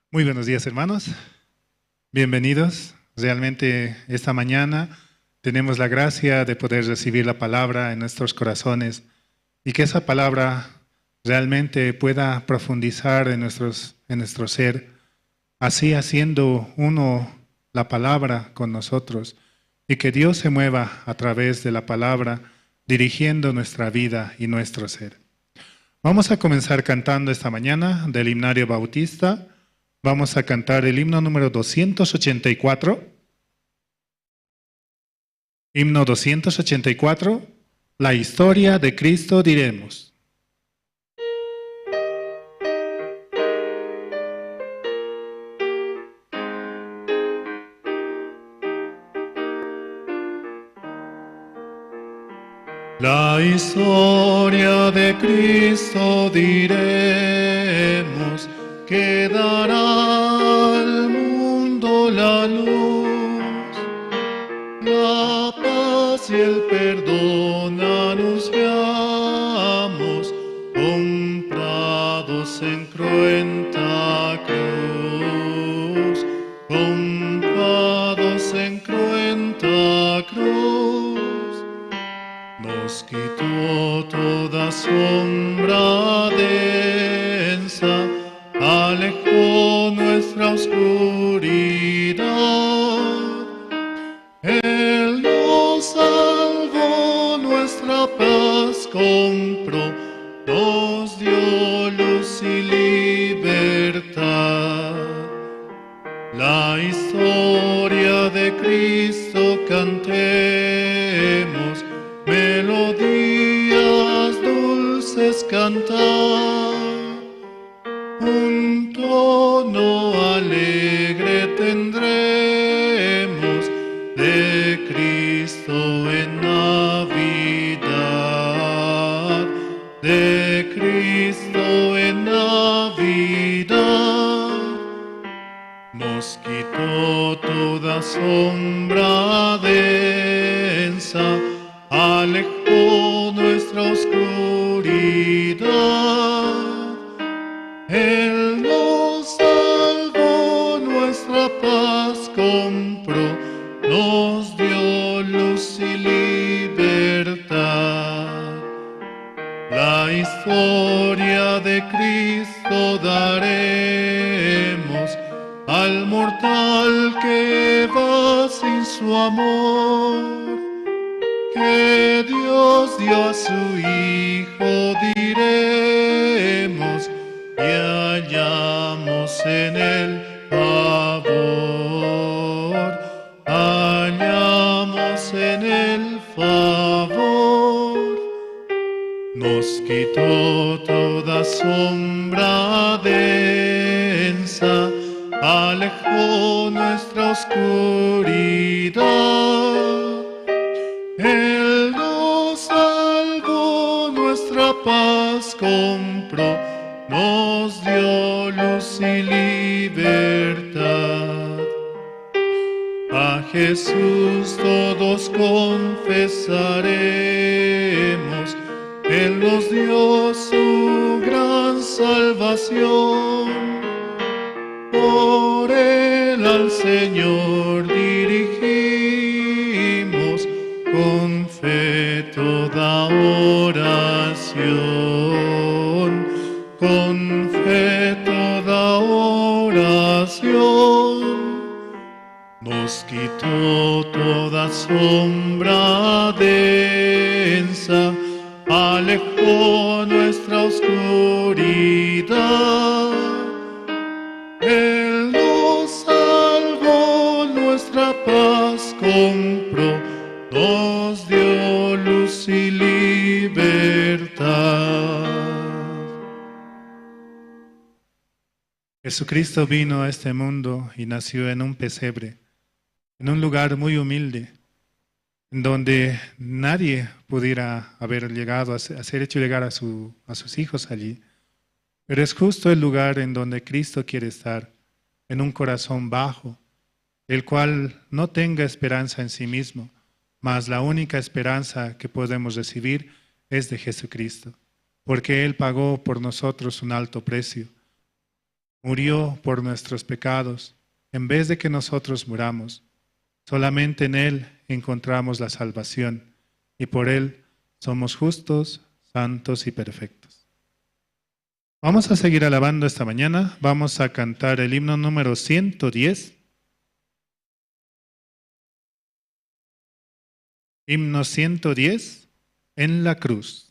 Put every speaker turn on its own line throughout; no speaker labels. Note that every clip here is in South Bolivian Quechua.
Muy buenos días, hermanos. Bienvenidos. Realmente esta mañana tenemos la gracia de poder recibir la palabra en nuestros corazones y que esa palabra realmente pueda profundizar en nuestro ser, así haciendo uno la palabra con nosotros y que Dios se mueva a través de la palabra, dirigiendo nuestra vida y nuestro ser. Vamos a comenzar cantando esta mañana del himnario bautista. Vamos a cantar el himno número 284. Himno 284, la historia de Cristo diremos. La historia de Cristo diremos, que dará al mundo la luz, la paz y el perdón anunciamos, comprados en cruenta cruz, comprados en cruenta cruz. Nos quitó toda sombra densa, alejó nuestra oscuridad. Él nos salvó, nuestra paz compró, nos dio luz y libertad. La historia de Cristo cantemos, melodías dulces cantar. Un tono alegre tendremos de Cristo en Navidad, de Cristo en Navidad. Nos quitó toda sombra densa, alejó nuestra oscuridad. Él nos salvó, nuestra paz compró, nos dio luz y libertad. La historia de Cristo daremos al mortal que va sin su amor, que Dios dio a su Hijo diremos, y hallamos en él favor, hallamos en él favor. Nos quitó toda sombra densa, alejó nuestra oscuridad. Él nos salvó, nuestra paz compró, nos dio luz y libertad. A Jesús todos confesaremos, Él nos dio su gran salvación. Por Él al Señor dirigimos con fe toda oración, con fe toda oración. Nos quitó toda sombra densa, alejó nuestra oscuridad. Él nos salvó, nuestra paz compró, nos dio luz y libertad. Jesucristo vino a este mundo y nació en un pesebre, en un lugar muy humilde, en donde nadie pudiera haber llegado a ser hecho llegar a sus hijos allí. Pero es justo el lugar en donde Cristo quiere estar, en un corazón bajo, el cual no tenga esperanza en sí mismo, mas la única esperanza que podemos recibir es de Jesucristo, porque Él pagó por nosotros un alto precio. Murió por nuestros pecados en vez de que nosotros muramos. Solamente en Él encontramos la salvación y por Él somos justos, santos y perfectos. Vamos a seguir alabando esta mañana. Vamos a cantar el himno número 110. Himno 110, en la cruz.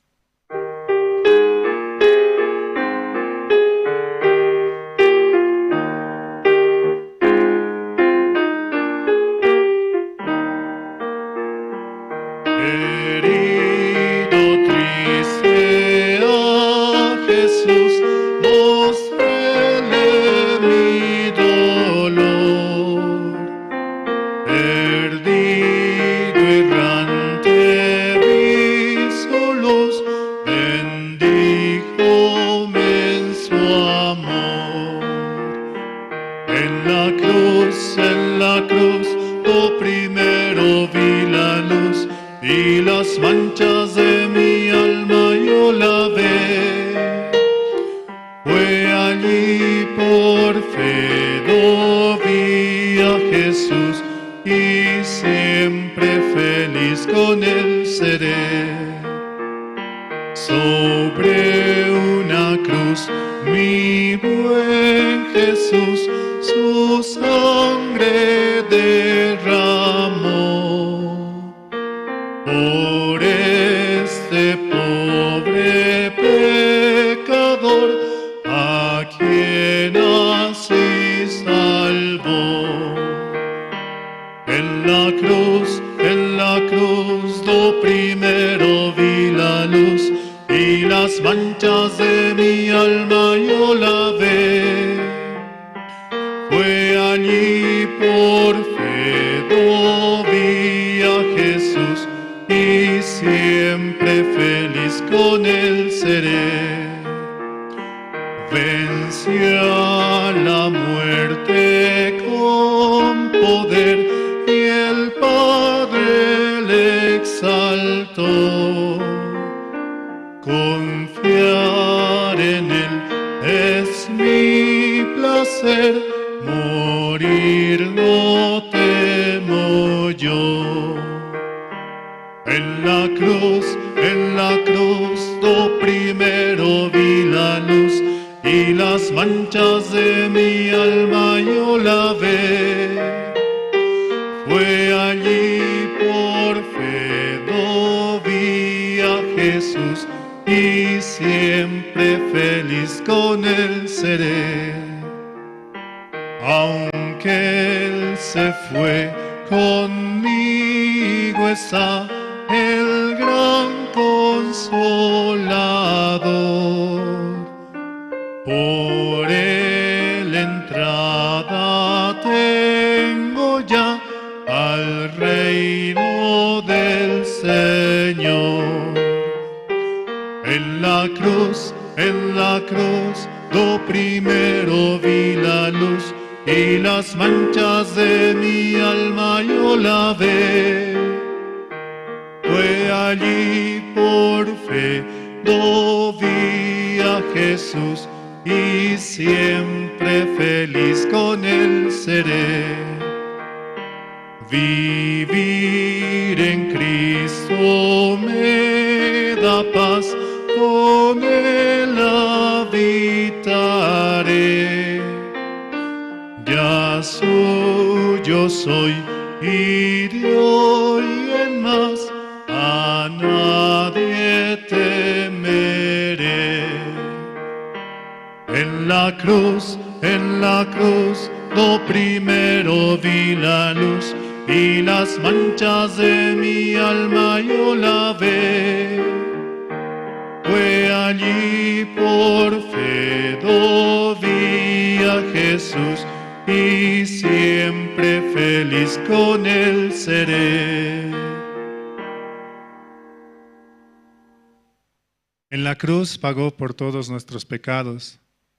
En la cruz pagó por todos nuestros pecados.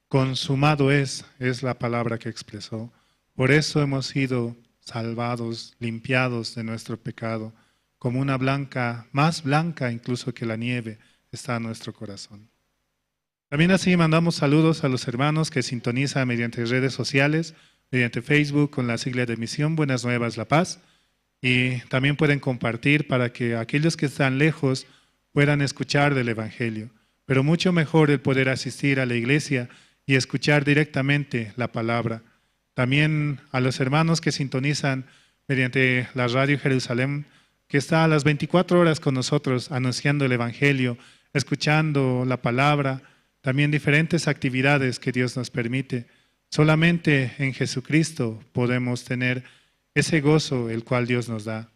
Consumado es la palabra que expresó. Por eso hemos sido salvados, limpiados de nuestro pecado, como una blanca, más blanca incluso que la nieve, está en nuestro corazón. También así mandamos saludos a los hermanos que sintonizan mediante redes sociales, mediante Facebook con la sigla de Misión Buenas Nuevas La Paz. Y también pueden compartir para que aquellos que están lejos puedan escuchar del Evangelio. Pero mucho mejor el poder asistir a la iglesia y escuchar directamente la palabra. También a los hermanos que sintonizan mediante la Radio Jerusalén, que está a las 24 horas con nosotros anunciando el Evangelio, escuchando la palabra, también diferentes actividades que Dios nos permite. Solamente en Jesucristo podemos tener ese gozo el cual Dios nos da.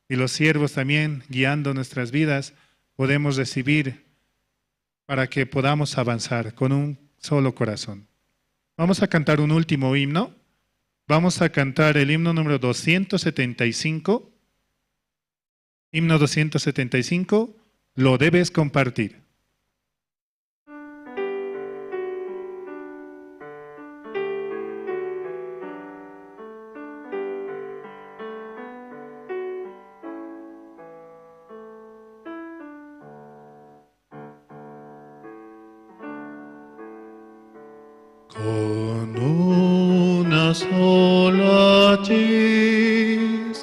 Y los siervos también, guiando nuestras vidas, podemos recibir para que podamos avanzar con un solo corazón. Vamos a cantar un último himno. Vamos a cantar el himno número 275. Himno 275, lo debes compartir.
Con una sola chispa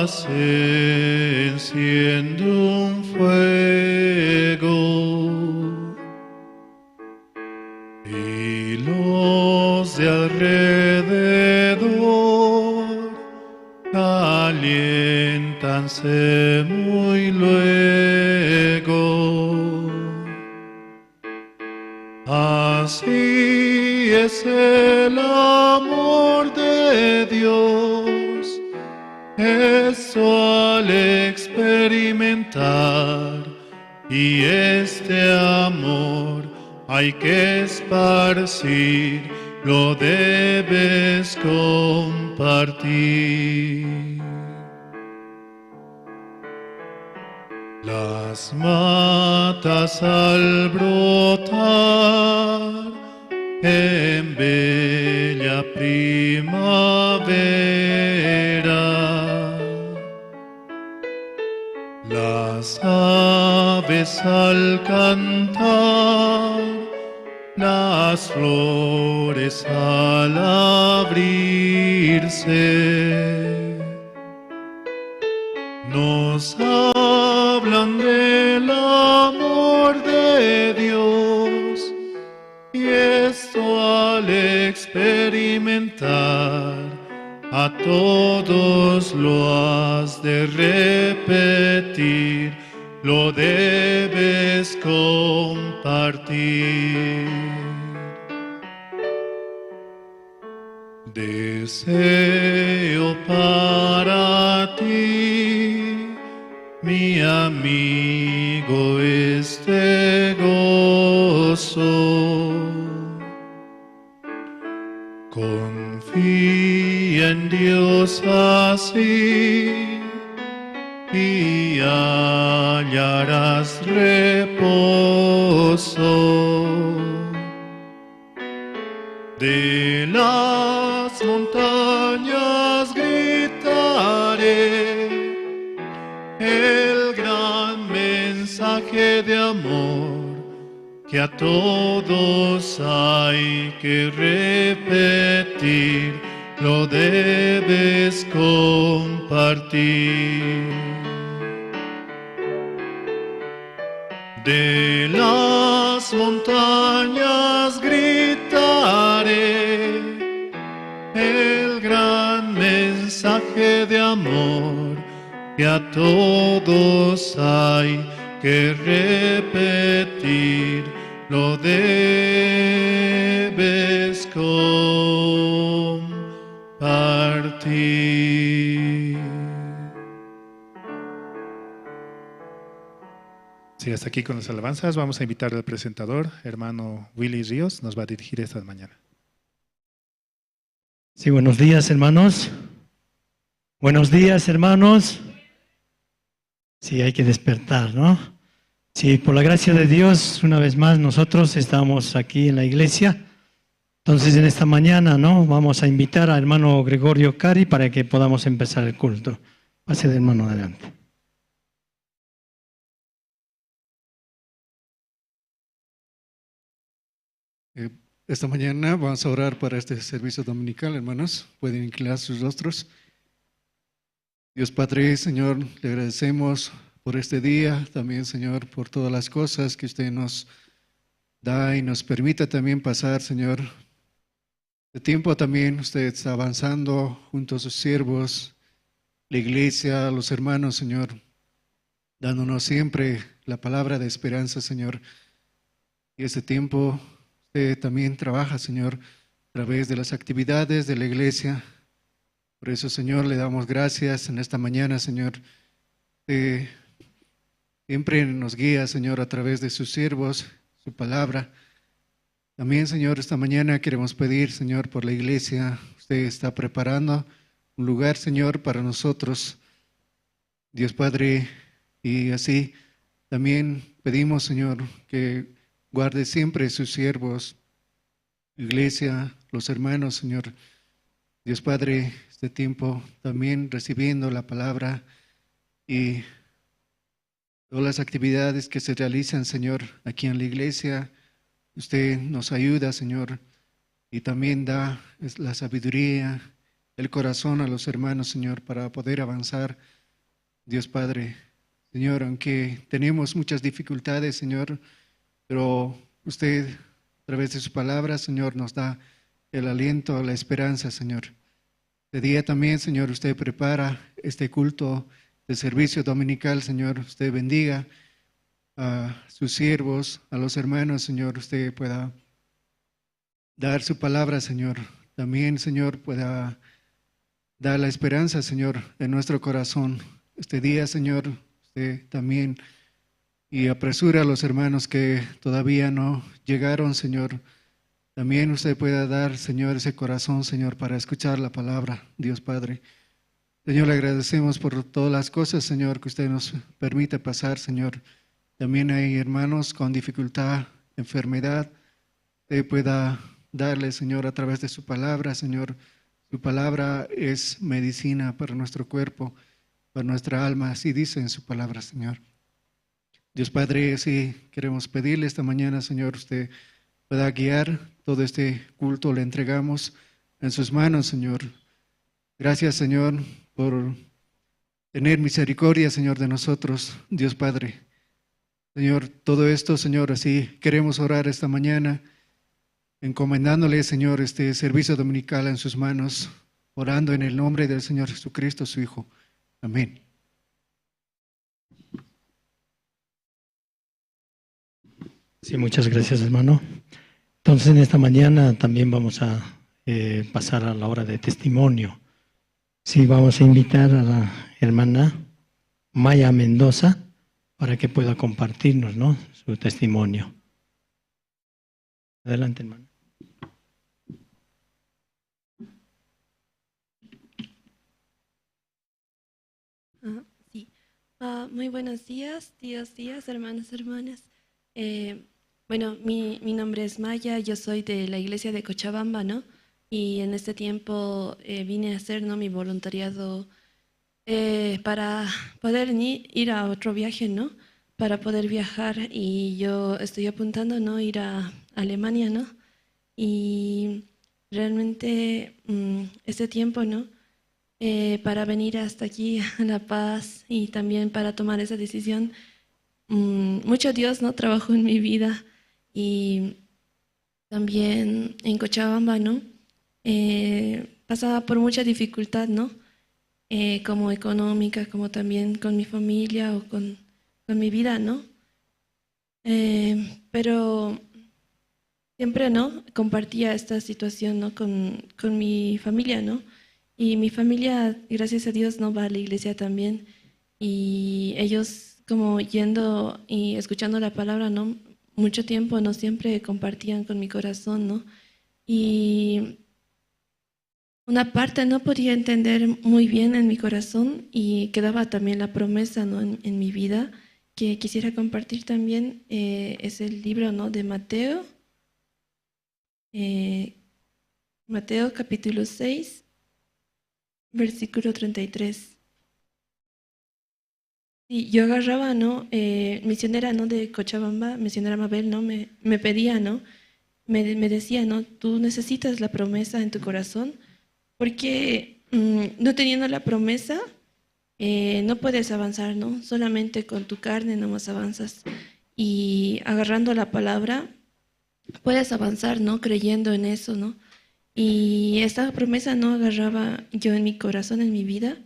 se enciende un fuego y los de alrededor caliéntanse muy luego. Así es el amor de Dios, eso al experimentar, y este amor hay que esparcir, lo debes compartir. Las matas al brotar en bella primavera, las aves al cantar, las flores al abrirse, nos hablan del amor de Dios, y esto al experimentar, a todos lo has de repetir, lo debes compartir. Deseo para ti, mi amigo, este gozo. Confía en Dios así y hallarás reposo. De las montañas gritaré el gran mensaje de amor que a todos hay que repetir, lo debes compartir. De las montañas gritaré el gran mensaje de amor que a todos hay que repetir, lo debes compartir.
Sí, hasta aquí con las alabanzas. Vamos a invitar al presentador, hermano Willy Ríos, nos va a dirigir esta mañana.
Sí, buenos días, hermanos. Buenos días, hermanos. Sí, hay que despertar, ¿no? Sí, por la gracia de Dios, una vez más, nosotros estamos aquí en la iglesia. Entonces, en esta mañana, ¿no? Vamos a invitar al hermano Gregorio Cari para que podamos empezar el culto. Pase de hermano adelante.
Esta mañana vamos a orar para este servicio dominical, hermanos. Pueden inclinar sus rostros. Dios Padre, Señor, le agradecemos por este día, también, Señor, por todas las cosas que usted nos da y nos permite también pasar, Señor. De tiempo también usted está avanzando junto a sus siervos, la iglesia, los hermanos, Señor, dándonos siempre la palabra de esperanza, Señor. Y este tiempo usted también trabaja, Señor, a través de las actividades de la iglesia. Por eso, Señor, le damos gracias en esta mañana, Señor. Usted siempre nos guía, Señor, a través de sus siervos, su palabra. También, Señor, esta mañana queremos pedir, Señor, por la iglesia. Usted está preparando un lugar, Señor, para nosotros, Dios Padre, y así también pedimos, Señor, que guarde siempre sus siervos, iglesia, los hermanos, Señor. Dios Padre, este tiempo también recibiendo la palabra y todas las actividades que se realizan, Señor, aquí en la iglesia. Usted nos ayuda, Señor, y también da la sabiduría, el corazón a los hermanos, Señor, para poder avanzar. Dios Padre, Señor, aunque tenemos muchas dificultades, Señor, pero usted, a través de su palabra, Señor, nos da el aliento, la esperanza, Señor. De día también, Señor, usted prepara este culto de servicio dominical, Señor. Usted bendiga a sus siervos, a los hermanos, Señor. Usted pueda dar su palabra, Señor. También, Señor, pueda dar la esperanza, Señor, en nuestro corazón. Este día, Señor, usted también y apresura a los hermanos que todavía no llegaron, Señor. También usted pueda dar, Señor, ese corazón, Señor, para escuchar la palabra, Dios Padre. Señor, le agradecemos por todas las cosas, Señor, que usted nos permite pasar, Señor. También hay hermanos con dificultad, enfermedad. Usted pueda darle, Señor, a través de su palabra, Señor. Su palabra es medicina para nuestro cuerpo, para nuestra alma, así dice en su palabra, Señor. Dios Padre, sí queremos pedirle esta mañana, Señor, usted pueda guiar todo este culto, le entregamos en sus manos, Señor. Gracias, Señor, por tener misericordia, Señor, de nosotros, Dios Padre. Señor, todo esto, Señor, así queremos orar esta mañana, encomendándole, Señor, este servicio dominical en sus manos, orando en el nombre del Señor Jesucristo, su Hijo. Amén.
Sí, muchas gracias, hermano. Entonces, en esta mañana también vamos a pasar a la hora de testimonio. Sí, vamos a invitar a la hermana Maya Mendoza para que pueda compartirnos, ¿no?, su testimonio. Adelante, hermana.
Sí. Muy buenos días, tíos, tías, hermanos, hermanas. Bueno, mi nombre es Maya, yo soy de la iglesia de Cochabamba, ¿no? Y en este tiempo vine a hacer, ¿no?, mi voluntariado para poder ir a otro viaje, ¿no? Para poder viajar, y yo estoy apuntando, ¿no?, ir a Alemania, ¿no? Y realmente este tiempo, ¿no?, para venir hasta aquí a La Paz y también para tomar esa decisión, mucho Dios, ¿no?, trabajó en mi vida. Y también en Cochabamba, ¿no?, pasaba por mucha dificultad, ¿no?, como económica, como también con mi familia o con mi vida, ¿no? Pero siempre, ¿no?, compartía esta situación, ¿no?, con mi familia, ¿no? Y mi familia, gracias a Dios, no va a la iglesia también. Y ellos, como yendo y escuchando la palabra, ¿no?, mucho tiempo, ¿no?, siempre compartían con mi corazón, ¿no? Y una parte no podía entender muy bien en mi corazón y quedaba también la promesa, ¿no?, en mi vida, que quisiera compartir también, es el libro, ¿no?, de Mateo, Mateo capítulo 6, versículo 33. Y yo agarraba, ¿no?, misionera, ¿no?, de Cochabamba, misionera Mabel, ¿no?, me pedía, ¿no?, Me decía, ¿no? Tú necesitas la promesa en tu corazón, porque no teniendo la promesa, no puedes avanzar, ¿no? Solamente con tu carne nomás avanzas. Y agarrando la palabra, puedes avanzar, ¿no? Creyendo en eso, ¿no? Y esta promesa no agarraba yo en mi corazón, en mi vida.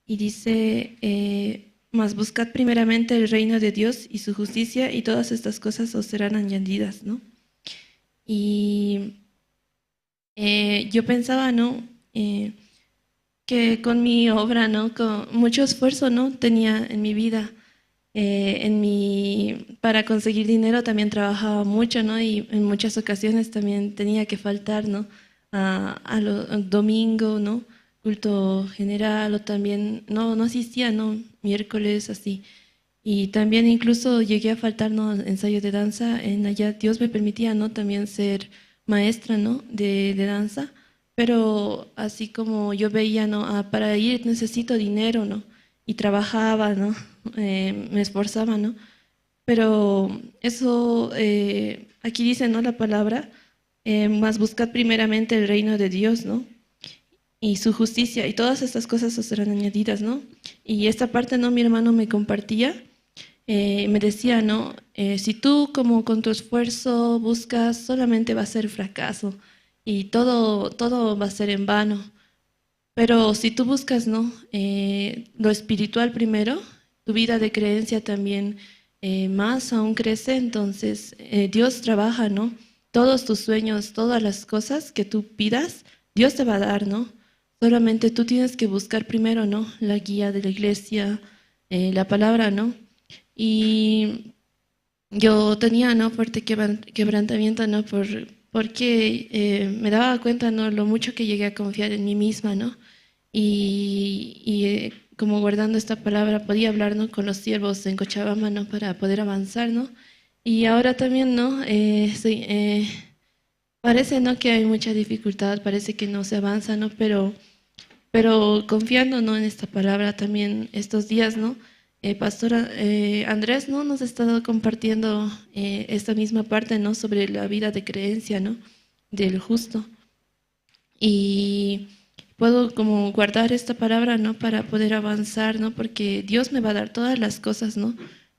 Y dice, mas buscad primeramente el reino de Dios y su justicia, y todas estas cosas os serán añadidas, ¿no? Y yo pensaba, ¿no? Que con mi obra, ¿no? Con mucho esfuerzo, ¿no? Tenía en mi vida. Para conseguir dinero también trabajaba mucho, ¿no? Y en muchas ocasiones también tenía que faltar, ¿no? A domingo, ¿no? Culto general, o también no asistía, ¿no? Miércoles, así. Y también incluso llegué a faltar, ¿no? Ensayo de danza. En allá Dios me permitía, ¿no? También ser maestra, ¿no? De danza. Pero así como yo veía, ¿no? Ah, para ir necesito dinero, ¿no? Y trabajaba, ¿no? Me esforzaba, ¿no? Pero eso, aquí dice, ¿no? La palabra, mas buscad primeramente el reino de Dios, ¿no? Y su justicia, y todas estas cosas os serán añadidas, ¿no? Y esta parte, ¿no? Mi hermano me compartía, me decía, ¿no? Si tú como con tu esfuerzo buscas, solamente va a ser fracaso y todo va a ser en vano. Pero si tú buscas, ¿no? Lo espiritual primero, tu vida de creencia también más aún crece, entonces Dios trabaja, ¿no? Todos tus sueños, todas las cosas que tú pidas, Dios te va a dar, ¿no? Solamente tú tienes que buscar primero, ¿no? La guía de la iglesia, la palabra, ¿no? Y yo tenía, ¿no? Fuerte quebrantamiento, ¿no? Porque me daba cuenta, ¿no? Lo mucho que llegué a confiar en mí misma, ¿no? Y como guardando esta palabra podía hablar, ¿no? Con los siervos en Cochabamba, ¿no? Para poder avanzar, ¿no? Y ahora también, ¿no? Parece, ¿no? Que hay mucha dificultad, parece que no se avanza, ¿no? Pero confiando, ¿no? En esta palabra también estos días, ¿no? Pastor Andrés, ¿no? Nos ha estado compartiendo esta misma parte, ¿no? Sobre la vida de creencia, ¿no? Del justo. Y puedo como guardar esta palabra, ¿no? Para poder avanzar, ¿no? Porque Dios me va a dar todas las cosas, ¿no?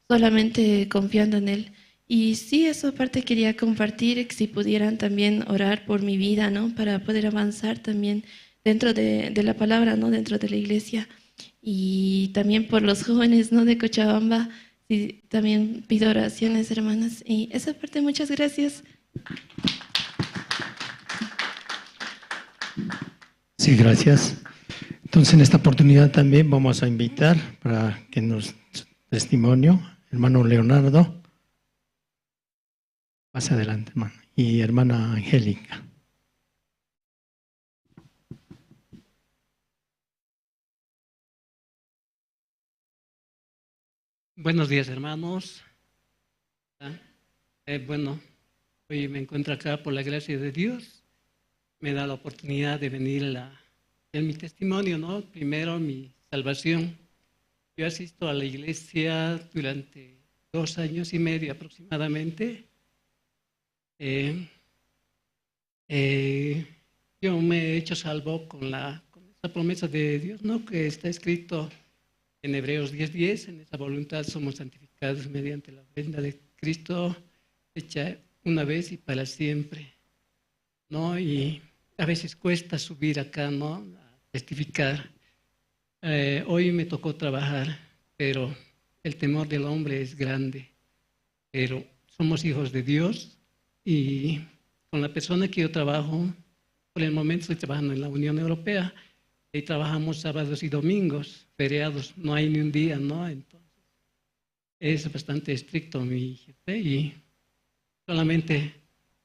Solamente confiando en Él. Y sí, eso aparte quería compartir, si pudieran también orar por mi vida, ¿no? Para poder avanzar también dentro de la palabra, ¿no? Dentro de la iglesia. Y también por los jóvenes, ¿no? De Cochabamba. Sí, también pido oraciones, hermanas. Y esa parte, muchas gracias.
Sí, gracias. Entonces, en esta oportunidad también vamos a invitar para que nos testimonio, hermano Leonardo. Pase adelante, hermano. Y hermana Angélica.
Buenos días, hermanos. Bueno, hoy me encuentro acá por la gracia de Dios. Me da la oportunidad de venir a hacer mi testimonio, ¿no? Primero, mi salvación. Yo asisto a la iglesia durante 2 años y medio aproximadamente. Yo me he hecho salvo con esa promesa de Dios, ¿no? Que está escrito en Hebreos 10:10, en esa voluntad somos santificados mediante la ofrenda de Cristo hecha una vez y para siempre, ¿no? Y a veces cuesta subir acá, ¿no? A testificar. Hoy me tocó trabajar, pero el temor del hombre es grande. Pero somos hijos de Dios y con la persona que yo trabajo, por el momento estoy trabajando en la Unión Europea, y trabajamos sábados y domingos, feriados, no hay ni un día, ¿no? Entonces, es bastante estricto mi jefe y solamente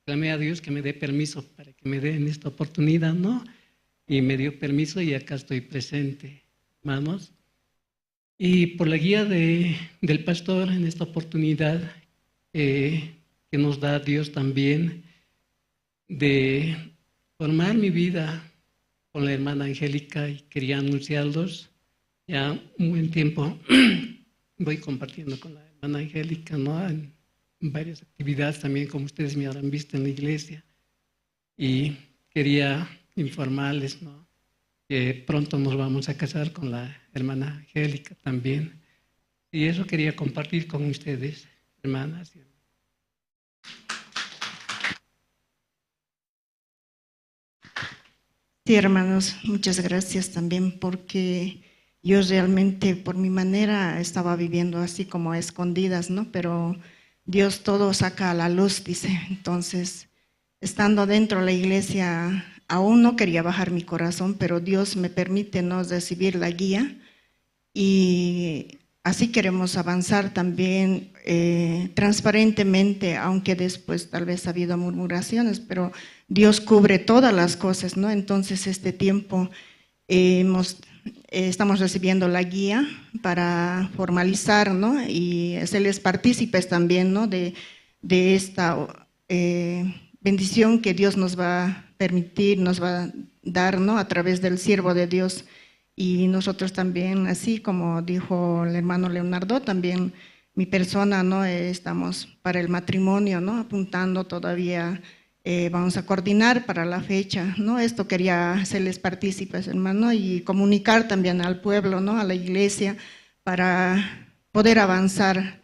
clamé a Dios que me dé permiso para que me den esta oportunidad, ¿no? Y me dio permiso y acá estoy presente, hermanos. Y por la guía del pastor en esta oportunidad que nos da Dios también de formar mi vida con la hermana Angélica, y quería anunciarlos. Ya un buen tiempo voy compartiendo con la hermana Angélica, ¿no? En varias actividades también, como ustedes me habrán visto en la iglesia. Y quería informarles, ¿no?, que pronto nos vamos a casar con la hermana Angélica también. Y eso quería compartir con ustedes, hermanas y hermanos.
Sí, hermanos, muchas gracias también, porque yo realmente por mi manera estaba viviendo así como a escondidas, ¿no? Pero Dios todo saca a la luz, dice. Entonces, estando dentro de la iglesia, aún no quería bajar mi corazón, pero Dios me permite, ¿no?, recibir la guía, y así queremos avanzar también transparentemente, aunque después tal vez ha habido murmuraciones, pero Dios cubre todas las cosas, ¿no? Entonces este tiempo estamos recibiendo la guía para formalizar, ¿no?, y hacerles partícipes también, ¿no?, de esta bendición que Dios nos va a permitir, nos va a dar, ¿no?, a través del siervo de Dios. Y nosotros también, así como dijo el hermano Leonardo, también mi persona, ¿no?, estamos para el matrimonio, ¿no?, apuntando todavía, vamos a coordinar para la fecha, ¿no? Esto quería hacerles partícipes, hermano, y comunicar también al pueblo, ¿no?, a la iglesia, para poder avanzar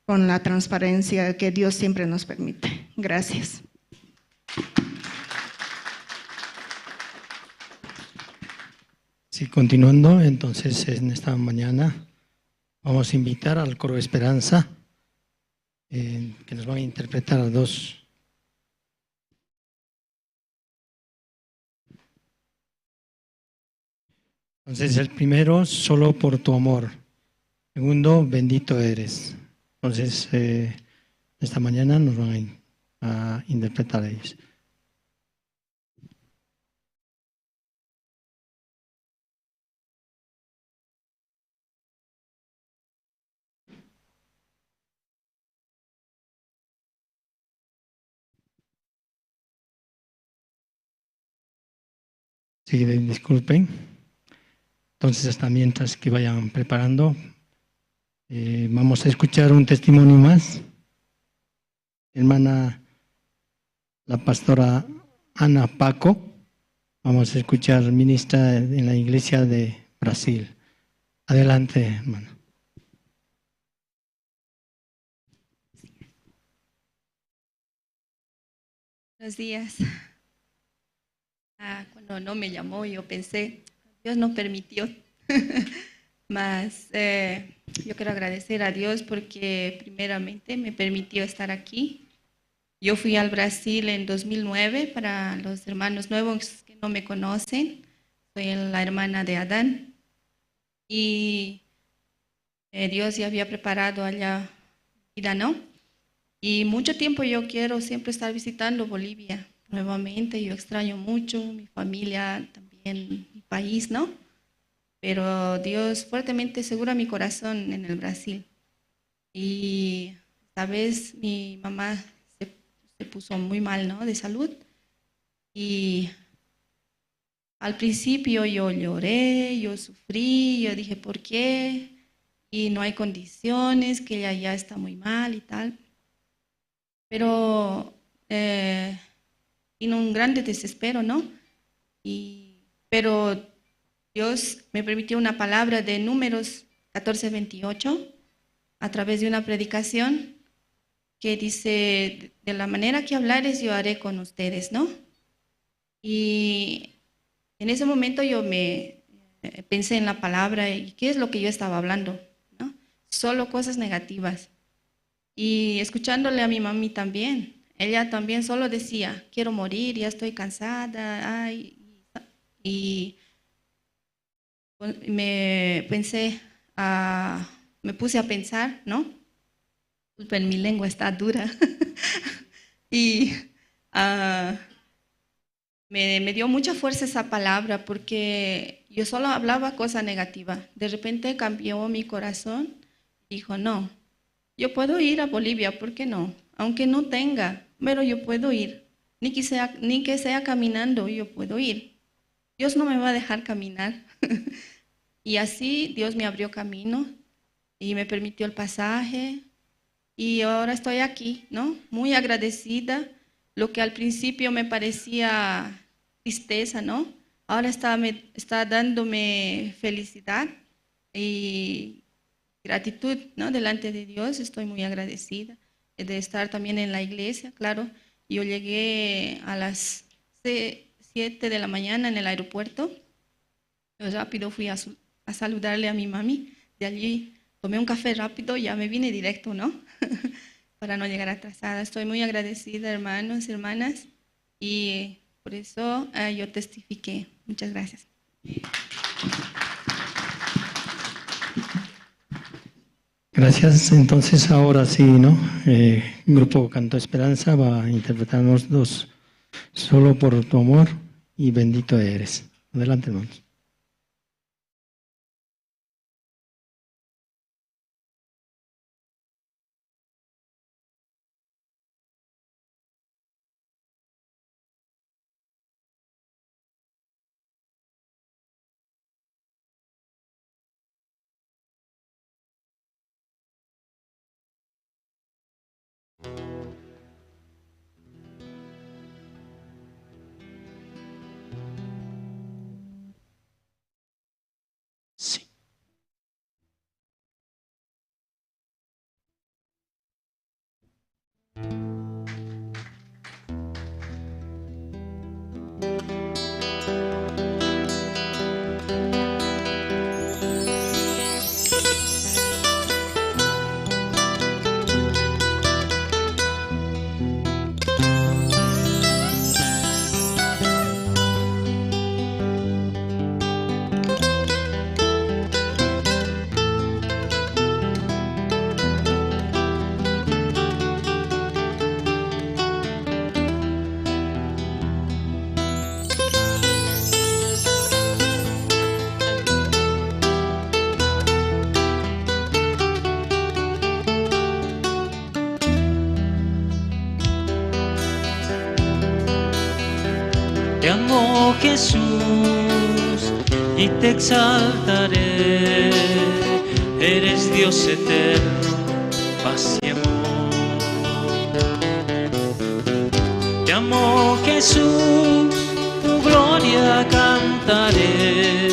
con la transparencia que Dios siempre nos permite. Gracias.
Sí, continuando, entonces en esta mañana vamos a invitar al Coro Esperanza, que nos van a interpretar a dos. Entonces el primero, Solo por tu amor. Segundo, Bendito eres. Entonces esta mañana nos van a interpretar ellos. Sí, disculpen. Entonces, hasta mientras que vayan preparando, vamos a escuchar un testimonio más. Hermana, la pastora Ana Paco, vamos a escuchar, ministra en la iglesia de Brasil. Adelante, hermana.
Buenos días. Cuando no me llamó, yo pensé, Dios no permitió. Mas yo quiero agradecer a Dios porque primeramente me permitió estar aquí. Yo fui al Brasil en 2009, para los hermanos nuevos que no me conocen. Soy la hermana de Adán. Y Dios ya había preparado allá vida, ¿no? Y mucho tiempo yo quiero siempre estar visitando Bolivia nuevamente. Yo extraño mucho mi familia, también mi país, ¿no? Pero Dios fuertemente segura mi corazón en el Brasil. Y esta vez mi mamá se puso muy mal, ¿no?, de salud. Y al principio yo lloré, yo sufrí, yo dije, ¿por qué? Y no hay condiciones, que ella ya está muy mal y tal. Pero vino un grande desespero, ¿no? Pero Dios me permitió una palabra de Números 14:28 a través de una predicación que dice, de la manera que hablares yo haré con ustedes, ¿no? Y en ese momento yo me pensé en la palabra y qué es lo que yo estaba hablando, ¿no? Solo cosas negativas. Y escuchándole a mi mami también, ella también solo decía, quiero morir, ya estoy cansada, ay, y me pensé, me puse a pensar, ¿no? Disculpen, mi lengua está dura. Y me dio mucha fuerza esa palabra porque yo solo hablaba cosa negativa. De repente cambió mi corazón, dijo, no, yo puedo ir a Bolivia, ¿por qué no? Aunque no tenga, pero yo puedo ir. Ni que sea caminando, yo puedo ir. Dios no me va a dejar caminar. Y así Dios me abrió camino y me permitió el pasaje. Y ahora estoy aquí, ¿no? Muy agradecida. Lo que al principio me parecía tristeza, ¿no? Ahora está dándome felicidad y gratitud, ¿no? Delante de Dios. Estoy muy agradecida de estar también en la iglesia, claro. Yo llegué a las 7 de la mañana en el aeropuerto. Yo rápido fui a saludarle a mi mami. De allí tomé un café rápido y ya me vine directo, ¿no? Para no llegar atrasada. Estoy muy agradecida, hermanos, hermanas, y por eso yo testifiqué. Muchas gracias.
Gracias. Entonces ahora sí, ¿no? Grupo Canto Esperanza va a interpretarnos dos, Solo por tu amor y Bendito eres. Adelante, hermanos. Sí.
Te amo, Jesús, y te exaltaré. Eres Dios eterno, paz y amor. Te amo, Jesús, tu gloria cantaré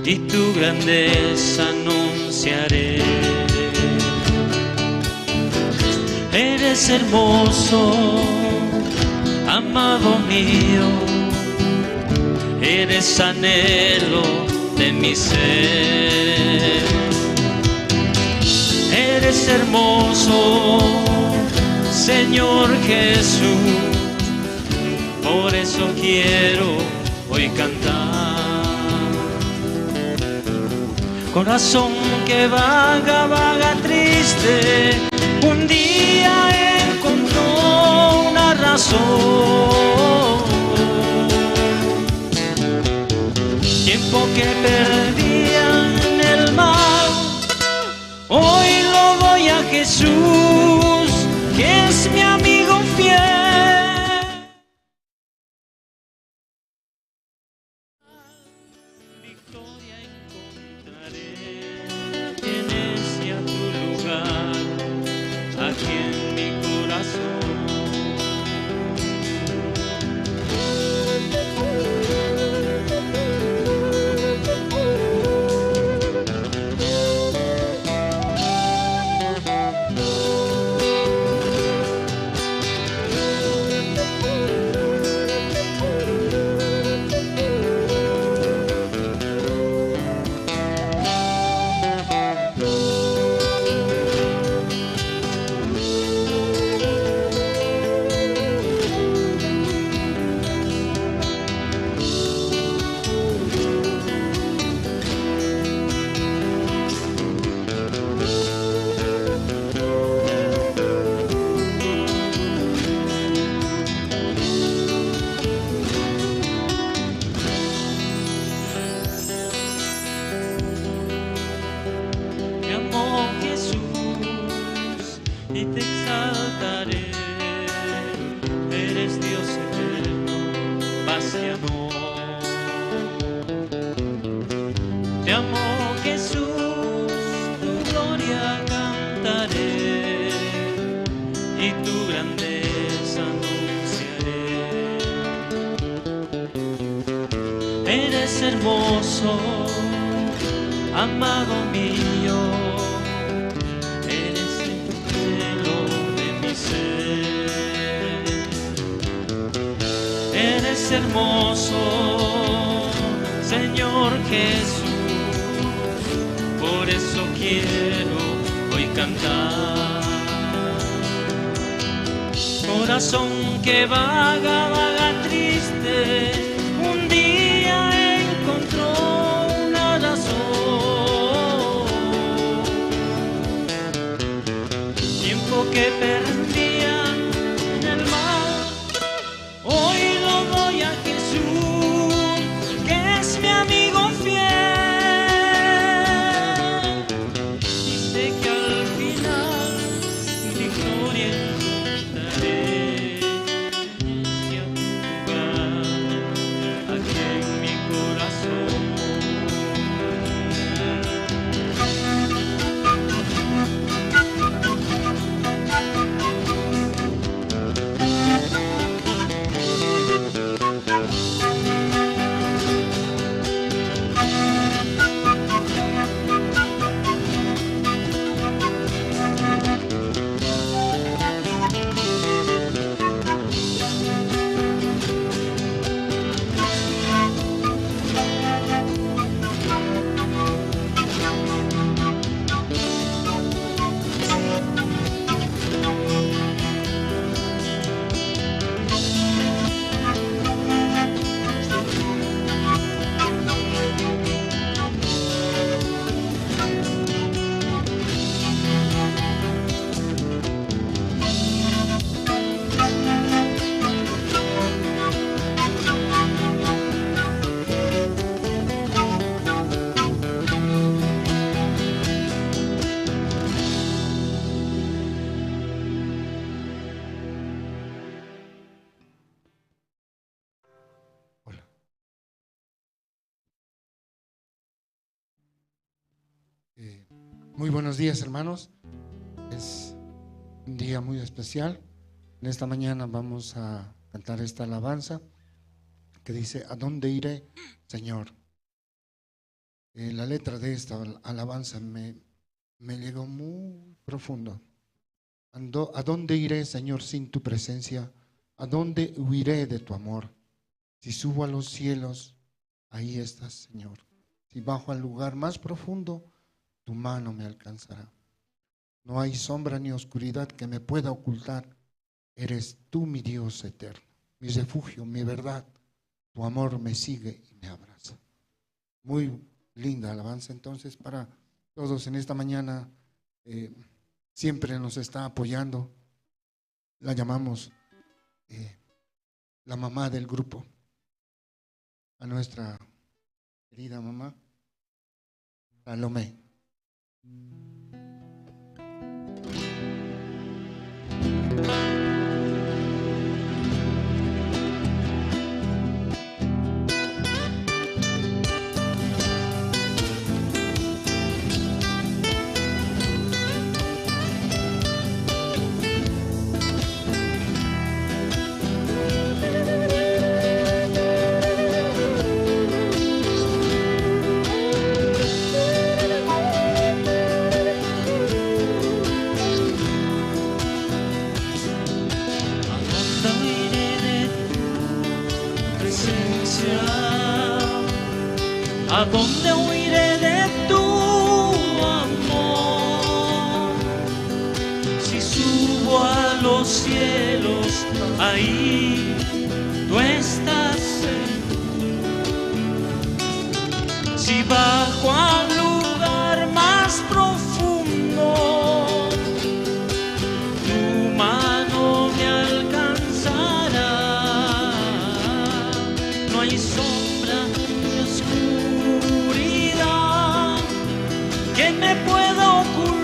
y tu grandeza anunciaré. Eres hermoso, amado mío, eres anhelo de mi ser. Eres hermoso, Señor Jesús, por eso quiero hoy cantar. Corazón que vaga, vaga triste, un día encontró una razón. Tiempo que perdía en el mal, hoy lo doy a Jesús, que es mi amigo fiel. Victoria encontraré, tienes ya tu lugar aquí en mi corazón. Y te exaltaré, eres Dios eterno, paz y amor. Te amo, Jesús, tu gloria cantaré Hermoso, amado mío, eres el cielo de mi ser. Eres hermoso, Señor Jesús, por eso quiero hoy cantar. Corazón que vaga, vaga triste, un día encontró una razón. Tiempo que perdía en el mal, hoy lo doy a Jesús, que es mi amigo fiel. Y sé que al final victoria encontraré en este lugar, aquí en mi corazón.
Muy buenos días, hermanos. Es un día muy especial. En esta mañana vamos a cantar esta alabanza que dice: ¿A dónde iré, Señor? La letra de esta alabanza me llegó muy profundo. ¿A dónde iré, Señor, sin tu presencia? ¿A dónde huiré de tu amor? Si subo a los cielos, ahí estás, Señor. Si bajo al lugar más profundo, tu mano me alcanzará. No hay sombra ni oscuridad que me pueda ocultar. Eres tú mi Dios eterno, mi refugio, mi verdad. Tu amor me sigue y me abraza. Muy linda alabanza entonces para todos en esta mañana. Siempre nos está apoyando. La llamamos la mamá del grupo. A nuestra querida mamá, Salomé.
¿A dónde huiré de tu amor? Si subo a los cielos, ahí tú estás, Señor. Si bajo al lugar más profundo, tu mano me alcanzará. No hay sombra ni oscuridad que me pueda ocultar.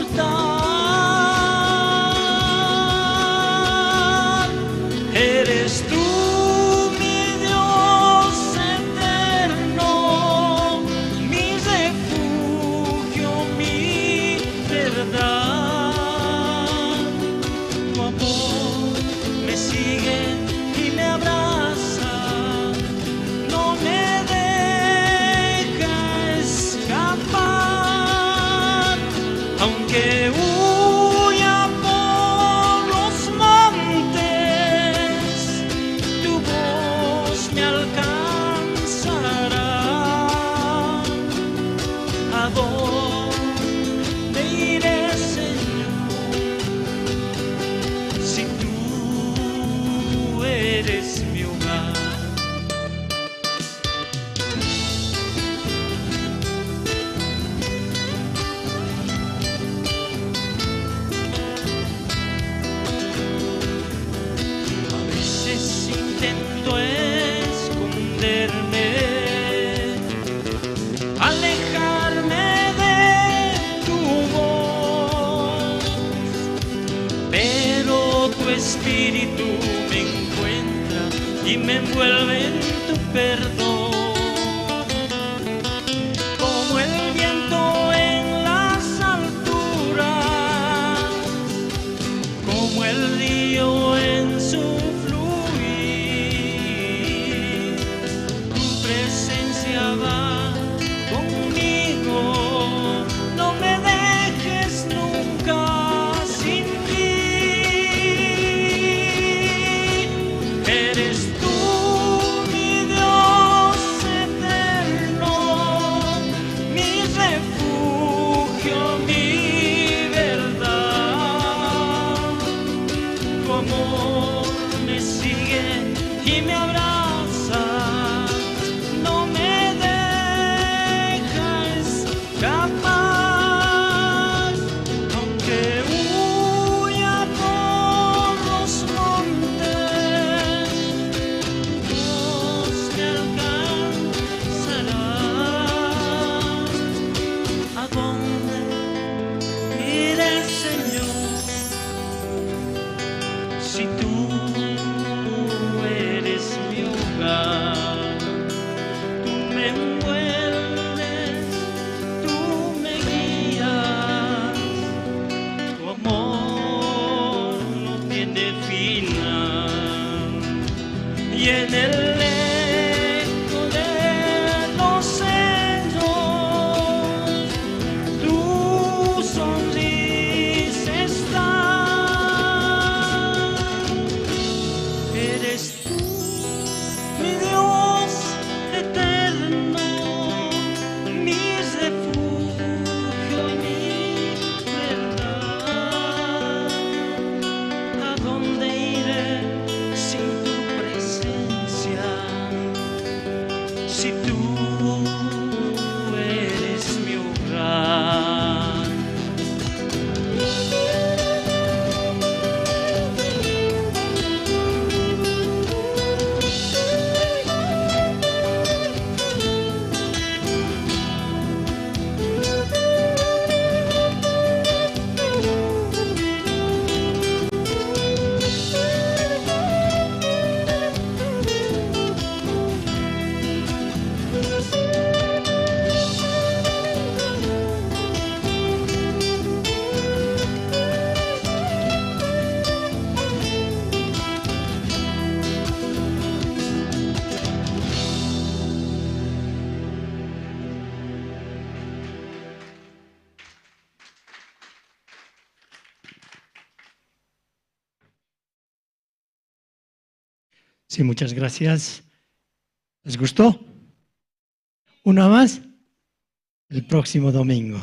Eres eres mi hogar. A veces intento esconderme, alejarme de tu voz, pero tu espíritu me encuentra y me envuelve en tu perdón. Como el viento en las alturas, como el río en su fluir, tu presencia va conmigo, no me dejes nunca sin ti. Eres tú mi Dios eterno, mi refugio, mi verdad. Tu amor me sigue y me abraza, no me deja escapar. Aunque huya por los montes, Dios me alcanzará. ¿A dónde iré, Señor, si tú eres mi hogar? Tú me envuelves, tú me guías, tu amor no tiene final. Y en el eco de los cielos, tu sonrisa está. Eres tú, mi Dios eterno, mi refugio y mi verdad. ¿A dónde iré sin tu presencia? Si tú eres mi hogar.
Sí, muchas gracias. ¿Les gustó? ¿Una más? El próximo domingo.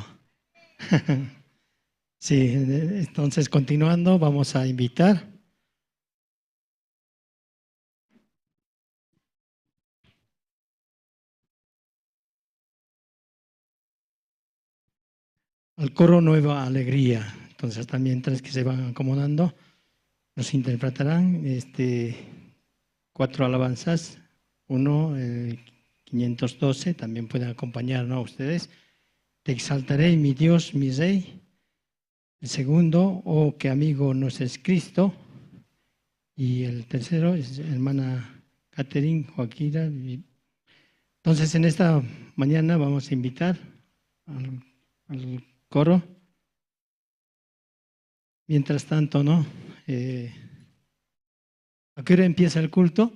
Sí, entonces continuando, vamos a invitar al coro Nueva Alegría. Entonces, también mientras que se van acomodando, nos interpretarán 4 alabanzas. Uno, el 512, también pueden acompañarnos a ustedes. Te exaltaré, mi Dios, mi Rey. El segundo, oh, qué amigo nos es Cristo. Y el tercero es hermana Catherine Joaquina. Entonces, en esta mañana vamos a invitar al coro. Mientras tanto, ¿no? ¿A qué hora empieza el culto?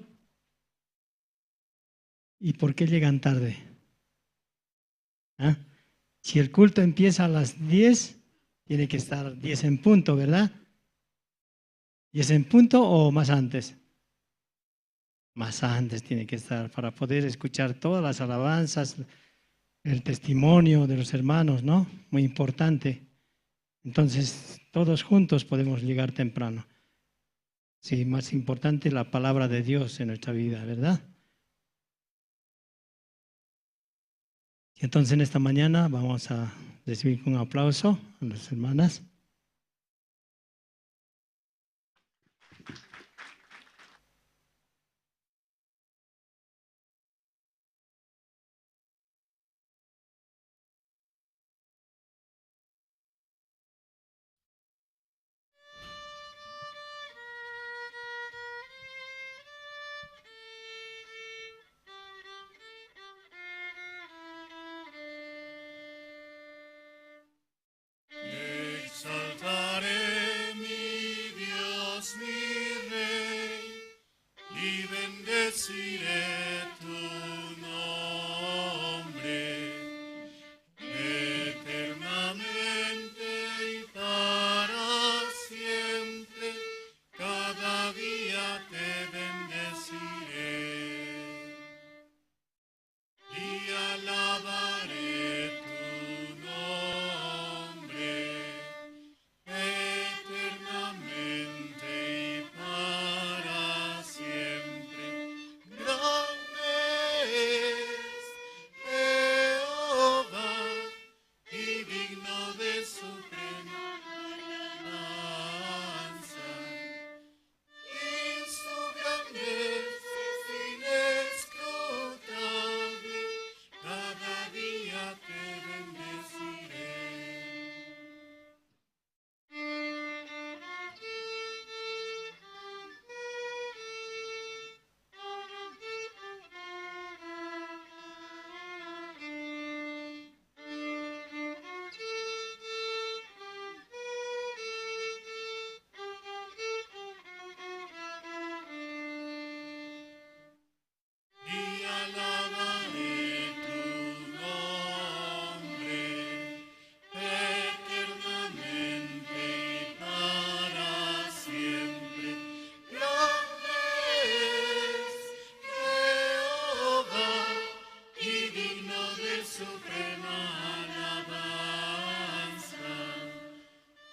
¿Y por qué llegan tarde? ¿Ah? Si el culto empieza a las 10, tiene que estar 10 en punto, ¿verdad? ¿10 en punto o más antes? Más antes tiene que estar para poder escuchar todas las alabanzas, el testimonio de los hermanos, ¿no? Muy importante. Entonces, todos juntos podemos llegar temprano. Sí, más importante la palabra de Dios en nuestra vida, ¿verdad? Entonces en esta mañana vamos a recibir con un aplauso a las hermanas.
Exaltaré mi Dios, mi Rey, y bendeciré tu nombre eternamente y para siempre. Cada día te bendeciré y alabaré tu nombre eternamente y para siempre. Grande es Jehová y digno de suprema alabanza, y su grandeza es inescrutable. Cada día te bendeciré. Y alabaré tu nombre eternamente y para siempre. Grande es Jehová y digno de suprema alabanza,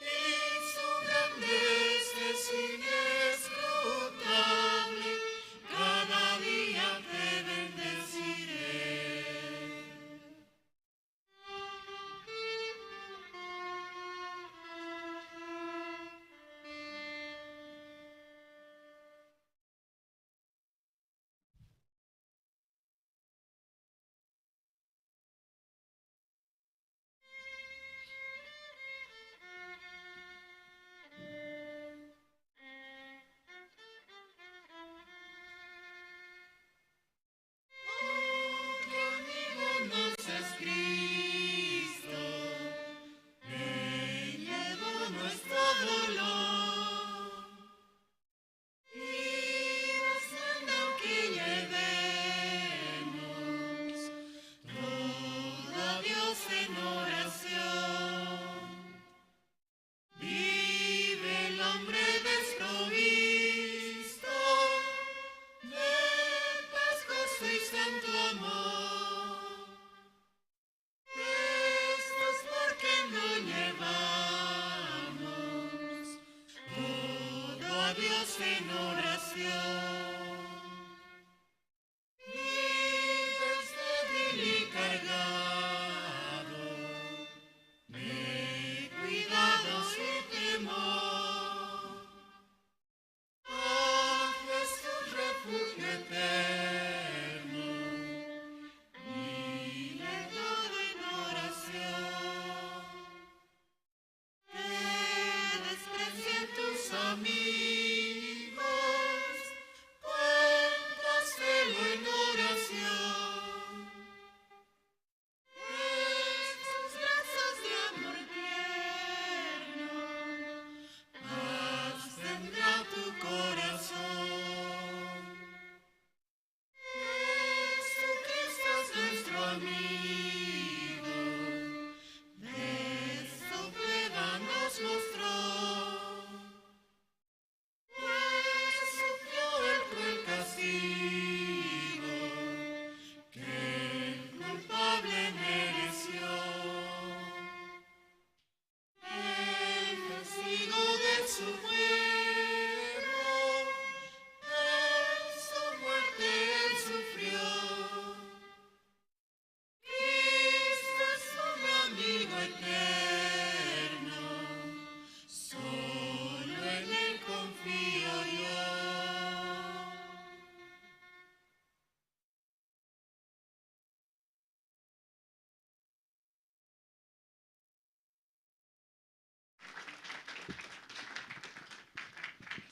y su grandeza es inescrutable. Cada día te bendeciré. Otro amigo nos es Cristo, Él llevó nuestro dolor, y nos manda que llevemos todo a Dios en oración. Vive el hombre desprovisto de paz, gozo y santo amor. Esto es porque no llevamos todo a Dios en oración. Vives débil y cargado de cuidados y temor. A Jesús refugio eterno, dile todo en oración. Te desprecian tus amigos,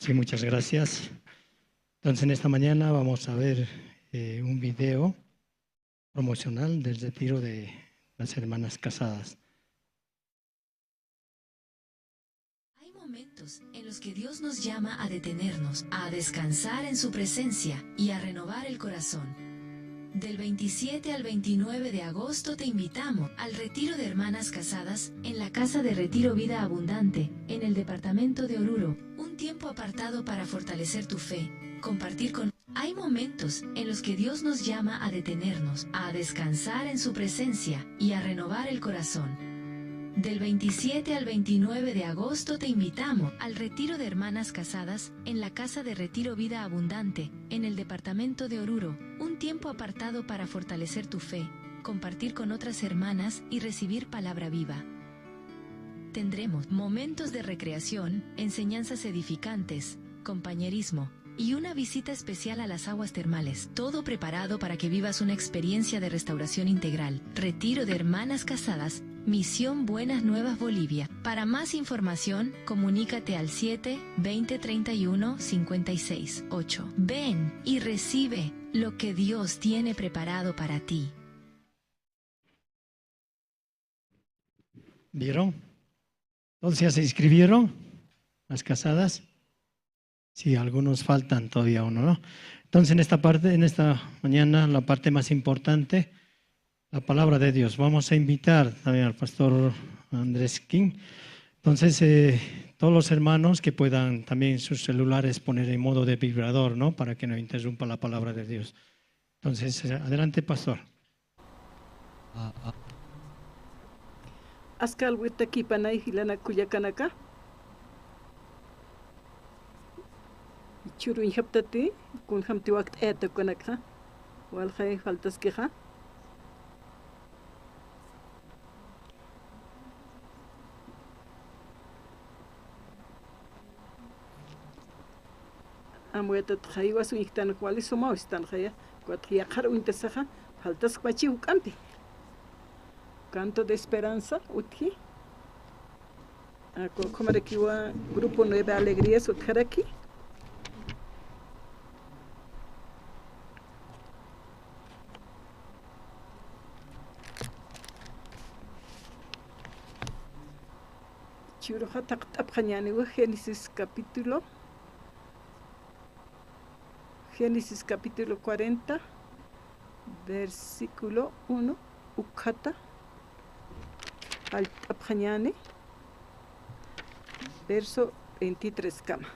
Sí, muchas gracias. Entonces, en esta mañana vamos a ver un video promocional del retiro de las hermanas casadas.
Hay momentos en los que Dios nos llama a detenernos, a descansar en su presencia y a renovar el corazón. Del 27 al 29 de agosto te invitamos al retiro de hermanas casadas en la Casa de Retiro Vida Abundante, en el departamento de Oruro. Un tiempo apartado para fortalecer tu fe, compartir con... Hay momentos en los que Dios nos llama a detenernos, a descansar en su presencia y a renovar el corazón. Del 27 al 29 de agosto te invitamos al retiro de hermanas casadas en la Casa de Retiro Vida Abundante, en el departamento de Oruro. Un tiempo apartado para fortalecer tu fe, compartir con otras hermanas y recibir palabra viva. Tendremos momentos de recreación, enseñanzas edificantes, compañerismo y una visita especial a las aguas termales. Todo preparado para que vivas una experiencia de restauración integral. Retiro de hermanas casadas, Misión Buenas Nuevas Bolivia. Para más información, comunícate al 7 20 31 56 8. Ven y recibe lo que Dios tiene preparado para ti.
¿Vieron? Entonces, ¿ya se inscribieron las casadas? Sí, algunos faltan todavía uno, ¿no? Entonces, en esta parte, en esta mañana, la parte más importante, la palabra de Dios. Vamos a invitar también al pastor Andrés King. Entonces, todos los hermanos que puedan también sus celulares poner en modo de vibrador, ¿no? Para que no interrumpa la palabra de Dios. Entonces, adelante, pastor.
Canto de Esperanza, Utji. Comarequiwa, Grupo Nueva Alegría, Utjaraki. Chiuroja taqt'apqañaniwa Génesis capítulo 40, versículo 1, Ukhata, Alt'apqañani, verso 23 kama.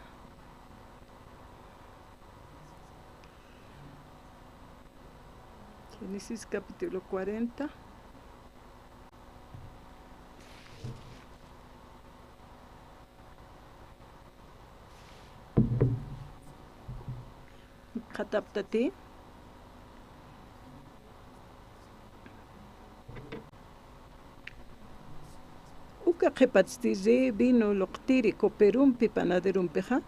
Génesis capítulo 40. Qataptati. Uka qhipatstiri vino loqtiri coperumpi panaderumpiqa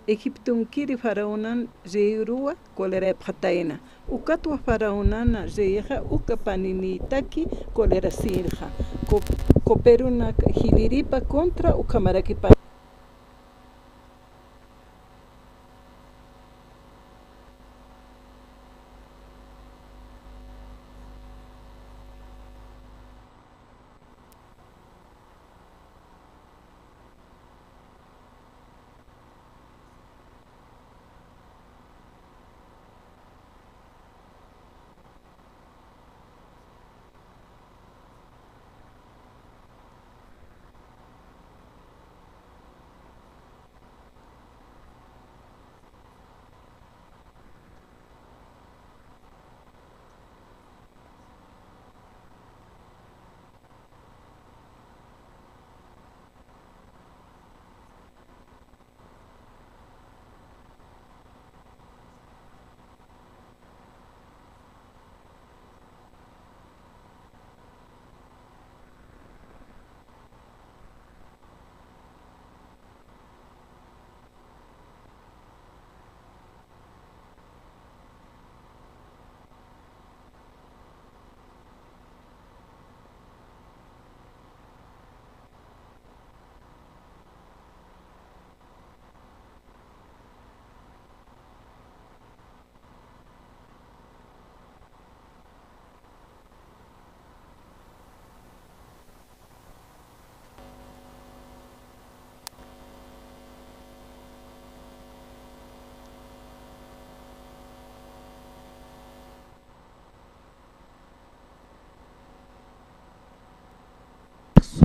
Egiptunkiri faraonan riyruwa colerapqatayna ukatwa faraonana riyqa uka paninitaki colerasirqa coperuna hiliripa contra ukamarakipa.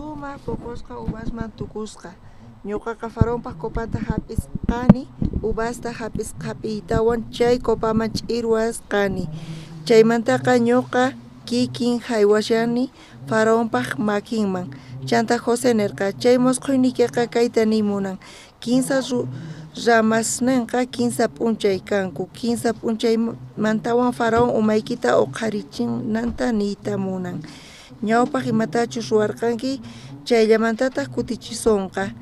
Sumaj poqosqa uvasman tukusqa. Ñuqaqa faraonpaj copanta hap'isqani, uvasta hap'iytawan chay copaman ch'irwasqani. Chaymantaqa ñuqa kikin haywashani faraonpaj makinman. Chanta José nerqa, chay mosqoyniykeqa kayta niy munan. Kinsa ramasnenqa kinsa p'unchay kanku. Kinsa p'unchaymantawan faraón umaykita uqharichinanta niyta munan. Ñawpaj imatachus ruwarqanki chayllamantataj kutichisonqa.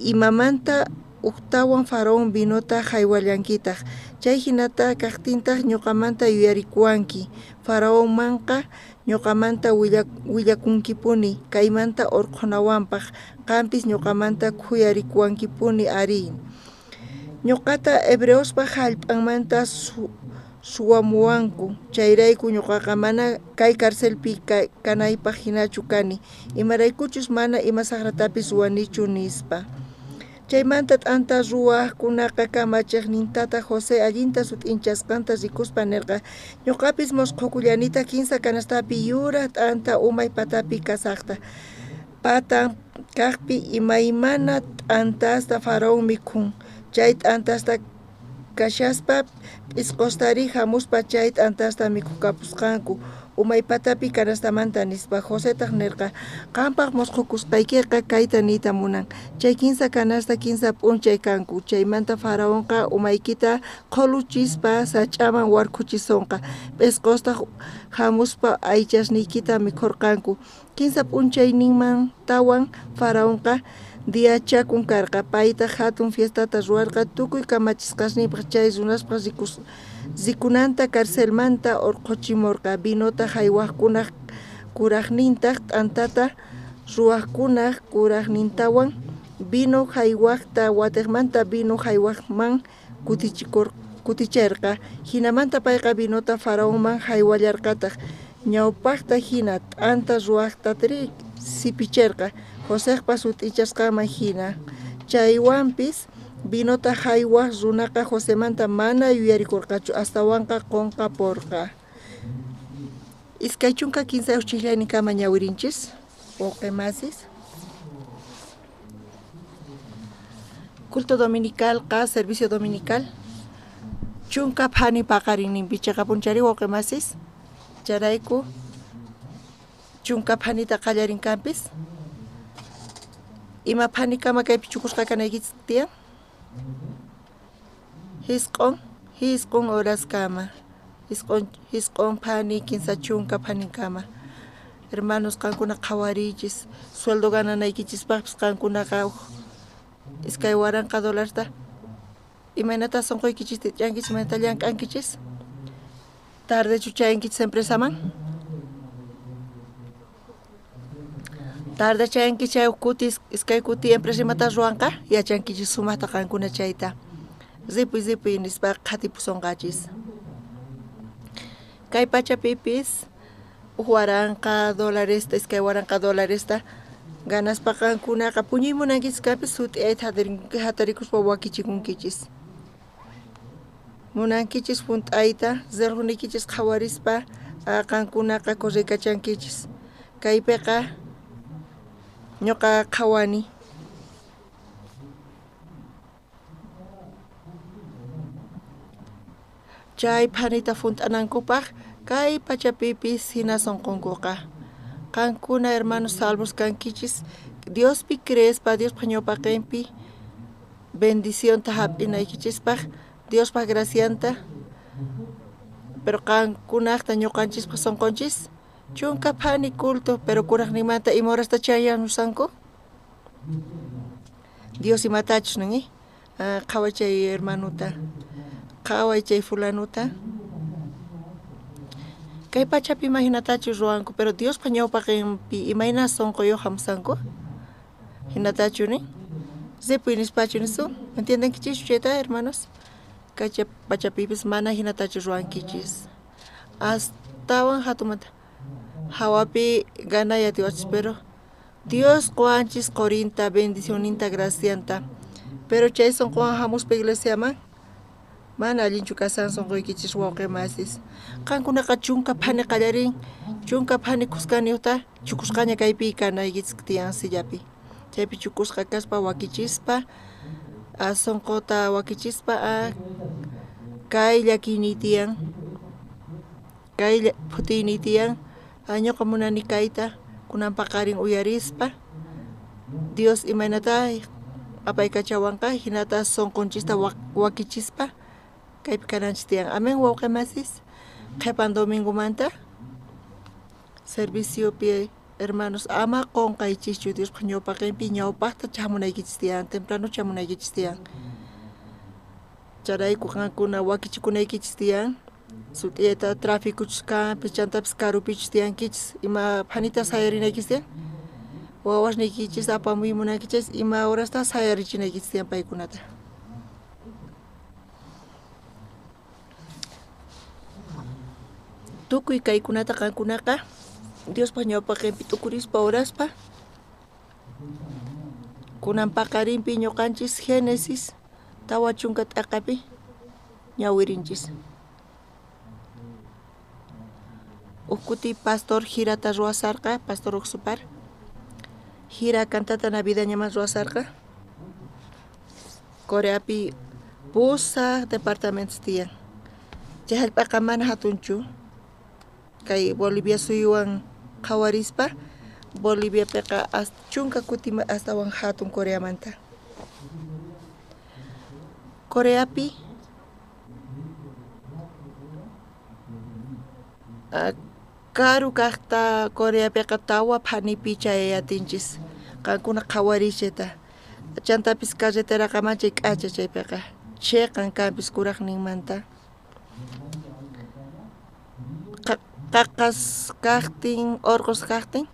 Imamanta ujtawan faraón vinota haywallankitaj. Chay hinata kajtintaj ñuqamanta yuyarikuwanki. Faraonmanqa ñuqamanta willakunkipuni kaymanta urqhunawanpaj. Qampis ñuqamanta khuyarikuwankipuni ari. Ñuqata hebreospaj hallp'anmanta suwamuwanku. Chayrayku ñuqaqa mana kay carcelpi kanaypaj hinachu kani. Imaraykuchus mana ima saqratapis ruwanichu nispa. Chaymanta t'anta ruwajkunaqa kamachejnintata José allinta sut'inchasqanta rikuspa nerqa, ñuqapis mosqhukullanita kinsa canastapi yuraj t'anta umay patapi kasajta. Patan kajpi imaymana t'antasta faraón mikhun. Chay t'antasta kashaspa p'isqostari hamuspa chay t'antasta mikhukapusqanku umay patapi canastamanta nispa. Josetaj nerqa, qampaj mosqhukusqaykeqa kayta niyta munan. Chay kinsa canasta kinsa p'unchay kanku. Chaymanta faraonqa umaykita qholuchispa sach'aman warkhuchisonqa. P'isqostaj hamuspa aychasniykita mikhorqanku. Kinsa p'unchayninmantawan faraonqa diachakun karqa. Paytaj hatun fiestata ruwarqa tukuy kamachisqasninpaj chay runaspaj rikunanta carcelmanta urqhuchimorqa. Vinota haywajkunaj kurajnintaj t'antata ruwajkunaj kurajnintawan vino haywajta watejmanta vino haywajman kuticherqa. Hinamanta payqa vinota faraonman haywallarqataj. Ñawpajta hina t'anta ruwajtatri sipicherqa Josejpa sut'ichasqanman hina. Chaywanpis vinota haywaj runaqa Josemanta mana yuyarikorqachu, astawanqa qunqaporqa. 23 chijlayninkama ñawirinchis, wawqimasis. Culto dominical qa servicio dominical. Chunka phani paqarinninpi chiqapunchari wawqimasis. Charayku chunka phanita qallarinkanpis. Ima phanikama kaypi chukusqa kanaykichis tiyan? Hisq'on horaskama. Hisq'on phani 30 phaninkama. Hermanos, qankuna qhawariychis. Sueldo gananaykichispaqpis qankunaqa $2000 imaynata sunquykichis tich'ankichis, imaynata llank'ankichis? Tardechu chayankichis empresaman? Tarde chayankichis chay kuti iskay kuti empresa imata ruwanqa? Yachankichis sumaqta qankuna chayta. Ripuy ripuy nispa qhatipusonqachis. Kay pachapipis $1000, $2000 ganaspa qankunaqa puñuy munankichis kanpis sut'iyayta hatarikuspa wakichikunkichis. Munankichis hunt'ayta relojniykichis qhawarispa qankunaqa correkachankichis. Kaypiqa ñuqa qhawani. Chay phanita hunt'anankupaj kay pachapipis hina sunqunkuqa. Qankuna hermanos salvos kankichis Diospi creespa Diospaj ñawpaqinpi bendicionta hap'inaykichispaj Diospaj gracianta. Pero qankunaqta ñuqanchispaj sunqunchis chunka phani culto, pero kurajninmanta ima horasta chayamusanku? Dios imatachus nin, qhaway chay hermanuta, qhaway chay fulanuta. Kay pachapi imahinatachus ruwanku, pero Diospa ñawpaqinpi imayna sunquyuq hamusanku? Hinatachu nin? Ripuy nispachu nisun? ¿Entiendenkichischu chayta, hermanos? Kay pachapipis mana hinatachu ruwankichis. Astawan hatunmanta hawapi ganay atiwachis, pero Dios quwanchis qurinta, bendicionninta, gracianta. Pero chay sunquwan hamuspa iglesiaman Mana allinchu kasan sunquykichis wawqi masis. Qankunaqa chunka phani qallarin, chunka phani khuskaniyuqta chukusqaña kaypi kanaykichis tiyan sillapi. Chaypi chukusqa kaspa wakichispa, sunquta wakichispa kay llakiyniy tiyan, kay phutiyniy tiyan, ñuqa munani kayta kunan paqarin uyarispa, Dios imaynata apaykachawanqa hinata sunqunchista wakichispa kaypi kananchis tiyan. Amén wawqi masis. Qhipan domingomanta serviciopi hermanos ama qunqaychischu Diospaq ñawpaqinpi ñawpaqta chamunaykichis tiyan, temprano chamunaykichis tiyan. Chayrayku qankuna wakichikunaykichis tiyan. Sut'iyata tráficochus kanpis chantapis karupichus tiyankichis ima phanita sayarinaykichis tiyan. Wawasniykichis apamuy munankichis ima horasta sayarichinaykichis tiyan paykunata. Tukuy kaykunata qankunaqa Diospaq ñawpaqinpi t'ukurispa oraspa kunan paqarinpi ñuqanchis Génesis 40 t'aqapi ñawirinchis. Uj kuti pastor girata ruwasarqa, pastor Uqsupar. Gira cantata navideñaman ruwasarqa. Coreapi pusaq departamentos tiyan. Chay hallp'aqa mana hatunchu. Kay Bolivia suyuwan qhawarispa, Boliviapiqa chunka kuti astawan hatun Coreamanta. Coreapi karu kaqta Coreapiqa tawa phanipi chayatinchis. Qankuna qhawaricheta. Chantapis carreteraqa manchay k'acha chaypiqa. Chiqan kanpis kuraqninmanta. Qaqas kaqtin, orqos kaqtin,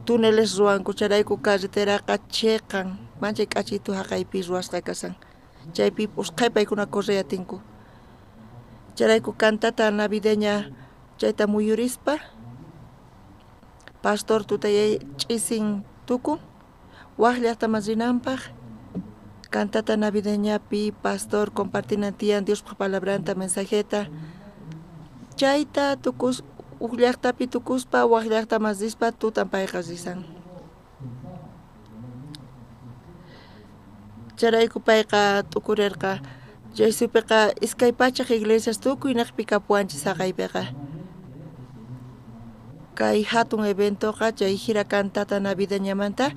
túneles ruwanku chayrayku carreteraqa chiqan manchay k'achitu haqaypi ruwasqa kasan. Chaypi usqhay paykuna correyatinku. Chayrayku cantata navideña chayta muyurispa pastor tutayay ch'isin tukun waq llaqtaman rinanpaq cantata navideñapi pastor compartinan tiyan Diospaq palabranta mensajeta chayta tukus uj llaqtapi tukuspa waq llaqtaman rispa tutan payqa risan. Chayrayku payqa t'ukurirqa chay suypiqa iskay pachaq iglesias tukuy niqpi kapuwanchis haqaypiqa. Kay hatun eventoqa chay gira cantata navideñamanta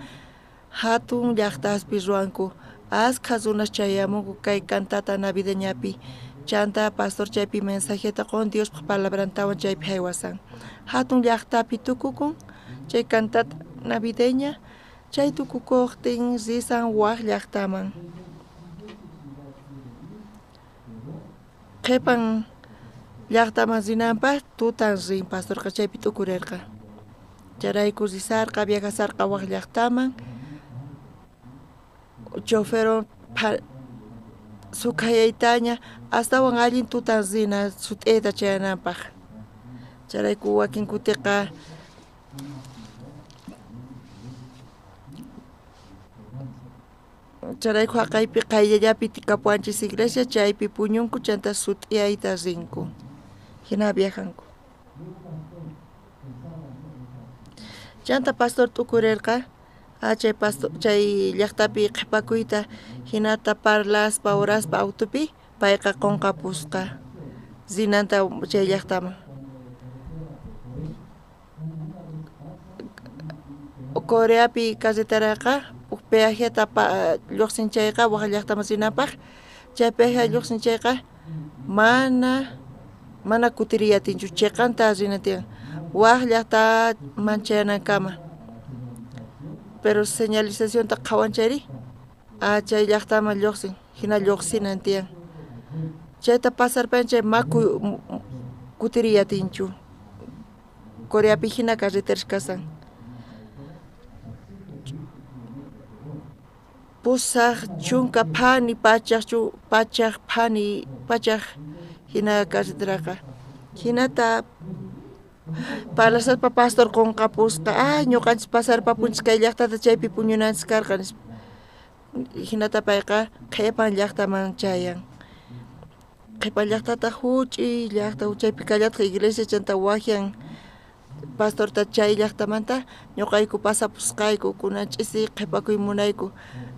hatun llaqtaspi ruwanku. Askha runas chayamunku kay cantata navideñapi. Chanta pastor chaypi mensajeta qun Diospaq palabrantawan chaypi haywasan. Hatun llaqtapi tukukun chay cantata navideña chay tukukuqtin risan waq llaqtaman. Qhipan llaqtaman rinanpaq tutan rin pastorqa chaypi t'ukurirqa. Chayrayku risarqa viajasarqa waq llaqtaman. Choferon sukhayaytaña astawan allin tutan rina sut'iyta chayananpaq. Chayrayku wakin kutiqa chayrayku haqaypi qayllallapi kapuwanchis iglesia chaypi puñunku chanta sut'iyayta rinku. Hina viajanku. Chanta pastor t'ukurirqa chay pastor chay llaqtapi qhipakuyta hinata parlaspa oraspa autopi payqa qunqapusqa rinanta chay llaqtaman. Coreapi carreteraqa uj peajeta lluqsin chayqa waq llaqtaman rinanpaq chay peaje lluqsin chayqa mana kutiriyatinchu chiqanta rina tiyan waq llaqtaman chayanankama. Pero señalizacionta qhawan chayri chay llaqtaman lluqsin hina lluqsinan tiyan. Chayta pasarpan chay maku kutiriyatinchu. Coreapi hina carreteras kasan. Pusaq chunka phani pachaq phani pachaq hina carreteraqa. Hinata parlaspa pastor qunqapusqa ñuqanchis pasarpapunchis kay llaqtata chaypi puñunanchis karqa nispa. Hinata payqa qhipan llaqtaman chayan. Qhipa llaqtataq huch'iy llaqta, chaypi kallataq iglesia chanta waqyan pastorta chay llaqtamanta ñuqayku pasapusqayku, kunan ch'isi qhipakuy munayku.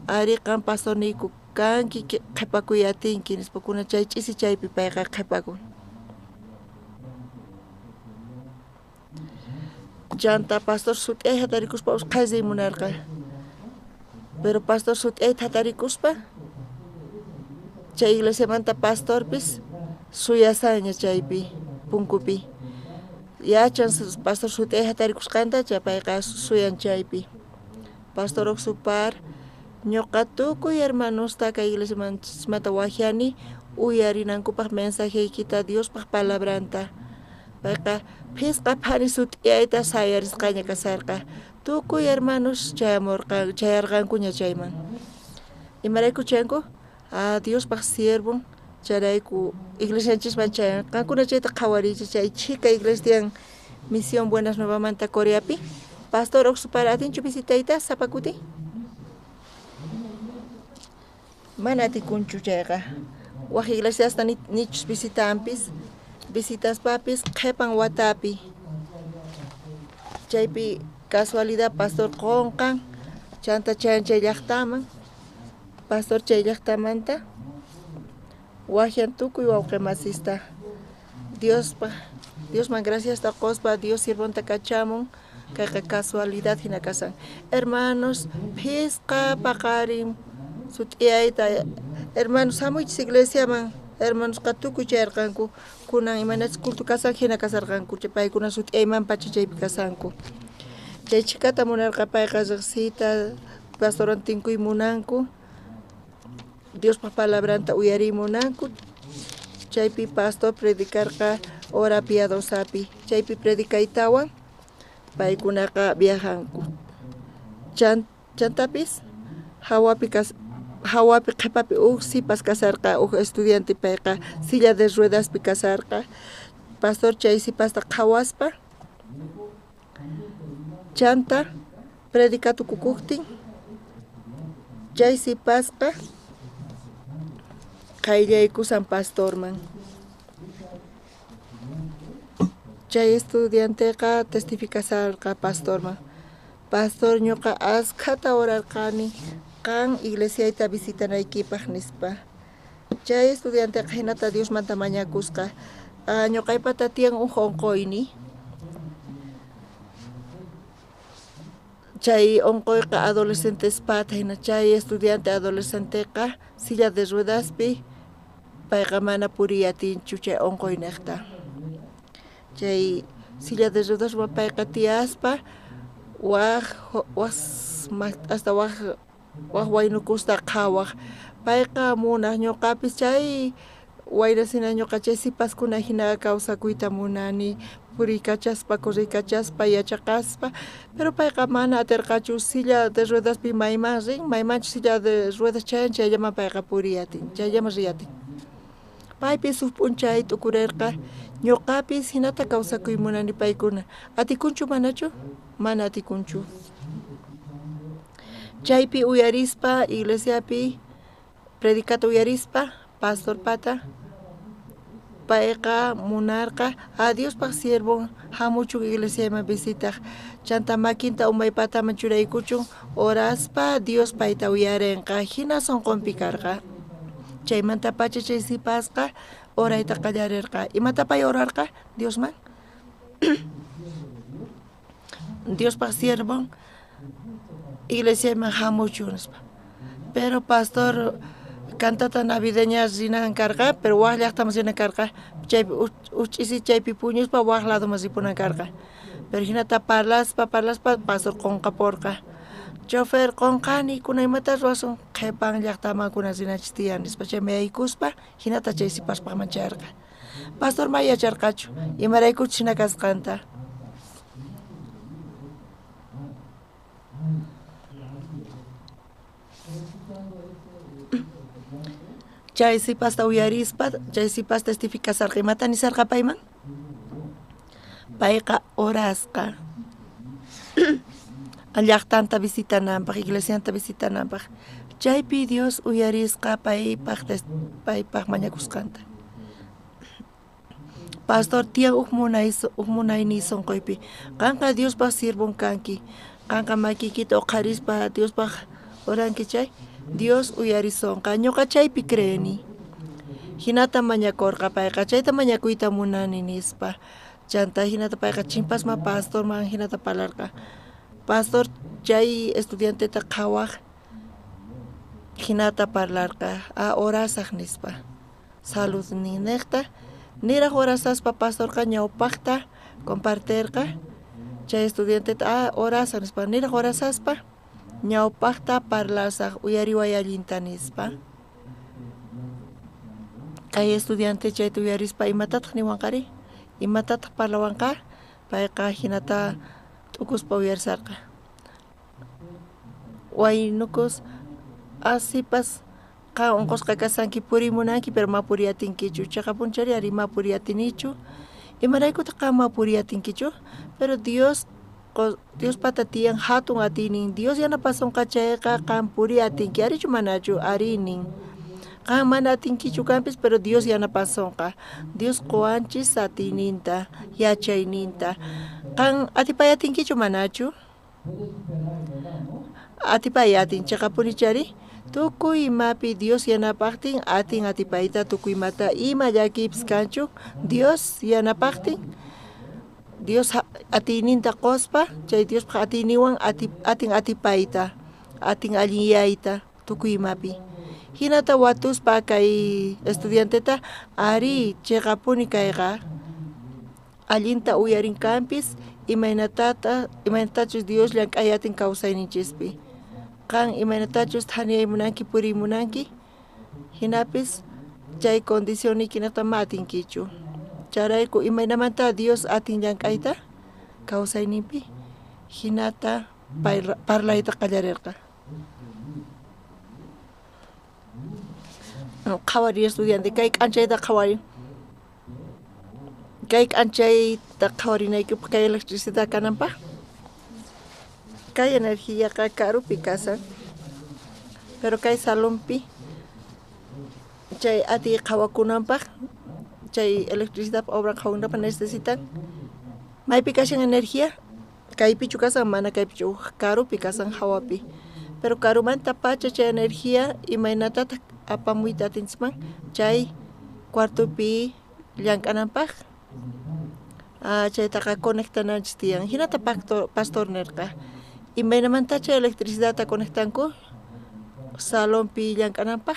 Ari qan pastorniyku kanki, qhipakuy atinki nispa, kunan chay ch'isi chaypi payqa qhipakun. Chanta pastor sut'iyay hatarikuspa usqhay riy munarqa. Pero pastor sut'iyayta hatarikuspa chay iglesiamanta pastorpis suyasanña chaypi punkupi. Yachan pastor sut'iyay hatarikusqanta, chay payqa suyan chaypi. Pastor Oxupar, ñuqa tukuy hermanosta kay iglesiamanta waqyani uyarinankupaq mensajeykita, Diospaq palabranta. Payqa phisqa phani sut'iyayta sayarisqaña kasarqa. Tukuy hermanos chayarqankuña chayman. Imarayku chayanku? Ah, Diospaq siervon, chayrayku iglesianchisman chayan. Qankuna chayta qhawariychis, chay chhika iglesia tiyan Misión Buenas Nuevamanta Coreapi. Pastor Oxupar atinchu visitayta sapa kuti? Mana atikunchu chayqa. Waj iglesiasta nichus visitanpis, visitaspapis qhipan watapi. Chaypi casualidad pastor qunqan, chanta chayan chay llaqtaman. Pastor chay llaqtamanta waqyan tukuy wawqimasista. Diosman graciasta quspa Dios siervonta kachamun, kayqa casualidad hina kasan. Hermanos, phisqa paqarin sut'iyayta, hermanos hamuychis iglesiaman, hermanosqa tukuy chayarqanku, kunan imaynachus culto kasan hina kasarqanku, paykuna sut'iyayman pacha chaypi kasanku. Chay chhikata munarqa payqa riqsiyta, pastorwan tinkuy munanku, Diospaq palabranta uyariy munanku. Chaypi pastor predicarqa hora piadosapi, chaypi predicaytawan paykunaqa viajanku. Chantapis hawapi qhipapi uj sipas kasarqa, uj estudiante payqa silla de ruedaspi kasarqa. Pastor chay sipasta qhawaspa chanta predicatukukuqtin chay sipasqa qayllaykusan pastorman. Chay estudianteqa testificasarqa pastorman. Pastor, ñuqa askhata orarqani qan iglesiayta visitanaykipaq nispa. Chay estudianteqa hinata Diosmanta mañakusqa. Ñuqaypata tiyan uj unquyni. Chay unquyqa adolescentespata hina chay estudiante adolescenteqa silla de ruedaspi payqa mana puriy atinchu chay unquyniqta. Chay silla de ruedaswan payqa tiyaspa waj hasta waj waynukusta qhawaj. Payqa munaj ñuqapis chay waynasina ñuqa chay sipaskuna hina kawsakuyta munani, puriykachaspa, corriykachaspa, yachaqaspa, pero payqa mana atirqachu silla de ruedaspi mayman rin, maymanchu silla de ruedas chayan, chayllaman payqa puriy atin, chayllaman riy atin. Paypis huk p'unchay t'ukurirqa, ñuqapis hinata kawsakuy munani paykuna. Atikunchu manachu? Mana atikunchu. Chaypi uyarispa, iglesiapi predicata uyarispa, pastorpata, payqa munarqa a Diospaq siervon hamuchun iglesiaman visitaq, chanta makinta umaypataman churaykuchun oraspa Dios payta uyarinqa, hina sunqunpi karqa. Chaymantapacha chay sipasqa orayta qallarirqa. Imata pay orarqa Diosman? Diospaq siervon iglesiaman hamuchun nispa. Pero pastor cantata navideña rinan karqa, pero waj llaqtaman rinan karqa, chaypi uch'isi chaypi puñuspa waj ladoman ripunan karqa. Pero hinata parlaspa pastor qunqapurqa. Chofer qunqani, kuna imata ruwasun qhipan llaqtaman kuna rinanchis tiyan nispa, chayman yaykuspa hinata chay sipaspaqman chayarqa. Pastor ma yacharqachu imaraykuchus hina kasqanta. Chay sipasta uyarispa, chay sipas testificasarqa. Imata nisarqa payman? Payqa orasqa llaqtanta visitananpaq, iglesianta visitananpaq. Chaypi Dios uyarisqa paypaq mañakusqanta. Pastor tiyan uj munayniy sonqoypi. Qanqa Diospaj siervon kanki. Qanqa makiykita uqharispa Diospaj oranki chay, Dios uyarisonqa. Ñuqa chaypi creeni. Hinata mañakorqa payqa, chayta mañakuyta munani nispa. Chanta hinata payqa chimpasma pastorman hinata parlarqa. Pastor chay estudianteta qhawaj hinata parlarqa, a orasaj nispa. Saludninejta niraj orasaspa pastorqa ñawpaqta comparterqa chay estudianteta a orasaj nispa, niraj orasaspa ñawpaqta parlasaj uyariway allinta nispa. Kay estudiante chayta uyarispa imatataq niwanqari? Imatataq parlawanqa? Payqa hinata t'ukuspa uyarisarqa. Waynukus asipas qan unqusqa kasanki purimunanki pero ma puriyatinkichu, chaqapunchari ari ma puriyatinichu. Imaraykutaq qan ma puriyatinkichu? Pero Dios Diospata tiyan hatun atiynin, Dios yanapasonqa chayqa qan puriyatinki, arichu manachu? Ari nin. Qan mana atinkichu kanpis, pero Dios yanapasonqa. Dios quwanchis atiyninta, yachayninta. Qan atipayatinkichu manachu? Atipay atin, chaqapuni chari. Tukuy imapi Dios yanapaqtin atin atipayta tukuy imata, ima llakiypis kanchu, Dios yanapaqtin, Dios atiyninta qospa, chay Diospaj atiyninwan atin atipayta, atin allinyayta tukuy imapi. Hinata watuspa kay estudianteta ari chaqapuni kayqa allinta uyarin kanpis imaynatachus Dios llank'ay atin kawsayninchispi. Qan imaynatachus thaniyay munanki puriy munanki, hinapis chay condicionniykinata ma atinkichu. Chayrayku imaynamanta Dios atin llank'ayta kawsayninpi, hinata parlayta qallarirqa. Qhawariy estudiante, kay k'anchayta qhawariy. Kay k'anchayta qhawarinaykipaq kay electricidad kananpaq. Kay energiaqa karupi kasan, pero kay salonpi chay atiy qhawakunanpaq, chay electricidad obra qhawakunanpaq necesitan. Maypi kashan energía? Kaypichu kasan, mana kaypichu, karupi kasan hawapi. Pero karumanta pacha chay energía imaynatataq apamuyta atinchisman chay cuartopi llank'ananpaq. Chaytaqa conectananchis tiyan. Hinata pastor nirqa. Imaynamanta chay electricidadta conectanku salonpi llank'ananpaq?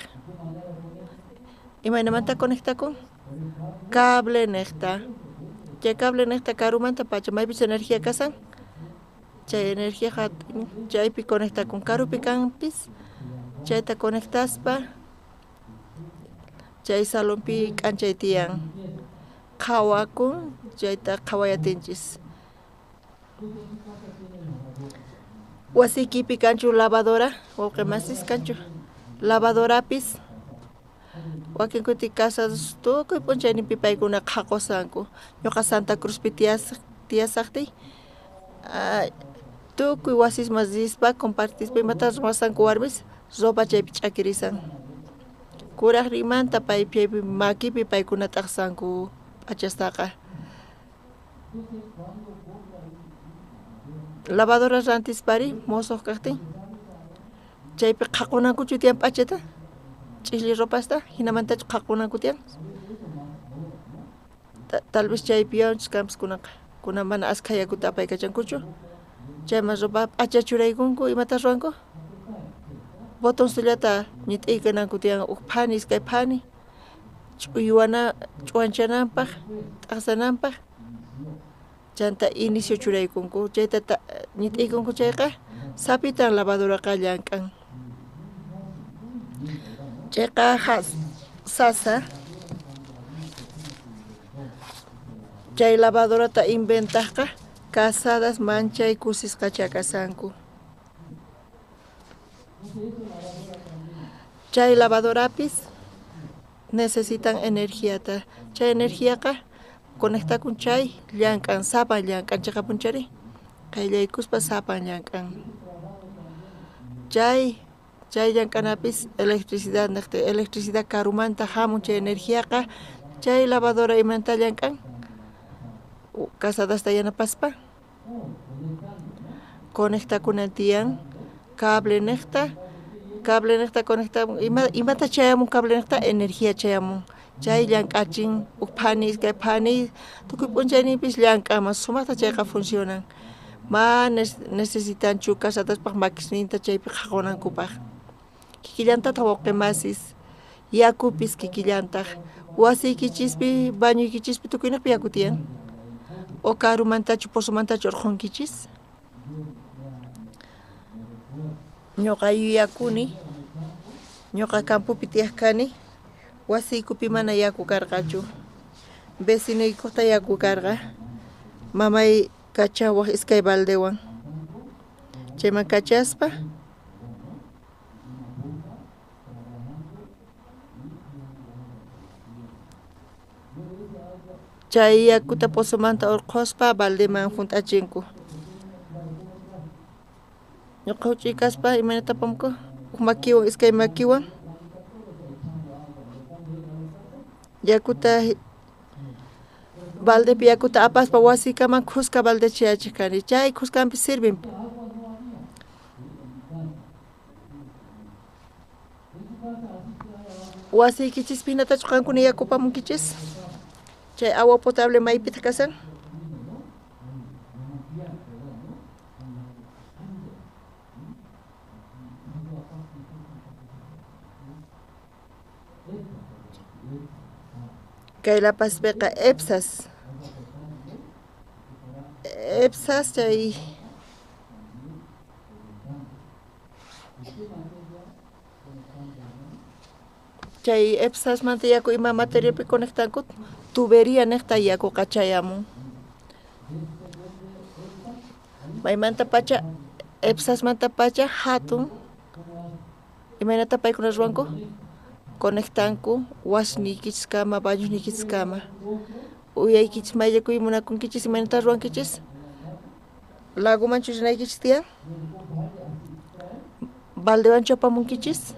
Imaynamanta conectakun? Cable niqta. Chay cable niqta karumanta pacha maypis energía kasan, chay energía chaypi conectakun. Karupi kanpis chayta conectaspa chay salonpi k'anchay tiyan. Qhawakun chayta qhawayatinchis. Wasiykipi kanchu lavadora, wawqimasis kanchu lavadorapis. Wakin kuti casados tukuy p'unchayninpi paykuna qhaqusanku. Ñuqa Santa Cruzpi tiyasaqtiy tukuy wasisman rispa compartispa imata ruwasanku warmis ropa chaypi ch'akirisan. Kuraqrinmanta pay chaypi makipi paykuna t'aqsanku p'achastaqa. Lavadora rantispari mosoq kaqtin chaypi qhaqunankuchu tiyan p'achata, ch'isli ropasta, hinamantachu qhaqunanku tiyan? Tal vez chaypi yawanchis kanpis kunanqa. Kunan mana askha yakuta apaykachankuchu. Chayman ropa p'acha churaykunku, imata ruwanku? Botoncillata ñit'iykananku tiyan uj phani, iskay phani, ch'uywana ch'uwanchananpaq, t'aqsananpaq. Chanta inicio churaykunku, chayta ñit'iykunku chayqa sapitan lavadoraqa llank'an. Chayqa sasa. Chay lavadorata inventajqa casadas manchay kusisqacha kasanku. Chay lavadorapis necesitan energiata. Chay energiaqa conectakun chay llank'an, sapan llank'an chaqapunchari. Qayllaykuspa sapan llank'an. Chay llank'anapis electricidad niqti, electricidad karumanta hamun chay energiaqa, chay lavadora imanta llank'an Casadasta yanapaspa? Conectakunan tiyan cable nejta conecta imata chayamun cable nejta energía chayamun chay llank'achin uj phani iskay phani tukuy p'unchaynipis llank'aman sumaqta chayqa funcionan mana necesitanchu casadaspaq makisninta chaypi qhaqunankupaq kikillantataq wawqimasis yakupis kikillantaq wasiykichispi bañoykichispi tukuynaqpi yaku tiyan o karumantachu pozomantachu urqhunkichis. Ñuqa yuyakuni ñuqa campopi tiyaq kani wasiykupi mana yaku karqachu vecinoykuqta yaku karqa mamay kachawaq iskay baldewan chayman kachaspa chay yakuta pozomanta urqhuspa baldeman hunt'achinku. Ñuqa huch'uy kaspa imaynata apamunku huk makiwan iskay makiwan yakuta baldepi yakuta apaspa wasiykaman khuska balde chayachiq kani chay khuskanpi sirvin. Wasiykichispi hinatachu qankuna yaku apamunkichis? Chay agua potable maypitaq kasan? Kay La Pazpiqa EPSAS chay chay EPSASmanta yaku ima materialpi conectanku tubería nejta yakuqa chayamun maymanta pacha EPSASmanta pacha hatun imaynata paykuna ruwanku conectanku wasniykichiskama bañosniykichiskama uyaykichis mayllakuy munakunkichis imaynata ruwankichis lagomanchu rinaykichis tiyan baldewanchu apamunkichis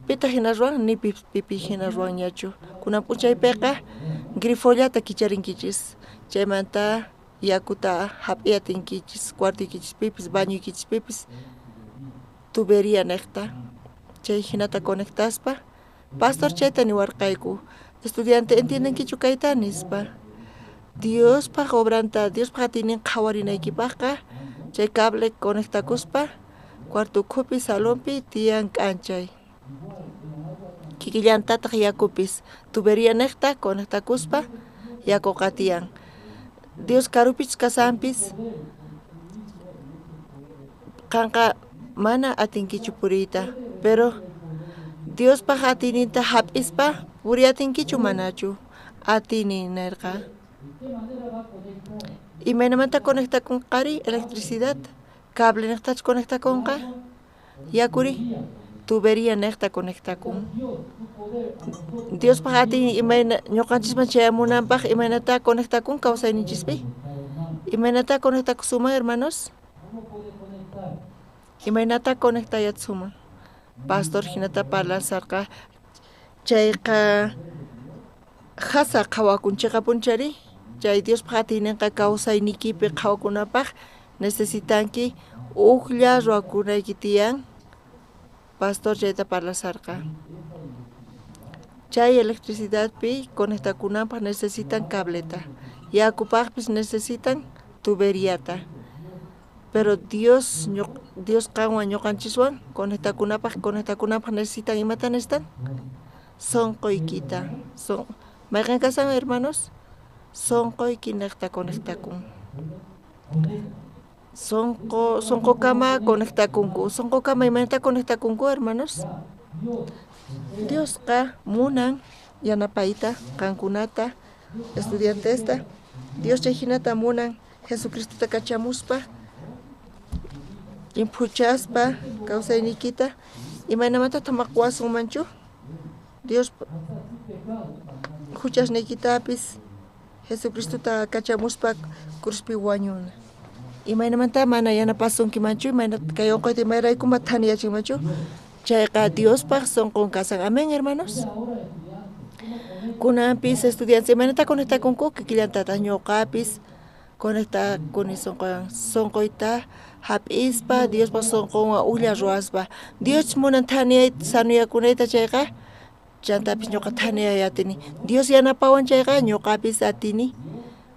pitaq hina ruwan ni pipi hina ruwanñachu kunan p'unchaypiqa grifollata kicharinkichis chaymanta yakuta hap'iyatinkichis cuartoykichispipis bañoykichispipis tubería nejta chay hinata conectaspa pastor chayta niwarqayku estudiante entiendenkichu kayta nispa Diospaq obranta Diospaq atiynin qhawarinaykipaqqa chay cable conectakuspa cuarto ukhupi salonpi tiyan k'anchay kikillantataq yakupis tubería nejta conectakuspa yakuqa tiyan Dios karupichu kasanpis qanqa mana atinkichu puriyta pero Diospaq atiyninta hap'ispa puriyatinkichu manachu atini nirqa imaynamanta conectakunqari electricidad cable nejtachu conectakunqa yakuri tubería nejta conectakun Diospaq atiynin imayna ñuqanchisman chayamunanpaq imaynata conectakun kawsayninchispi imaynata conectakusuman hermanos imaynata conectayatsuman pastor hinata parlasarqa chayqa jasa qhawakun chiqapunchari chay Diospaq atiyninqa kawsaynikipi qhawakunapaq necesitanki ujlla ruwakunayki tiyan pastor chayta parlasarqa chay electricidadpi conectakunanpaq necesitan cableta yakupaqpis necesitan tuberiata pero Dios qanwan ñuqanchiswan conectakunapaq necesitan imata necesitan sonqoykita mayqin kasan hermanos sonqoyki nejta conectakun sonqokama conectakunku sonqokama imaynata conectakunku hermanos Diosqa munan yanapayta qankunata estudiantesta Dios chay hinata munan Jesucristota kachamuspa llimphuchaspa kawsayniykita imaynamanta tamakuwasunmanchu Dios huchasniykitapis Jesucristota kachamuspa cruzpi wañuna imaynamanta mana yanapasunkimanchu imaynata kay unquyta imayrayku thaniyachinmanchu chayqa Diospaq sunqun kasan amén hermanos. Kunanpis estudiantes imaynata conectakunku kikillantataq ñuqapis conectakuni sunquywan sunquyta hap'ispa Diospa sunqunwan ujlla ruwaspa. Dios munan thaniyayta sanuyakunayta chayqa chantapis ñuqa thaniyay atini. Dios yanapawan chayqa ñuqapis atini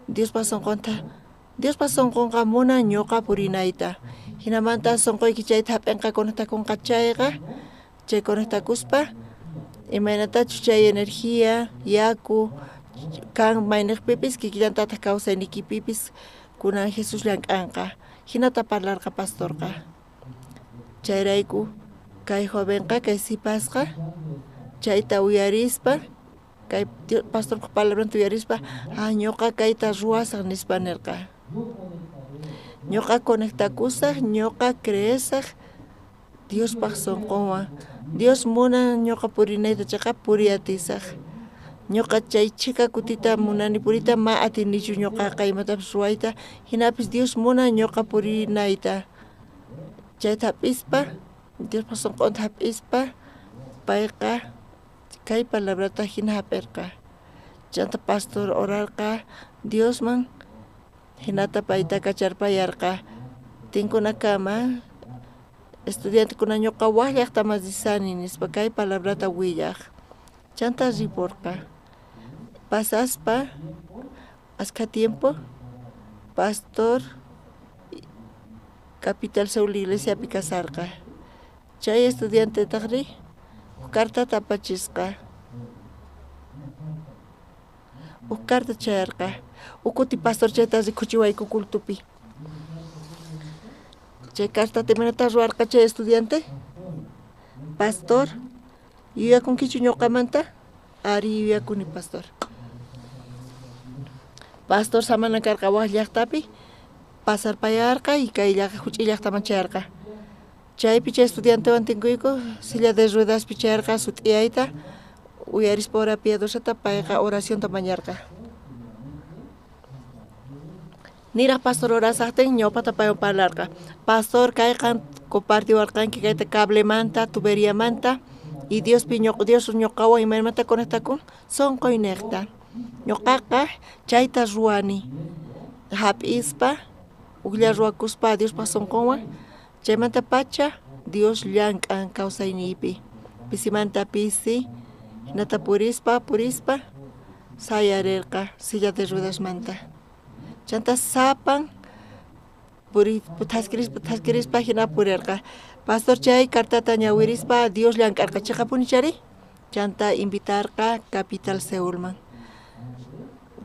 Diospa sunqunta. Diospa sunqunqa munan ñuqa purinayta. Jinamanta sunquyki chayta hap'inqa conectakunqa chayqa chay conectakuspa imaynatachus chay energía yaku kan mayniqpipis kikillantataq kawsayniykipipis kunan Jesús llank'anqa. Jinata parlarqa pastorqa. Chayrayku kay jovenqa kay sipasqa chayta uyarispa kay pastorpa palabranta uyarispa ah ñuqa kayta ruwasaq nispa nirqa. Ñuqa conectakusaq ñuqa creesaq Diospaq sunqunwan. Dios munan ñuqa purinayta chayqa puriyatisaq. Ñuqa chay chhika kutita munani puriyta ma atinichu ñuqaqa imatapis ruwayta jinapis Dios munan ñuqa purinayta. Chayta hap'ispa Diospa sunqunta hap'ispa payqa kay palabrata jina hap'irqa. Chanta pastor orarqa Diosman jinata payta kacharpayarqa tinkunakama estudiantekuna ñuqa waj llaqtaman risani nispa kay palabrata willaj. Chanta ripurqa. Pasaspa askha tiempo pastor Capital Seúl iglesiapi kasarqa. Chay estudiantetaqri uj cartata apachisqa. Uj carta chayarqa. Uj kuti pastor chayta rikuchiwayku cultupi. Chay cartata imaynata ruwarqa chay estudiante? Pastor, yuyakunkichu ñuqamanta? Ari yuyakuni pastor. Pastor samana karqa waj llaqtapi pasarpayarqa y kay huch'uy llaqtaman chayarqa. Chaypi chay estudiantewan tinkuyku silla de ruedaspi chayarqa sut'iyayta uyarispa hora piadosata payqa oracionta mañarqa. Niraj pastor orasaqtin ñawpata paywan parlarqa. Pastor kayqa compartiwarqanki kayta cablemanta, tuberiamanta y Diospi Dios ñuqawan imaynamanta conectakun sunquyniqta. Ñuqaqa chayta ruwani hap'ispa ujlla ruwakuspa Diospa sunqunwan chaymanta pacha Dios llank'an kawsayniypi pisimanta pisi hinata purispa purispa sayarirqa silla de ruedasmanta. Chanta sapan thaskirispa thaskirispa hina purirqa. Pastor chay cartata ñawirispa Dios llank'arqa chiqapuni chari chanta invitarqa Capital Seúlman.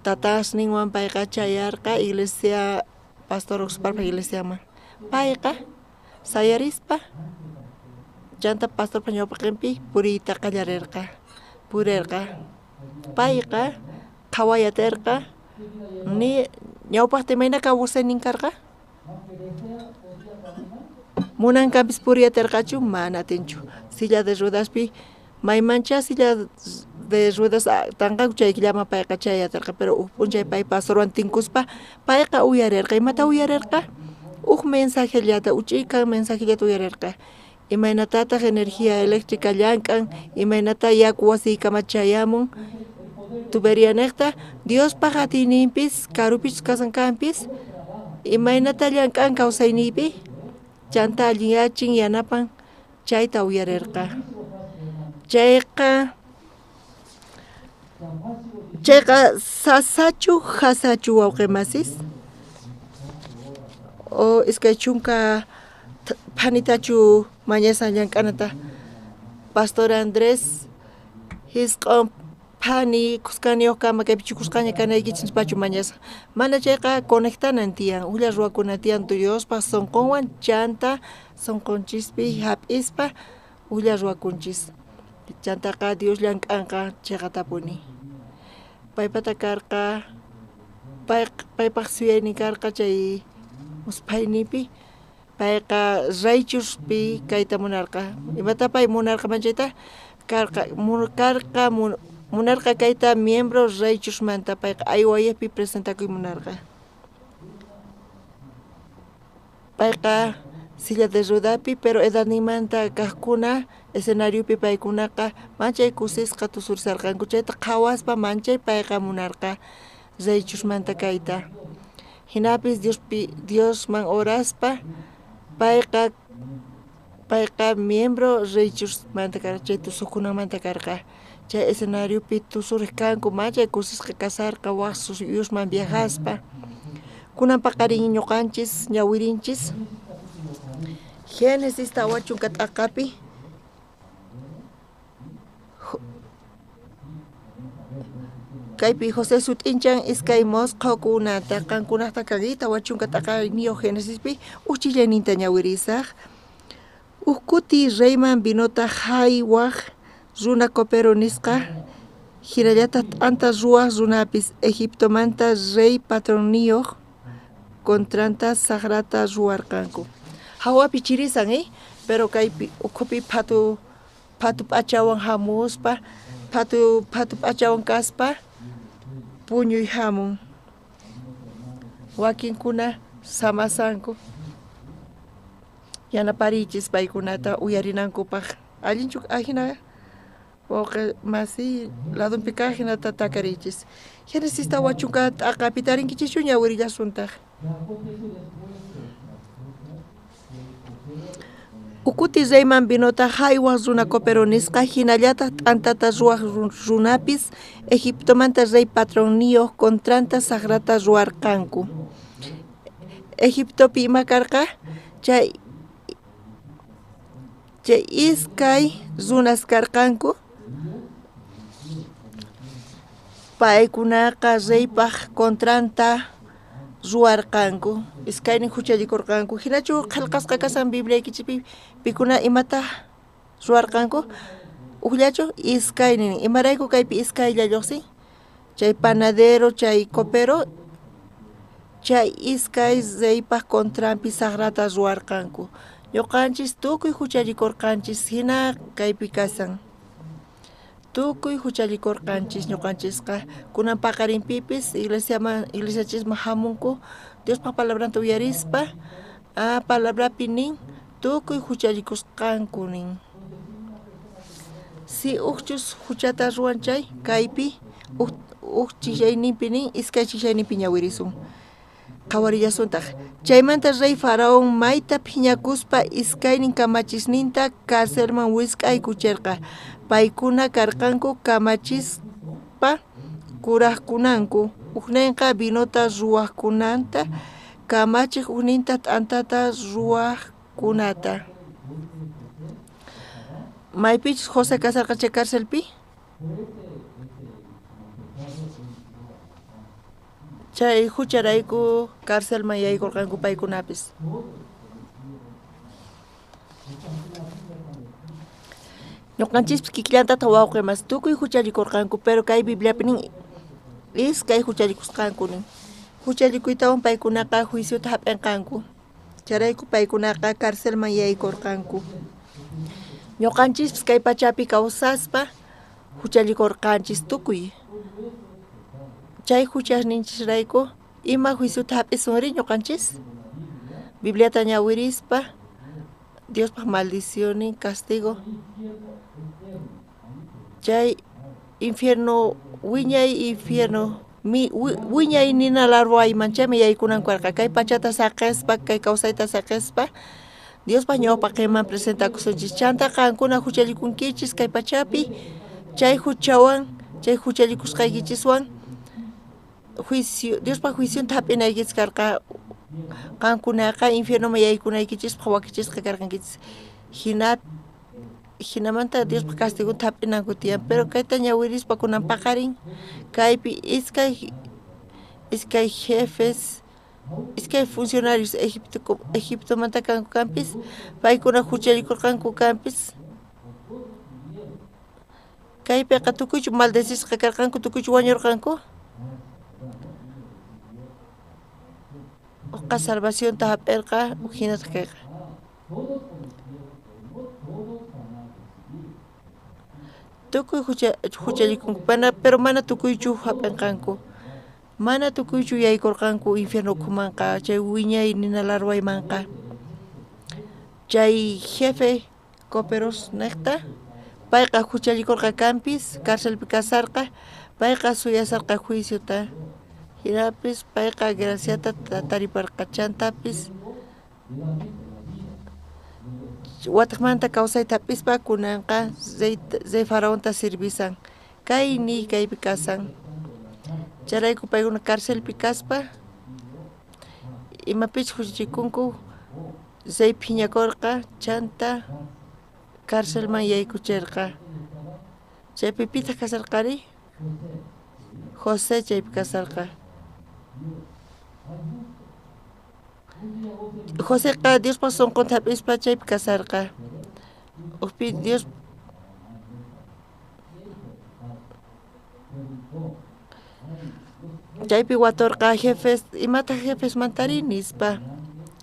Tatasninwan payqa chayarqa iglesia pastor Oxparpa iglesiaman. Payqa sayarispa chanta pastorpa ñawpaqinpi puriyta qallarirqa purirqa. Payqa qhawayatirqa ni ñawpaqta imayna kawsaynin karqa? Munankanpis puriyatirqachu? Mana atinchu. Silla de ruedaspi maymancha silla de ruedas tanqanku chaykillaman payqa chayatirqa pero uj p'unchay pay pastorwan tinkuspa payqa uyarirqa. Imata uyarirqa? Uj mensajellata uch'iykan mensajellata uyarirqa. Imaynatataq energía eléctrica llank'an, imaynata yaku wasiykama chayamun tuberianiqta Diospaq atiyninpis karupichus kasankanpis imaynata llank'an kawsayniypi chanta allinyachin yanapan chayta uyarirqa. Chayqa sasachu hasachu wawqimasis o iskay chunka phanitachu mañasan llank'anata. Pastor Andrés hisq'on phani khuskaniyuq kama kaypi chukusqaña kanaykichis nispachu mañasan. Mana chayqa conectanan tiyan ujlla ruwakuna tiyan Diospaq sunqunwan chanta sunqunchispi hap'ispa ujlla ruwakunchis. Chantaqa Dios llank'anqa chiqatapuni. Paypata karqa paypaq suyaynin karqa chay musphayninpi payqa raychuspi kayta munarqa. Imata pay munarqa manchayta karqa munarqa kayta miembro raychusmanta payqa IYFpi presentakuy munarqa. Payqa Silla de ruedapi, pero edadninmanta kajkuna escenariopi paykunaqa manchay kusisqa tusurisarqanku, chayta qhawaspa manchay payqa munarqa reychusmanta kayta. Jinapis Diosman oraspa payqa miembro reychusmanta karqa, chay tusuqkunamanta karqa. Chay escenariopi tusuriq kanku, manchay kusisqa kasarqa waj suyusman viajaspa. Kunan paqarin ñuqanchis ñawirinchis Génesis 40 t'aqapi kaypi José sut'inchan iskay mosqokunata qankunaqta kanki 40 t'aqaniyuq Génesispi uj chillayninta ñawirisaq. Uj kuti reyman vinota jaywaj runa copero nisqa hinallataq t'anta ruwaj runapis Egiptomanta rey patronniyuq contranta saqrata ruwarqanku. Hawapi chirisan, pero kaypi ukhupi phatu p'achawan hamuspa, phatu p'achawan kaspa puñuy hamun. Wakinkuna samasanku yanaparichis paykunata uyarinankupaq. Allinchu ajina wawqi masi ladunpi kaq hinata takarichis. Génesis 40 t'aqapi tarinkichischu ñawirillasuntaq. Ukuti reyman vinota jaywaj runa copero nisqa hinallataq t'antata ruwaj runapis Egiptomanta rey patronniyuq contranta saqrata ruwarqanku. Egiptopi ima karqa? Chay iskay runas karqanku. Paykunaqa reypaq contranta ruwarqanku, iskaynin huchallikurqanku. Hinachu qillqasqa kasan Bibliaykichikpi pikuna imata ruwarqanku? Ujllachu iskaynin. Imarayku kaypi iskaylla lluqsin? Chay panadero, chay copero, chay iskay reypaq contranpi saqrata ruwarqanku. Ñuqanchis tukuy huchallikurqanchis hina kaypi kasan. Tukuy huchallikurqanchis ñuqanchisqa. Kunan paqarinpipis iglesiachisman hamunku Diospaq palabranta uyarispa, palabrapi nin tukuy huchallikusqanku nin. Si ujchus huchata ruwan chay kaypi uj chillayninpi nin iskay chillayninpi ñawirisun. Qhawarillasuntaq. Chaymanta rey Faraón mayta phiñakuspa iskaynin kamachisninta carcelman wisq'aykucherqa. Paykuna karqanku kamachispa kurajkunanku. Ujninqa vinota ruwajkunata kamachiq, ujninta t'antata ruwajkunata. Maypichus José kasarqa chay carcelpi? Chay hucharayku carcelman yaykurqanku paykunapis. Ñuqanchispis kikillantataq wawqi mas tukuy huchallikurqanku, pero kay Bibliapi nin iskay huchallikusqanku nin. Huchallikuytawan paykunaqa juiciota hap'inqanku. Chayrayku paykunaqa carcelman yaykurqanku. Ñuqanchispis kay pachapi kawsaspa huchallikurqanchis tukuy. Chay huchasninchisrayku ima juiciota hap'isunri ñuqanchis? Bibliata ñawirispa Diospaq maldicionin castigo. Chay infierno wiñay infierno wiñay nina larwayman chaymi yaykunanku karqa. Kay pachata saqespa, kay kawsayta saqespa Diospaq ñawpaqinman presentakusunchis. Chanta qankuna huchallikunkichis kay pachapi, chay huchawan, chay huchallikusqaykichiswan juicio, Diospaq juicionta hap'inaykichis karqa. Qankunaqa infiernoman yaykunaykichispaq wakichisqa karqankichis. Hinamanta Diospaq castigonta hap'inanku tiyan. Pero kayta ñawirispa kunan paqarin kaypi iskay jefes, iskay funcionarios Egiptomanta kanku kanpis, paykuna huchallikurqanku kanpis. Kaypiqa tukuychu maldecisqa karqanku, tukuychu wañurqanku? Uqa salvacionta hap'irqa hinataq kayqa. Tukuy huchallikunku, pero mana tukuychu hap'inqanku. Mana tukuychu yaykurqanku infierno ukhumanqa, chay wiñay nina larwaymanqa. Chay jefe coperos nejta payqa juchallikorqa kanpis carcelpi kasarqa payqa suyasarqa juiciota jinapis payqa graciata tariparqa chantapis watejmanta kawsayta hap'ispa kunanqa rey faraonta sirvisan kay niy kaypi kasan chayrayku paykuna carcelpi kaspa imapichus juchachikunku rey phiñakorqa chanta carcelman yaykucherqa chaypi pitaq kasarqari José chaypi kasarqa Joseqa Diospaq sunqunta hap'ispa chaypi kasarqa ujpi Dios chaypi watorqa jefes imataq jefesmantari nispa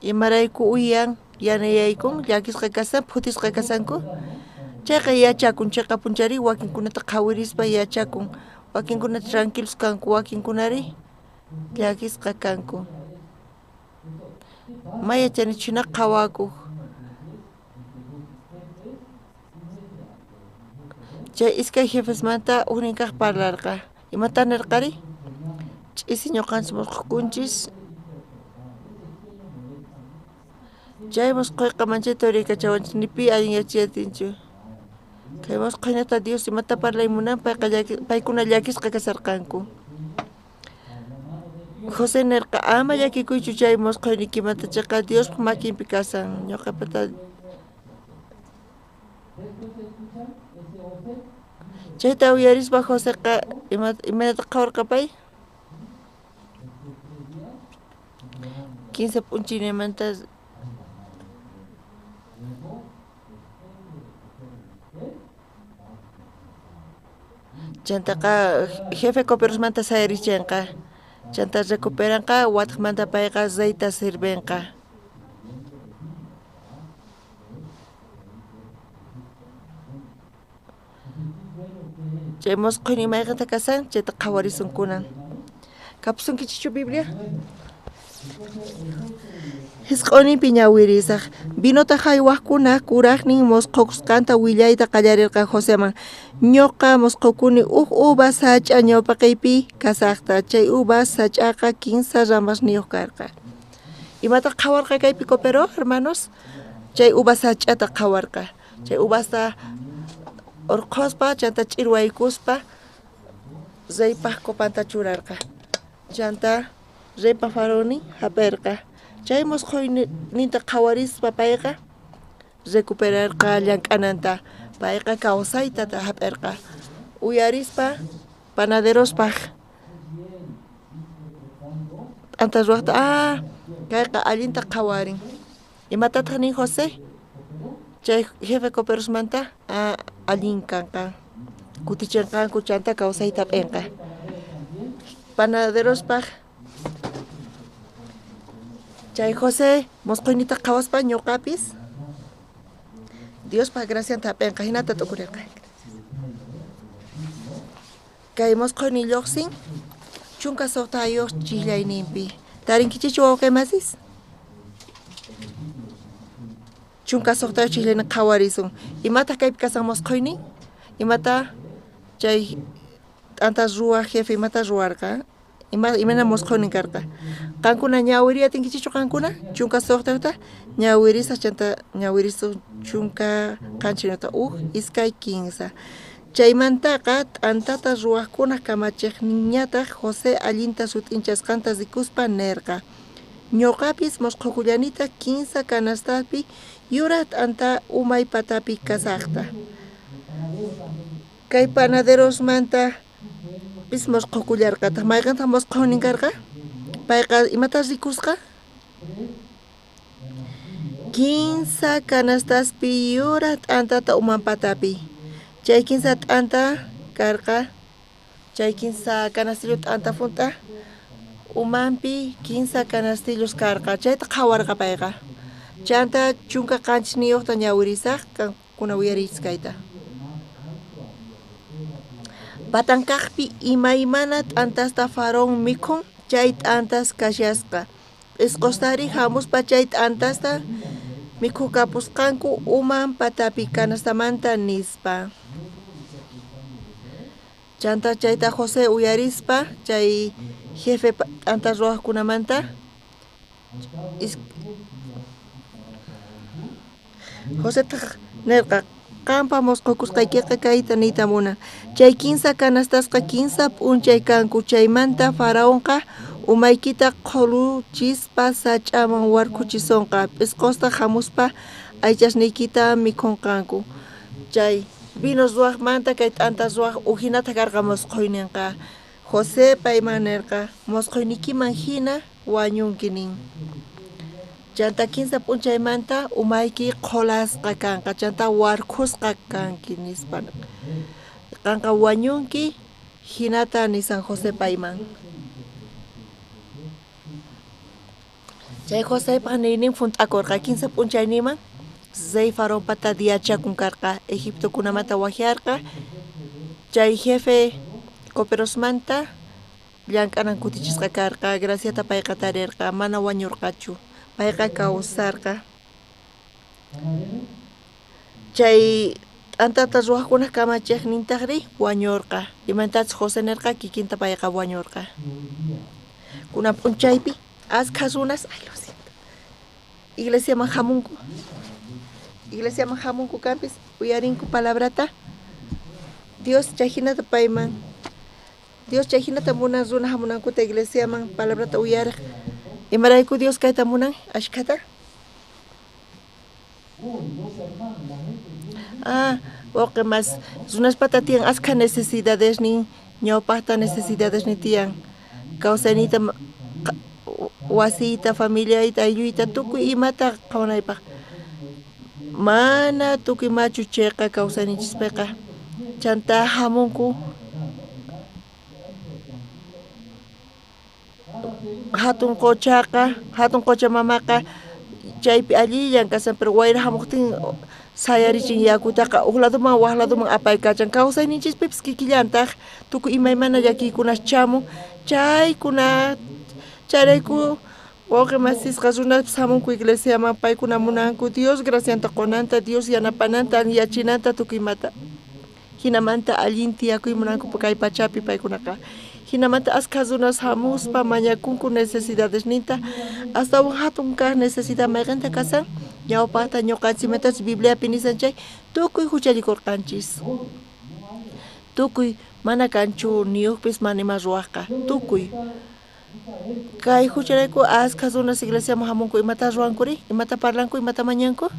imarayku uyan yanayaykun llakisqa kasan phutisqa kasanku chayqa yachakun chiqapunchari wakinkunata qhawarispa yachakun wakinkuna tranquilos kanku wakinkunari llakisqa kanku may yachanichu jina qhawakuq chay iskay jefesmanta ujnin kaj parlarqa imata nerqari ch'isi ñuqanchis musqhukunchis chay musqhuyqa manchayta uraykachawanchis ni pi allin yachayatinchu kay musqhuynata Dios imata parlay munan payqa paykuna llakisqa kasarqanku José nerqa ama llakikuychu chay musqhuyniykimanta chayqa Diospaq makinpi kasan ñuqapata chayta uyarispa Joseqa imaynata qhawarqa pay 15 p'unchaymanta chantaqa jefe coperosmanta sayarichenqa chanta recuperanqa watejmanta payqa reyta sirvenqa chay musqhuynin mayqenta kasan chayta qhawarisun kunan kapusunkichikchu Biblia Jisq'uninpi ñawirisaq vinota jaywaqkuna kurajnin musqhukusqanta willayta qallarirqa Joseman ñuqa musqhukuni uj uva sach'a ñawpaqeypi kasaqta chay uva sach'aqa 15 ramasniyuq karqa imata qhawarqa kaypi copero hermanos chay uva sach'ata qhawarqa chay uvasta urqhuspa chanta ch'irwaykuspa reypaq copanta churarqa chanta reypa faraonnin hap'irqa chay musqhuyninta qhawarispa payqa recuperarqa llank'ananta payqa kawsayta hap'irqa uyarispa panaderospaq t'anta ruwaqta kayqa allinta qhawarin imatataq nin José chay jefe coperosmanta allin kanqa kutichinqanku chanta kawsayta hap'inqa panaderospaq chay José musqhuynita qhawaspa ñuqapis Diospaq gracianta hap'inqa hinata t'ukurirqa kay musqhuynin lluqsin 16 chijllayninpi tarinkichikchu wawqi masis 16 chijllaynin qhawarisun imataq kaypi kasan musqhuynin imata chay t'anta ruwaq jefe imata ruwarqa imayna musqhuynin karqa qankuna ñawiriyatinkichikchu qankuna 16ta ñawirisaq chanta ñawirisun 17 1 2 15 chaymantaqa t'antata ruwaqkunaq kamachiqninñataq José allinta sut'inchasqanta rikuspa nerqa ñuqapis musqhukullanitaq 15 canastapi yuraq t'anta umay patapi kasaqta kay panaderosmanta pis musqhukullarqataq mayqintaq musqhuynin karqa payqa imata rikusqa 15 canastaspi yuraq t'antata uman patapi chay 15 t'anta karqa chay 15 canastillo t'anta junta umanpi 15 canastillos karqa chayta qhawarqa payqa chanta 17 ñawirisaq qankuna uyariychis kayta patankaqpi imaymana t'antasta faraón mikhun chay t'antas kashasqa p'isqostari hamuspa chay t'antasta mikhukapusqanku uman patapi canastamanta nispa. Chanta chayta José uyarispa chay jefe t'anta ruwaqkunamanta Josetaq nerqa qanpa mosqokusqaykiqa kayta niyta munan. Chay kinsa canastasqa kinsa p'unchay kanku chaymanta faraonqa umaykita qholuchispa sach'aman warkhuchisonqa p'isqostaq hamuspa aychasniykita mikhunqanku. Chay vino ruwaqmanta kay t'anta ruwaq ujinata karqa mosqoyninqa. José payman nerqa mosqoyniykiman hina wañunki nin. Chanta kinsa p'unchaymanta umayki qholasqa kanqa chanta warkhusqa kanki nispa. Qanqa wañunki hinata nisan José payman. Chay Josepaq niynin junt'akurqa kinsa p'unchayninman rey faraonpata diyachakun karqa Egiptokunamanta wajyarqa chay jefe coperosmanta llank'anan kutichisqa karqa graciata payqa tarirqa mana wañurqachu payqa kawsarqa. Chay t'antata ruwaqkunaq kamachiqnintaqri wañurqa imantachus José nirqa kikinta payqa wañurqa. Kunan p'unchaypi askha runas, ay lo siento, iglesiaman hamunku, iglesiaman hamunku kanpis uyarinku palabrata Dios chay hinata payman, Dios chay hinata munan runa hamunankuta iglesiaman palabrata uyariq. Imarayku Dios kayta munan ashkhata? Ah, wawqi mas runaspata tiyan askha necesidadesnin, ñawpaqta necesidadesnin tiyan. Kawsayniyta wasiyta, familiayta, aylluyta, tukuy imata qhawanaypaq. Mana tukuy machu chayqa kawsayninchispiqa. Chanta hamunku hatun qochaqa, hatun qocha mamaqa chaypi allillan kasan, pero wayra hamuqtin sayarichin yakutaqa huk ladoman wak ladoman apaykachan. Kawsayninchispipis kikillantaq tukuy imaymana llakiykunas chamun chaykuna chayrayku wawqi masisqa runapis hamunku iglesiaman paykuna munanku Dios gracianta qunanta, Dios yanapananta, alliyachinanta tukuy imata. Hinamanta allin tiyakuy munanku kay pachapi paykunaqa. Hinamanta askha runas hamuspa mañakunku necesidadesninta astawan hatun kaq necesidad mayqinta kasan ñawpaqta ñuqanchikmantachu Bibliapi nisan chay tukuy huchallikurqanchis. Tukuy mana kanchu niyuqpis mana ima ruwaqqa tukuy. Kay hucharayku askha runas iglesiaman hamunku imata ruwankuri, imata parlanku, imata mañanku.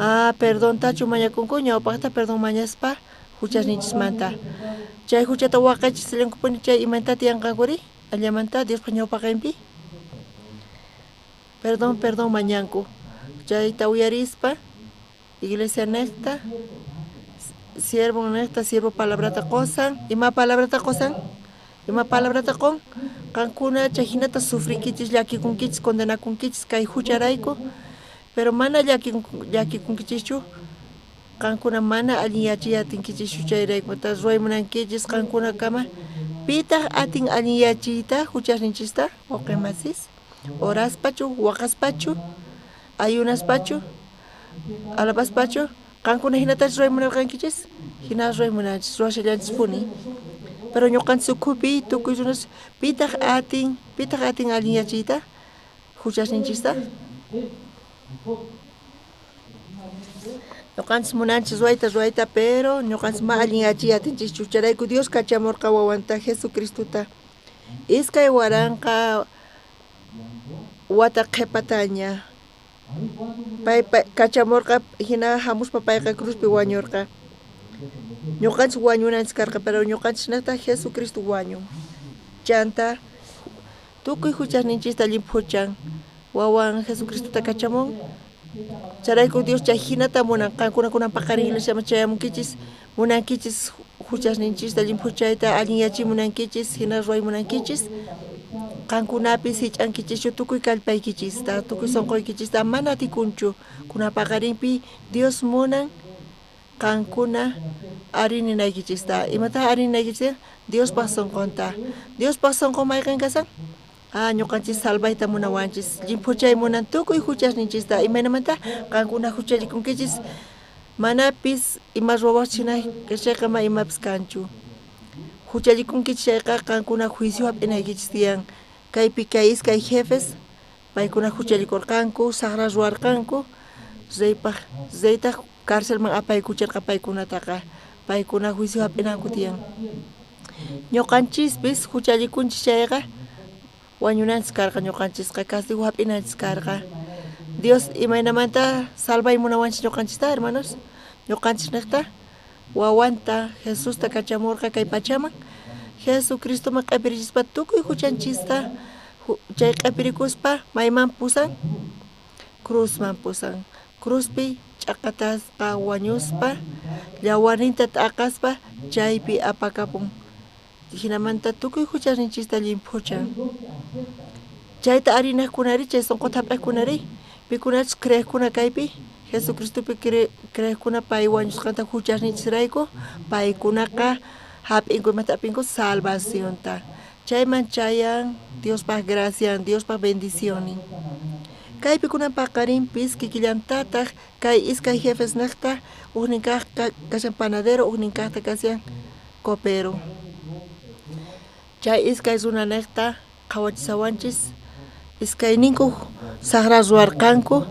Ah, perdontachu mañakunku ñawpaqta perdón mañaspa huchasninchismanta. Chay huchata waqaychislankupuni chay imanta tiyanqankuri allamanta Diospa ñawpaqinpi. Perdón, perdón mañanku. Chayta uyarispa iglesia niqta siervo niqta siervo palabrata qusan. Ima palabrata qusan? Ima palabrata qun? Qankuna chay hinata sufrinkichis, llakikunkichis, condenakunkichis kay hucharayku, pero mana llakikunkichischu. Qankuna mana allin yachiy atinkichischu chayrayku ruway munankichis qankunakama. Pitaq atin allin yachiyta huchasninchista wawqi masis? Oraspachu, waqaspachu, ayunaspachu, alabaspachu? Qankuna hinatachu ruway munarqankichis? Hina ruway munanchis, ruwashallanchispuni. Pero ñuqanchis ukhupi tukuy runas pitaq atin allin yachiyta huchasninchista? Ñuqanchis munanchis ruwayta pero ñuqanchis ma allin yachiy atinchischu. Chayrayku Dios kachamurqa wawanta Jesucristota 2000 wata qhipataña. Pay kachamurqa hina hamuspa payqa cruzpi wañurqa. Ñuqanchis wañunanchis karqa, pero ñuqanchis naqta Jesucristo wañun. Chanta tukuy huchasninchista llimphuchan wawan Jesucristota kachamun. Chayrayku Dios chay hinata munan qankuna kunan paqarin iglesiaman chayamunkichis, munankichis huchasninchista llimphuchayta allin yachiy munankichis, hina ruway munankichis. Qankunapis hich'ankichischu tukuy kallpaykichista, tukuy sunquykichista mana atikunchu. Kunan paqarinpi Dios munan qankuna arinaykichista. Imata arinaykichista? Diospaq sunqunta. Diospaq sunqun mayqin kasan? Ñuqanchis salvayta munawanchis, llimphuchay munan tukuy huchasninchista, imaynamanta qankuna huchallikunkichis, manapis ima ruwawaqchis hina chayqa ma imapis kanchu. Huchallikunkichis chayqa qankuna juicio hap'inaykichis tiyan. Kaypi kay iskay jefes paykuna huchallikurqanku, saqra ruwarqanku, reypaq reytaq carcelman apaykuchirqa paykunataqa, paykuna juicio hap'inanku tiyan. Ñuqanchispis huchallikunchis chayqa wañunanchis karqa, ñuqanchisqa castigo hap'inanchis karqa. Dios imaynamanta salvay munawanchis ñuqanchista, hermanos, ñuqanchis niqta wawanta Jesusta kachamurqa kay pachaman. Jesucristoman q'ipirichispa tukuy huchanchista chay q'ipirikuspa mayman pusan, cruzman pusan. Cruzpi ch'aqatasqa wañuspa llawarninta t'aqaspa chaypi apakapun. Hinamanta tukuy huchasninchista llimphuchan. Chayta arinaqkunari, chay sunquta hap'aqkunari, pikunachus creeqkuna kaypi, Jesucristopi creeqkuna pay wañusqanta huchasninchisrayku, paykunaqa hap'inku imata hap'inku salvacionta. Chayman chayan Diospaq gracian, Diospaq bendicionnin. Kaypi kunan paqarinpis kikillantataq kay iskay jefes niqta, ujnin kaq kashan panadero, ujnin kaqta kashan copero. Chay iskay runa niqta qhawachisawanchis, iskayninku saqra ruwarqanku,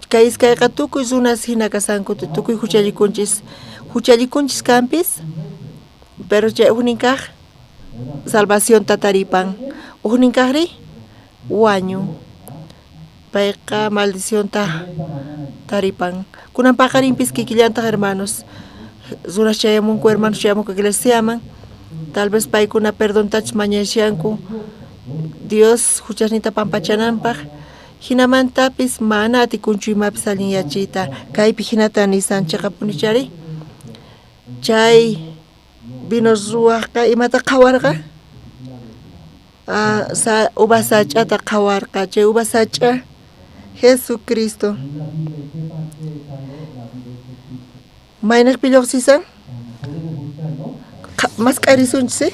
kay iskayqa tukuy runas hina kasanku, tukuy huchallikunchis, huchallikunchis kanpis, pero chay ujnin kaq salvacionta taripan, ujnin kaqri wañun, payqa maldicionta taripan. Kunan paqarinpis kikillantaq, hermanos, runas chayamunku, hermanos chayamunku iglesiaman, tal vez paykuna perdontachus mañashanku Dios huchasninta pampachananpaq, hinamantapis mana atikunchu imapis allinyachiyta, kaypi hinata nisan chiqapunichari. Chay vino ruwaqqa imata qhawarqa? Uva sach'ata qhawarqa, chay uva sach'a Jesucristo. Maynaqpi lluqsisan? Mask'arisunchis,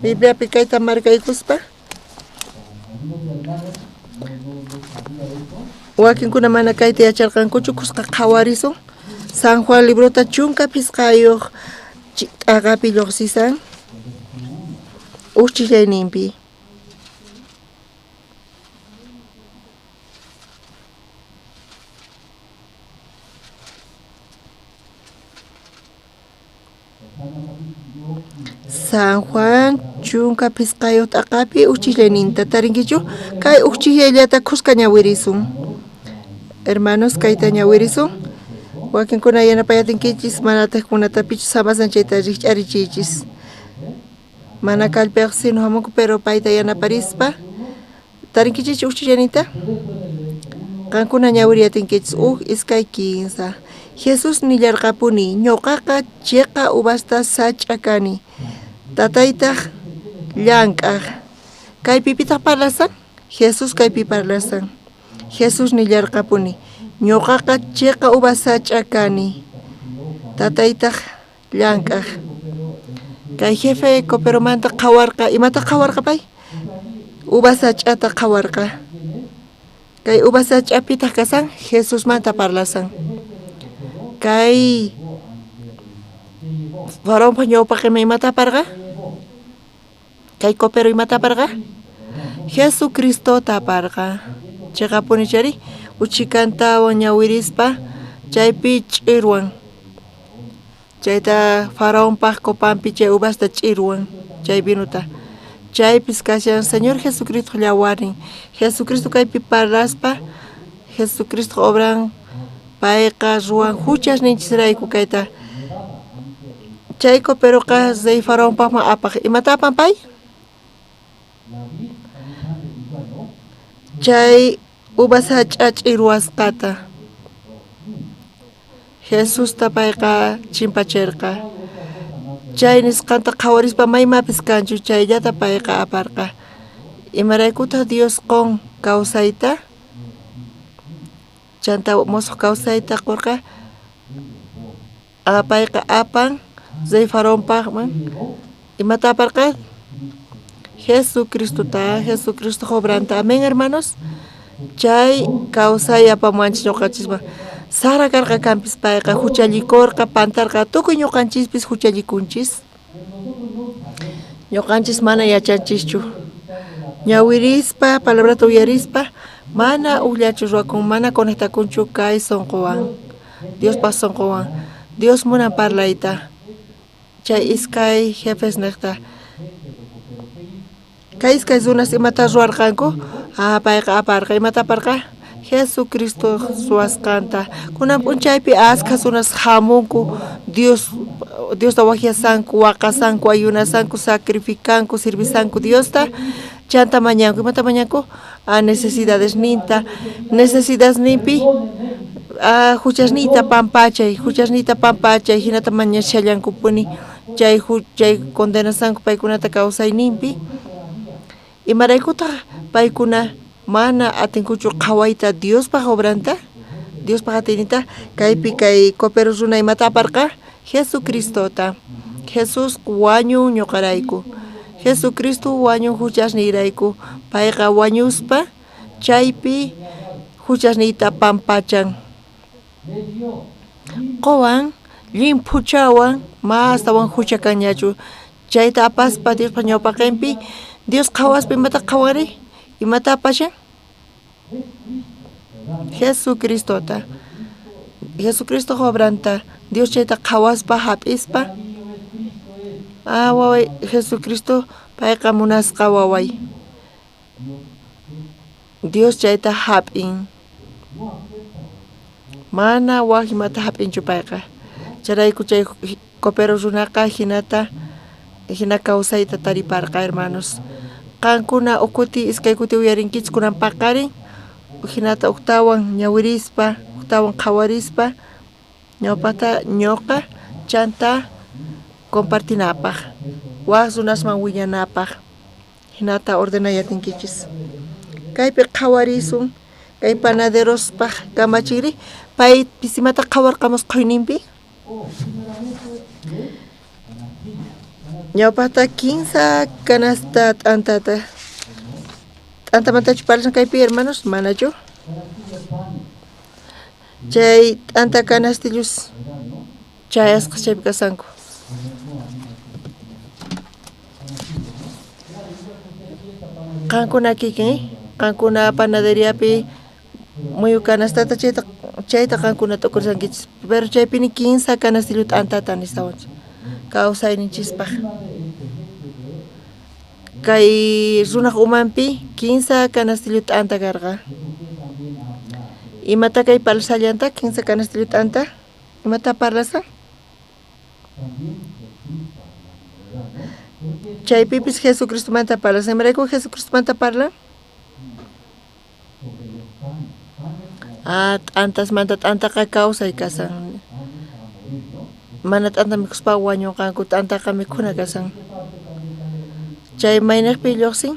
Bibliapi kayta markaykuspa. Wakinkuna mana kayta yacharqankuchu, kusqa qhawarisun. San Juan librota 15 t'aqapi lluqsisan uqchillayninpi. San Juan 15 t'aqapi uqchillayninta tarinkichu? Kay uqchillayllata kuska ñawirisun. Hermanos, kayta ñawirisun. Wakinkuna yanapayatinkichis, manataqkunatapichu samasan chayta rikch'arichiychis. Mana kallpayaq sino hamunku, pero payta yanaparispa. Tarinkichis uqchillayninta? Qankuna ñawiriyatinkichis. 1, 2, 3. Jesús nillarqapuni, ñuqaqa chiqa uvasta sach'a kani, tataytaq llank'aq. Kaypi pitaq parlasan? Jesús kaypi parlasan. Jesús nillarqapuni, ñuqaqa chiqa uvas sach'a kani, tataytaq llank'aq. Kay jefe coperomanta qhawarqa, imata qhawarqa pay? Uvas sach'ata qhawarqa. Kay uvas sach'apitaq kasan, Jesusmanta parlasan. Kay faraonpa ñawpaqinman imata aparqa? Kay copero imata aparqa? Jesucristota aparqa. Chiqapuni chari uchikantawan ñawirispa chaypi ch'irwan. Chayta faraonpaq copanpi chay uvasta ch'irwan, chay vinuta. Chaypis kashan Señor Jesucristo llawarin. Jesucristo kaypi parlaspa, Jesucristo obran payqa ruwan huchas ninchisrayku kayta. Chay coperoqa rey faraonpaqman apaq. Imata apan pay? Chay uvas sach'a ch'irwasqata. Jesusta payqa chimpachirqa. Chay nisqanta qhawarispa maymapis kanchu, chayllata payqa aparqa. Imaraykutaq Dios qun kawsayta? Chanta musuq kawsayta qurqa. Payqa apan rey faraonpaqman. Imata aparqa? Jesucristota, Jesucristo obranta. Amén, hermanos. Chay kawsay apamuwanchis ñuqanchisman. Sara karqa kanpis payqa huchallikurqa, pantarqa, tukuy ñuqanchispis huchallikunchis. Ñuqanchis mana yachanchischu. Ñawirispa, palabrata uyarispa, mana ujllachu ruwakun, mana conectakunchu kay sunquwan, Diospaq sunquwan. Dios munan parlayta. Chay iskay jefes niqta. Kay iskay runas imata ruwarqanku? Ah, payqa aparqa. Imata aparqa? Jesucristo ruwasqanta. Kunan p'unchaypi askha runas hamunku, Dios Diosta waqyasanku, waqasanku, ayunasanku, sacrificanku, sirvisanku Diosta, chanta mañanku. Imata mañanku? A necesidadesninta, necesidadesninpi huchasniyta pampachay, huchasniyta pampachay, hinata mañashallankupuni chay chay condenasanku paykunata kawsayninpi. Imaraykutaq paykuna mana atinkuchu qhawayta Diospaq obranta, Diospaq atiyninta? Kaypi kay copero runa imata aparqa? Jesucristota. Jesús wañun ñuqarayku. Jesucristo wañun huchasniyrayku. Payqa wañuspa chaypi huchasniyta pampachan. Quwan llimphuchawan ma astawan hucha kanñachu. Chayta apaspa Diospaq ñawpaqinpi Dios qhawaspa imata qhawari? Imata apashan? Jesucristota. Jesucristo obranta Dios chayta qhawaspa hap'ispa. Ah, waway, Jesucristo payqa munasqa waway. Dios chayta hap'in. Mana waj imata hap'inchu payqa. Chayrayku chay copero runaqa hinata hina kawsayta tariparqa, hermanos. Qankuna uj kuti iskay kuti uyarinkichis kunan paqarin hinata ujtawan ñawirispa, ujtawan qhawarispa ñawpata ñuqa chanta compartinapaq, waj runasman willanapaq hinata ordenay atinkichis. Kaypi qhawarisun kay panaderospaq kamachiri pay pisimata qhawarqamus qhuyninpi. Ñawpaqta 15 canasta t'antata. T'antamantachu parlashan kaypi, hermanos? Manachu? Chay t'anta canastillus chayasqas chaypi kasanku. Qankuna kikin, qankuna panaderiapi muyu canastata chayta chayta qankuna t'ukursankichis, pero chaypini 15 canastillo t'antata nistawanchis kawsayninchispaq. Kay runaq umanpi 15 canastillo t'anta karqa. Imata kay parlasallanta 15 canastillo t'anta? Imata parlasan? Chaypipis Jesucristomanta parlasan. Imarayku Jesucristomanta parlan? Ah, t'antasmanta t'antaqa kawsay kasan. Mana t'anta mikhuspa wañunqanku, t'antaqa mikhuna kasan. Chay mayniqpi lluqsin?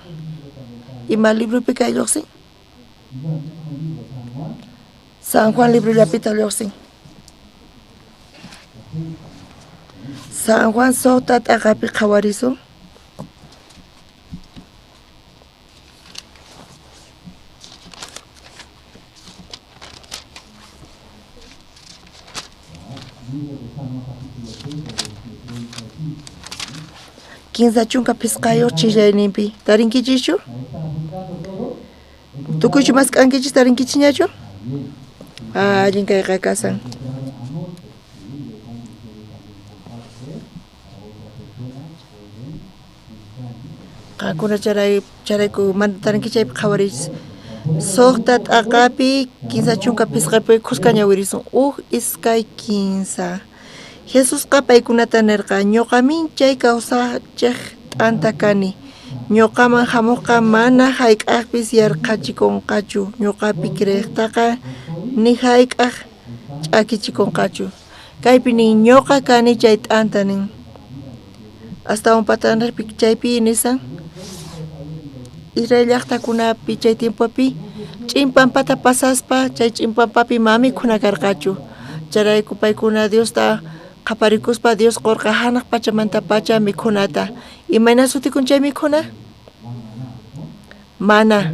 Ima libropi kay lluqsin? San Juan librollapitaq lluqsin. San Juan suqta t'aqapi qhawarisun. Kinsa chunka phisqayuq chillayninpi tarinkichischu? Tukuychu mask'ankichis tarinkichisñachu? Allin kayqa kasan. Qankuna charayku mana tarinkichis chaypi qhawariychis. Suqta t'aqapi 35pi khuska ñawirisun. 1, 2, 3. Jesusqa paykunata nirqa, ñuqamin chay kawsachiq t'anta kani. Ñuqaman hamuqqa mana hayk'aqpis yarqhachikunqachu, ñuqapi creeqtaqa ni hayk'aq ch'akichikunqachu. Kaypi nin ñuqa kani chay t'anta nin. Astawan patanaqpi chaypi nisan Israel llaqtakunapi chay tiempopi ch'in pampata pasaspa chay ch'in pampapi ma mikhuna karqachu. Chayrayku paykuna Diosta qhaparikuspa Dios qurqa hanaq pachamantapacha mikhunata. Imayna sutikun chay mikhuna? Mana.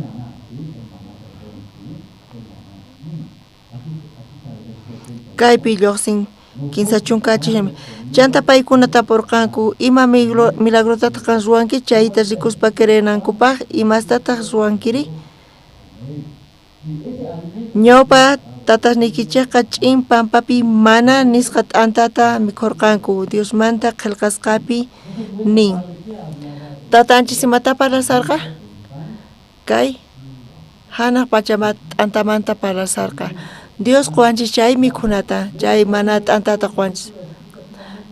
Kaypi llojsin 30 chishami. Chanta paykuna tapurqanku, ima milagrotataq qan ruwanki chayta rikuspa creenankupaj, imastataq ruwankiri? Ñawpa tatasniykichejqa ch'in pampapi mana nisqa t'antata mikhorqanku, Diosmanta qhelqasqapi nin. Tatanchis imata parlasarqa? Kay hanaq pachama t'antamanta parlasarqa. Dios qowanchis chay mikhunata, chay mana t'antata qowanchis.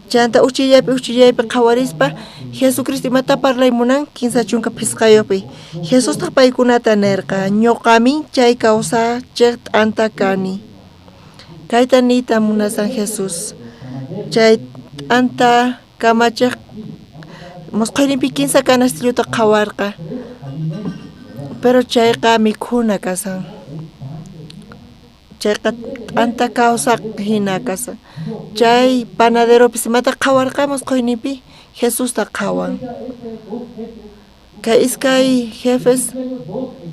Chanta uchillaypi uchillaypi qhawarispa Jesucristo imata parlay munan 35pi. Jesustaq paykunata nerqa, ñuqamin chay kawsachej t'anta kani. Kayta niyta munasan Jesús. Chay t'anta kamachej mosqhuyninpi 3 canastilluta qhawarqa. Pero chayqa mikhuna kasan. Chayqa t'anta kawsaq hina kasan. Chay panaderopis imata qhawarqa mosqhuyninpi Jesusta qhawan. Kay iskay jefes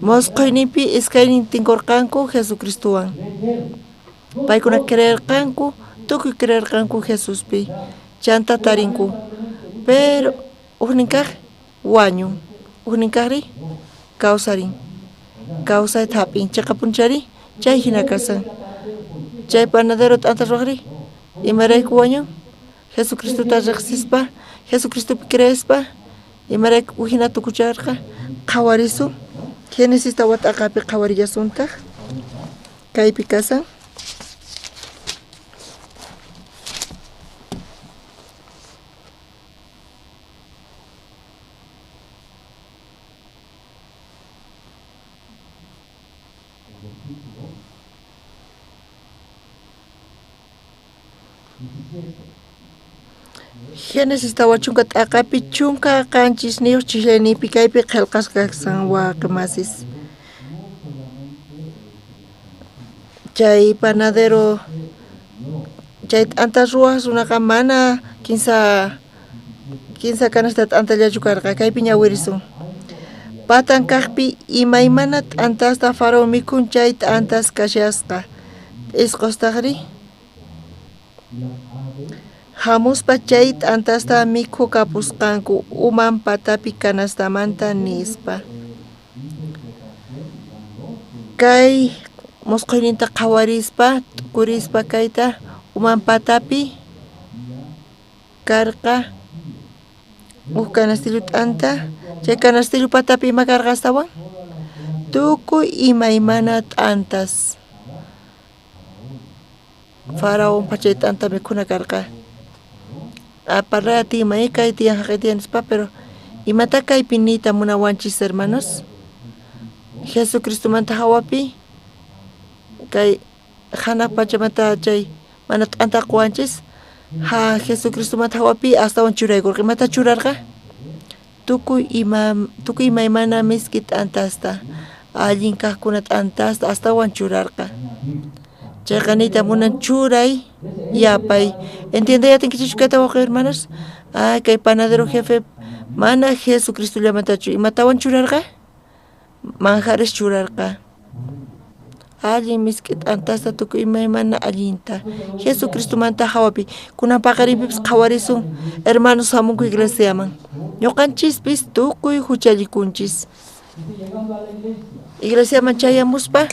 mosqhuyninpi iskaynin tinkurqanku Jesucristowan. Paykuna creerqanku, tukuy creerqanku Jesuspi. Chanta tarinku. Pero ujnin kaq wañun, ujnin kaqri kawsarin. Kawsayta hap'in, chiqapunchari chay hina kasan. Chay panadero t'anta ruwaqri imarayku wañun? Jesucristota riqsispa, Jesucristopi creespa, imarayku hina tukucharqa? Qhawarisun. Génesis tawa t'aqapi qhawarillasuntaq. Kaypi kasan. Génesis 40 t'aqapi 17 chijlayninpi kaypi qhelqasqa kasan waqi masis. Chay panadero chay t'anta ruwaq runaqa mana kinsa canasta t'antallachu karqa, kaypi ñawirisun. Patan kaqpi imaymana t'antasta faraón mikhun chay t'antas kashasqa. P'isqostaqri hamuspa chay t'antasta mikhukapusqanku uman patapi canastamanta nispa. Kay mosqhuyninta qhawarispa t'ukurispa kayta uman patapi karqa uj canastillo t'anta, chay canastillo patapi ima karqa astawan? Tukuy imaymana t'antas. Faraón chay t'anta mikhuna karqa. Parlay atinman, kay tiyan haqay tiyan nispa, pero imata kaypi niyta munawanchis hermanos? Jesucristomanta hawapi kay hanaq pachamanta chay mana t'anta qowanchis, ha Jesucristomanta hawapi astawan churaykurqa. Imata churarqa? Tukuy imaymana misk'i t'antasta, allin kaqkuna t'antasta astawan churarqa. Chayqa niyta munan churay yapay. ¿Entiende atinkichis kayta wawqi hermanos? Ah, kay panadero jefe mana Jesucristollamantachu imatawan churarqa? Manjares churarqa. Allin misk'i t'antasta tukuy imaymana allinta. Jesucristomanta hawapi kunan paqarinpipis qhawarisun hermanos hamunku iglesiaman. Ñuqanchispis tukuy huchallikunchis. Iglesiaman chayamuspa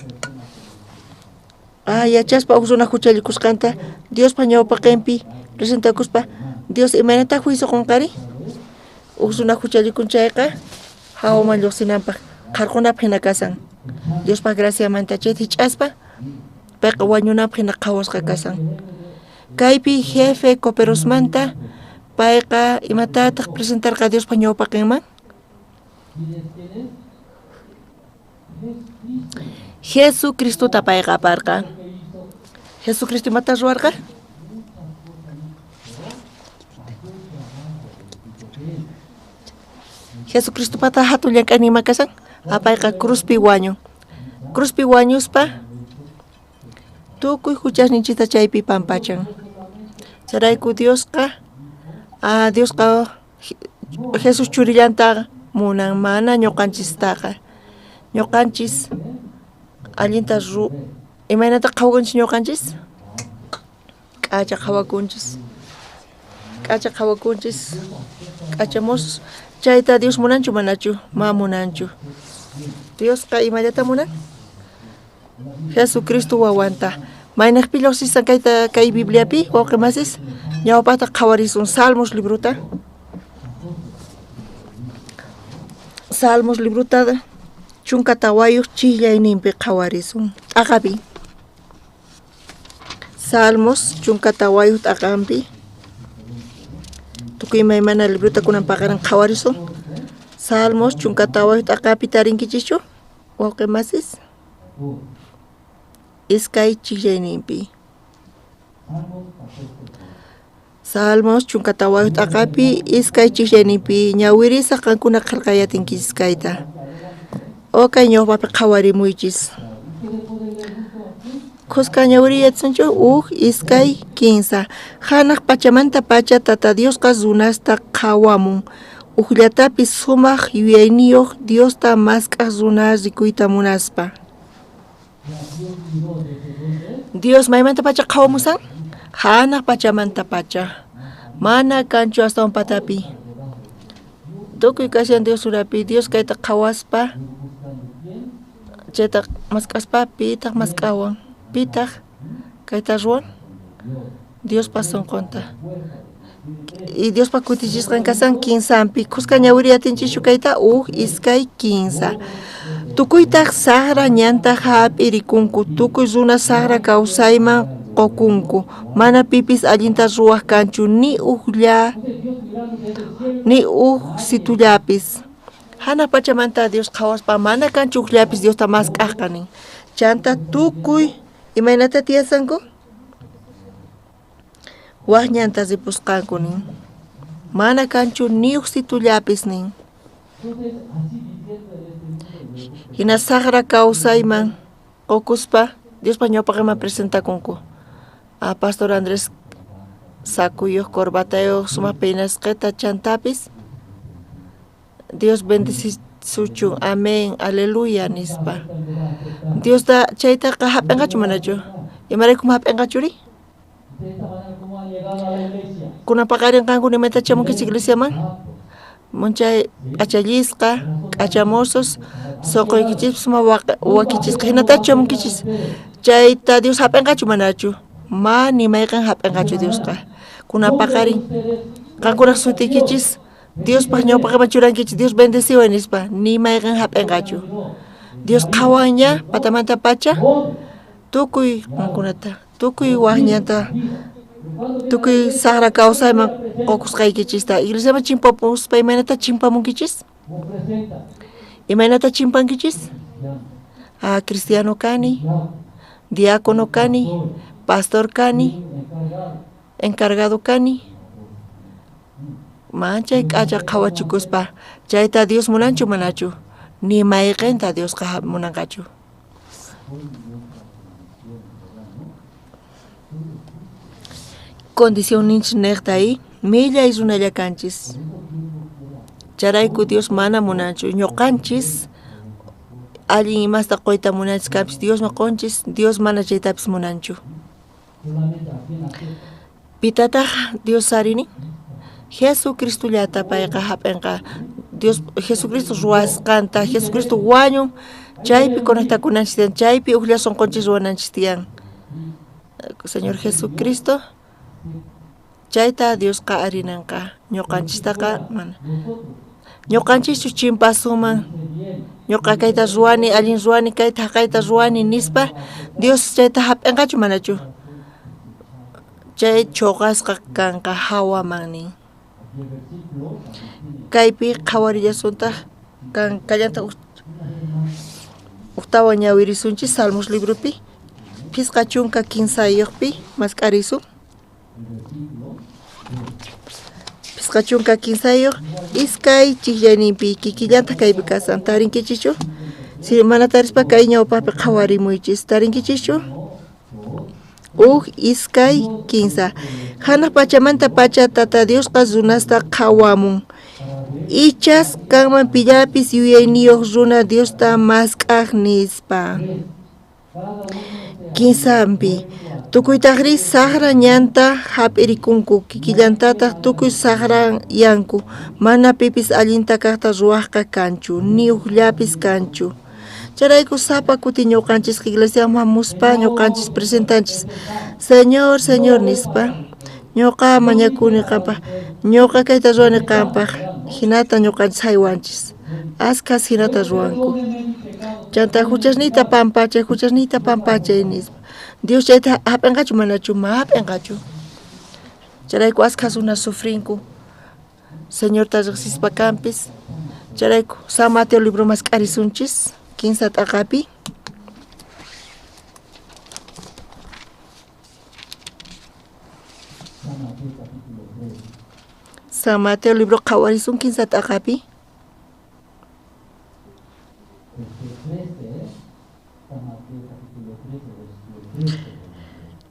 yachaspa uj runa huchallikusqanta Diospa ñawpaqinpi presentakuspa Dios imaynata juicio qunqari? Uj runa huchallikun chayqa hawaman lluqsinanpaq qharqunapaq hina kasan. Diospa graciamanta chayta hich'aspa payqa wañunanpaq hina qhawasqa kasan. Kaypi jefe coperosmanta payqa imatataq presentarqa Diospa ñawpaqinman? Jesucristota payqa aparqa. Jesucristo imata ruwarqa? Jesucristopata hatun llank'aynin ima kasan? Payqa cruzpi wañun. Cruzpi wañuspa tukuy huchasninchista chaypi pampachan. Chayrayku Diosqa Jesús churillanta munan, mana ñuqanchistaqa. Ñuqanchis allinta ru imaynata qhawakunchis ñuqanchis? K'acha qhawakunchis. K'acha qhawakunchis. K'acha mozos. Chayta Dios munanchu manachu? Ma munanchu. Diosqa imallata munan? Jesucristo wawanta. Maynejpi llojsisan kayta kay Bibliapi, wawqi masis? Ñawpajta qhawarisun Salmos librota. Salmos librota 14 chijllayninpi qhawarisun. T'aqapi. Salmos 14 t'aqanpi. Tukuy imaymana librota kunan paqarin qhawarisun. Salmos 14 t'aqapi tarinkichischu, wawqi masis? Iskay chijllayninpi. Salmos 14 t'aqapi iskay chijllayninpi ñawirisaq qankuna qhelqayatinkichis kayta. O kay ñawpapi qhawarimuychis. Khuska ñawiriyatsunchu uj iskay kinsa. Hanaq pachamanta pacha Tata Diosqa runasta qhawamun. Ujllatapis sumaq yuyayniyuq Diosta mask'aj runa rikuyta munaspa. Dios maymanta pacha qhawamusan? Hanaq pachamanta pacha. Mana kanchu astawan patapi. Tukuy kashan Dios urapi. Dios kayta qhawaspa, chayta mask'aspa, pitaq mask'awan, pitaq kayta ruwan? Diospa sonqonta. Y Diospa kutichisqan kasan kinsampi. Khuska ñawiri atinchischu kayta? Uj, iskay, kinsa. Tukuytaq saqra ñanta hap'irikunku. Tukuy runa saqra kawsayman qokunku. Mana pipis allinta ruwaj kanchu, ni ujlla, ni uj situllapis. Hanaq pachamanta Dios qhawaspa mana kanchu ujllapis Diosta mask'ajqa nin. Chanta tukuy imaynata tiyasanku? Waj ñanta ripusqanku nin. Mana kanchu ni uj situllapis nin. Hina saqra kawsayman qokuspa Diospa ñawpaqenman presentakunku. A Pastor Andrés sakuyuq, corbatayuq, sumaq peinasqeta chantapis Dios bendecisuchun, amén, aleluya nispa. Diosta chaytaqa hap'inqachu manachu? Imaraykum hap'inqachuri? Kunan paqarin qankuna imayta chamunkichis iglesiaman? Munchay p'achallisqa, k'achamosos, sonqoykichispas ma wakichisqa hinatachu chamunkichis? Chayta Dios hap'inqachu manachu? Ma ni mayqen hap'inqachu Diosqa. Kunan paqarin qankunaq sutiykichis Diospaq ñawpaqman churankichis, Dios bendeciway nispa, ni mayqen hap'inqachu. Dios qhawanña patamanta pacha tukuy qankunata, tukuy wajñata, tukuy saqra kawsayman qokusqaykichista. Iglesiaman chimpapuspa imaynata chimpamunkichis? Imaynata chimpankichis? Ah, cristiano kani, diácono kani, pastor kani, encargado kani. Manchay k'acha qhawachikuspa, chayta Dios munanchu manachu? Ni mayqenta Diosqa munanqachu. Condición ninchis nejta ahí, millay runalla kanchis. Charayku Dios mana munanchu. Ñuqanchis allin imasta qoyta munanchis kanpis Diosman qonchis, Dios mana chaytapis munanchu. Pitataj Dios arini? Jesucristollata payqa hap'inqa. Dios Jesucristo ruwasqanta, Jesucristo wañun, chaypi conectakunanchis tiyan, chaypi ujlla sonqonchis ruwananchis tiyan. Señor Jesucristo, chayta Diosqa arinanqa, ñuqanchistaqa mana. Ñuqanchischu chimpasuman, ñuqa kayta ruwani, allin ruwani, kayta haqayta ruwani nispa, Dios chayta hap'inqachu manachu? Chay choqasqa kanqa hawaman nin. Kaypi qhawarillasuntaq kan kallanta ujtawan ñawirisunchis Salmos libropi, 53pi mask'arisun. 53 iskay chijllayninpi kikillantaq kaypi kasan. Tarinkichischu? Si mana tarispa kay ñawpaqpi qhawarimuychis. Tarinkichischu? Uj iskay kinsa. Hanaq pachamanta pacha Tata Diosqa runasta qhawamun. Ichas kanman pillapis yuyayniyoj runa Diosta mask'aj nispa. Kinsampi tukuytajrí sajra ñanta jap'irikunku, kikillantataj tukuy sajrayanku, mana pipis allinta kajta ruwajqa kanchu, ni ujllapis kanchu. Chayrayku sapa kuti ñuqanchis iglesiaman hamuspa ñuqanchis presentanchis, Señor, Señor nispa, ñuqa mañakuni qampaj, ñuqa kayta ruwani qampaj, hinata ñuqanchis haywanchis, askhas hinata ruwanku. Chanta huchasniyta pampachay, huchasniyta pampachay nispa. Dios chayta hap'inqachu manachu, ma hap'inqachu. Chayrayku askhas runas sufrinku, Señorta riqsispa kanpis. Chayrayku San Mateo libro mask'arisunchis, kinsa t'aqapi. San Mateo libro qhawarisun kinsa t'aqapi.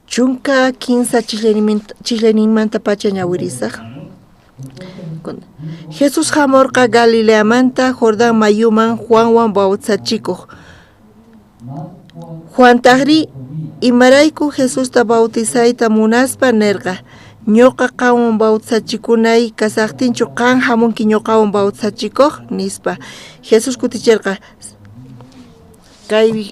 Chunka kinsa chijlayninmantapacha ñawirisaj. Jesús jamorqa Galileamanta Jordán mayuman Juanwan bautizachikoj. Juantajrí imarayku Jesusta bautizayta munaspa nerqa, ñuqa qanwan bautizachikunay kasajtinchu qan jamunki ñuqawan bautizachikoj nispa. Jesús kuticherqa, kay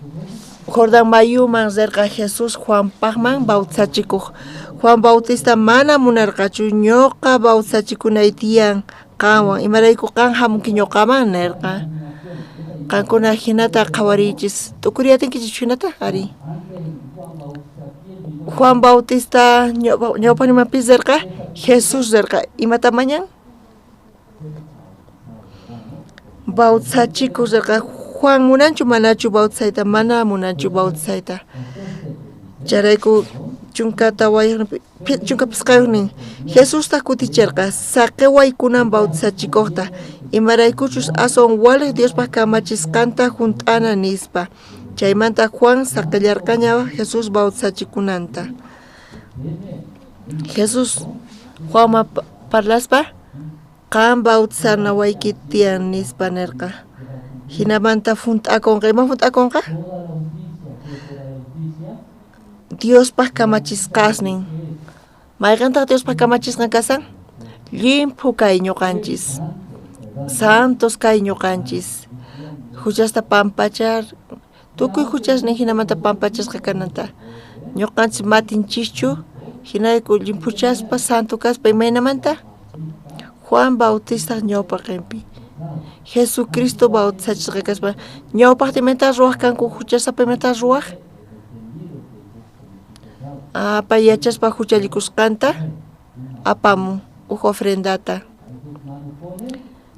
Jordán mayuman rerqa Jesús Juanpajman bautizachikoj. Juan Bautista mana munarqachu ñuqa bautizachikunay tiyan qanwan, imarayku qan jamunki ñuqaman nerqa. Qankuna hinata qhawariychis, t'ukuriyatinkichis hinata ari. Juan Bautista ñawpaqninmanpis rerqa, Jesús rerqa. Imata mañan? Bautizachikoj rerqa. Juan munanchu manachu bautizayta? Mana munanchu bautizayta. Chayrayku chunka pisqayojnin Jesustaj kuticherqa, saqeway kunan bautizachikojta, imaraykuchus aswan walej Diospaj kamachisqanta junt'ana nispa. Chaymanta Juan saqellarqaña Jesús bautizachikunanta. Jesús Juanman parlaspa, qan bautizanawayki tiyan nispa nerqa. Hinamanta junt'akonqa. Ima junt'akonqa? Diospaj kamachisqasnin. Mayqintaq Diospaj kamachisqan kasan? Llimphu kay ñuqanchis, santos kay ñuqanchis, huchasta pampachar, tukuy huchasnin hinamanta pampachasqa kananta. Ñuqanchis matinchischu, hinayku llimphuchaspa santo kaspa imaynamanta? Juan Bautista ñawpaqinpi. Jesucristo bautizachisqa kaspa ñawpaqta imata ruwaj kanku huchasapa imata ruwaj? Pay yachaspa huchallikusqanta apamun uj ofrendata.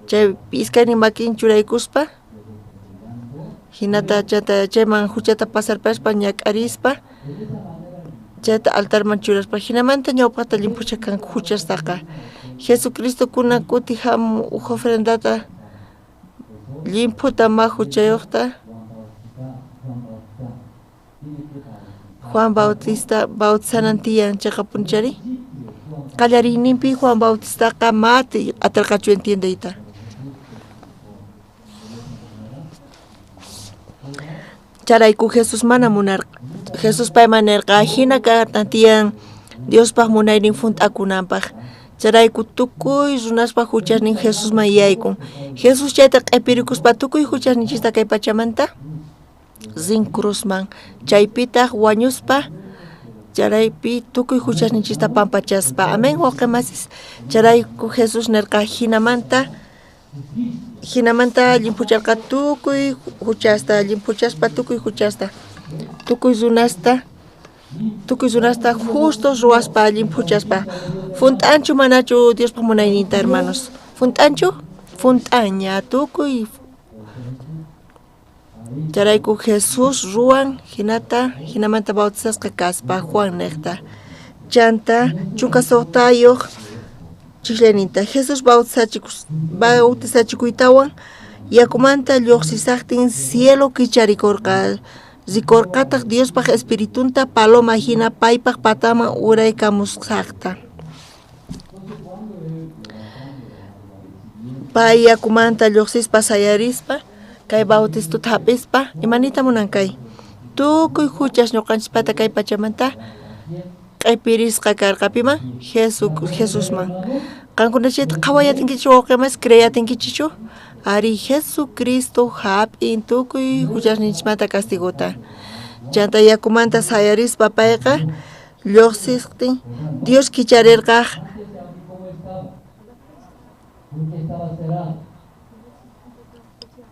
Chay iskaynin makin churaykuspa hinata chanta chayman huchata pasarpaspa ñak'arispa chayta altarman churaspa hinamanta ñawpaqta llimphucha kanku huchastaqa. Jesucristo kunan kuti hamun uj ofrendata llimphuta ma huchayuqta Juan Bautista bautizanan tiyan chayqapunchari. Qallariyninpi Juan Bautistaqa mati atarqachu entiendeyta. Chayrayku Jesús mana munarqa. Jesús payman nerqa hina kaqtan tiyan Diospaj munaynin junt'akunanpaj. Chayrayku tukuy runaspaj huchasnin Jesusman yaykun. Jesús chayta q'ipirikuspa tukuy huchasninchista kay pachamanta rin cruzman. Chaypitaj wañuspa charaypi tukuy huchasninchista pampachaspa. Amén, wawqimasis. Chayrayku Jesús nerqa hinamanta llimphucharqa tukuy huchasta, llimphuchaspa tukuy huchasta, tukuy runasta justos ruwaspa llimphuchaspa. Junt'anchu manachu Diospaj munayninta, hermanos? Junt'anchu? Junt'aña tukuy. Chayrayku Jesús ruwan hinata hinamanta bautizasqa kaspa Juan neqta. Chanta chunka suqtayuq chijlayninta Jesús bautizachikuytawan yakumanta lluqsisaqtin cielo kicharikurqa. Rikurqataq Diospaj espiritunta paloma hina paypaj pataman uraykamusqaqta. Pay yakumanta lluqsispa sayarispa kay bautistuta hap'ispa imanita munan kay tukuy huchas ñuqanchispata kay pachamanta q'ipirisqa karqa piman Jesusman qankuna chayta qhawayatinkichu wawqimas creeyatinkichichu ari Jesucristo hap'in tukuy huchasninchismanta castigota chanta yakumanta sayarispa payqa lluqsiqtin Dios kicharirqa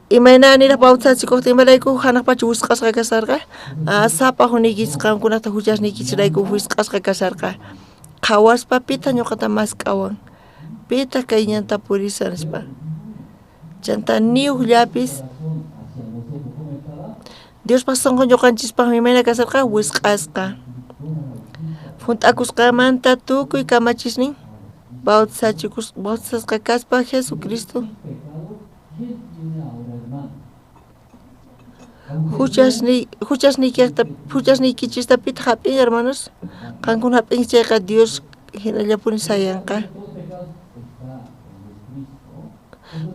imayna niraq bautizachikuqtin imarayku hanaq pacha wisq'asqa kasharqa sapa juniykichis qankunata huchasniykichisrayku wisq'asqa kasharqa qhawaspa pitaq ñuqata mask'awan pitaq kay ñanta purishan nispa chanta ni ujllapis Diospaq sunqu ñuqanchispaqmi imayna kasharqa wisq'asqa hunt'akusqanmanta tukuy kamachisnin bautizasqa kaspa Jesucristo huchasniykichista pitaq hap'in hermanos qankuna hap'inki chayqa Dios hinallapuni sayanqa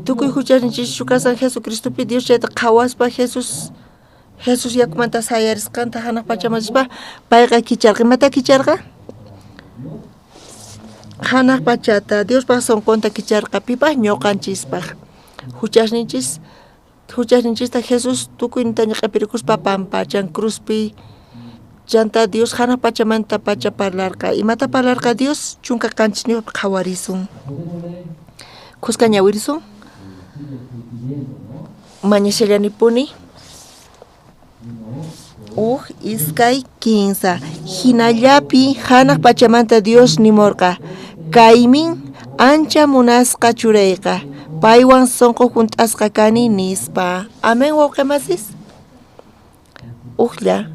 tukuy huchasninchis kasan Jesucristopi Dios chayta qhawaspa Jesús yakumanta sayarisqanta hanaq pachaman rispa payqa kicharqa imata kicharqa hanaq pachata Diospaq sunqunta kicharqa pipaq ñuqanchispaq huchasninchista Jesús tukuyninta q'ipirikuspa pampachan cruzpi chanta Dios hanaq pachamanta pacha parlarqa imata parlarqa Dios 17 qhawarisun khuska ñawirisun mañashallanipuni 1, 2, 3 Hinallapi hanaq pachamanta Dios nimurqa kaymin ancha munasqa churayqa paywan sunqu hunt'asqa kani nispa amén wawqimasis ujlla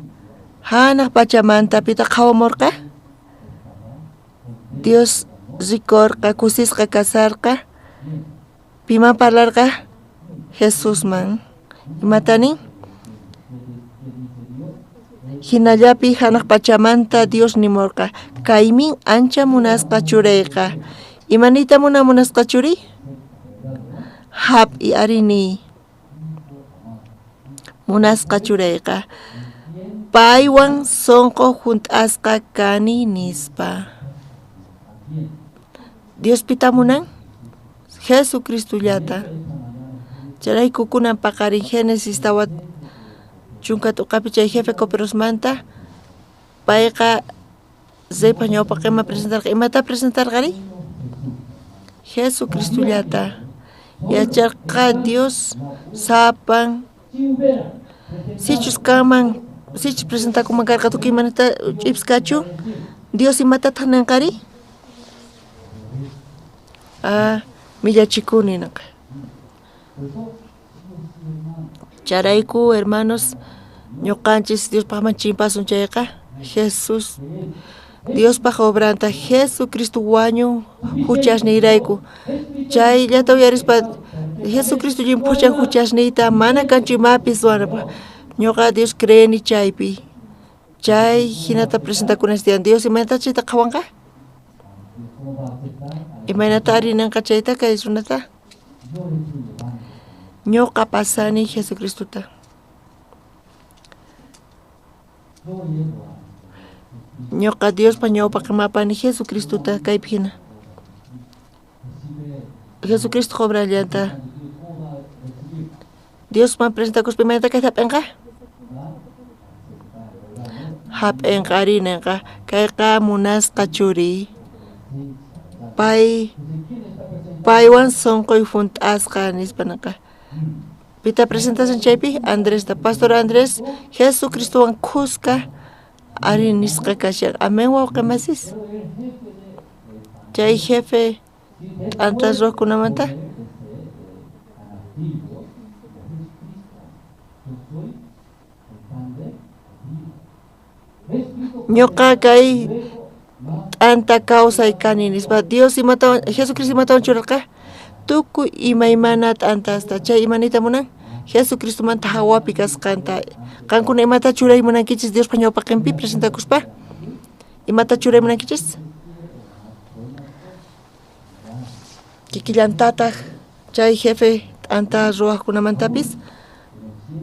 hanaq pachamanta pitaq qhawamurqa Dios rikurqa kusisqa kasarqa piman parlarqa Jesusman imata nin hinallapi hanaq pachamanta Dios nimurqa kaymin ancha munasqa churayqa imaniyta munan munasqa churiy hap'i arini munasqa churayqa paywan sunqu hunt'asqa kani nispa Dios pita munan Jesucristollata chayrayku kunan paqarin Génesis 4 chay jefe coperosmanta payqa reypaq ñawpaqinman presentarqa imata presentarqari Jesucristollata yacharqa Dios sapan sichus kanman sichus presentakuman karqa tukuy imanata ch'ipis kachu Dios imatataq ninqari millachikuni ninqa Chayrayku hermanos ñuqanchis Diospaqman chimpasun chayqa Jesús Diospaq obranta Jesucristo wañun huchasniyrayku chayllata uyarispa Jesucristo llimphuchan huchasniyta mana kanchu imapis ruwanapaq ñuqa Dios creeni chaypi chay hinata presentakunas tiyan Dios imaynata chayta qhawanqa imaynata ari ninqa chayta kay runata ñuqa pasani Jesucristota ñuqa Diospa ñawpaqman apani Jesucristota kaypi hina Jesucristo obrallanta Diosman presentakuspa imaynata kayta hap'inqa hap'inqa ari ninqa kayqa munasqa churiy paywan sunquy hunt'asqa nispa ninqa pita presentación chaypi Andresta Pastor Andrés Jesucristowan khuska ari nisqa kashan amén wawqimasis chay jefe t'anta ruwaqkunamanta ñuqa kay t'anta kawsay kani nispa Dios imatawan Jesucristo imatawan churarqa tukuy imaymana t'antasta chay imaniyta munan Jesucristomanta hawapi kasqanta qankuna imata churay munankichis Diospa ñawpaqinpi presentakuspa imata churay munankichis kikillantataq Chay jefe t'anta ruwaqkunamantapis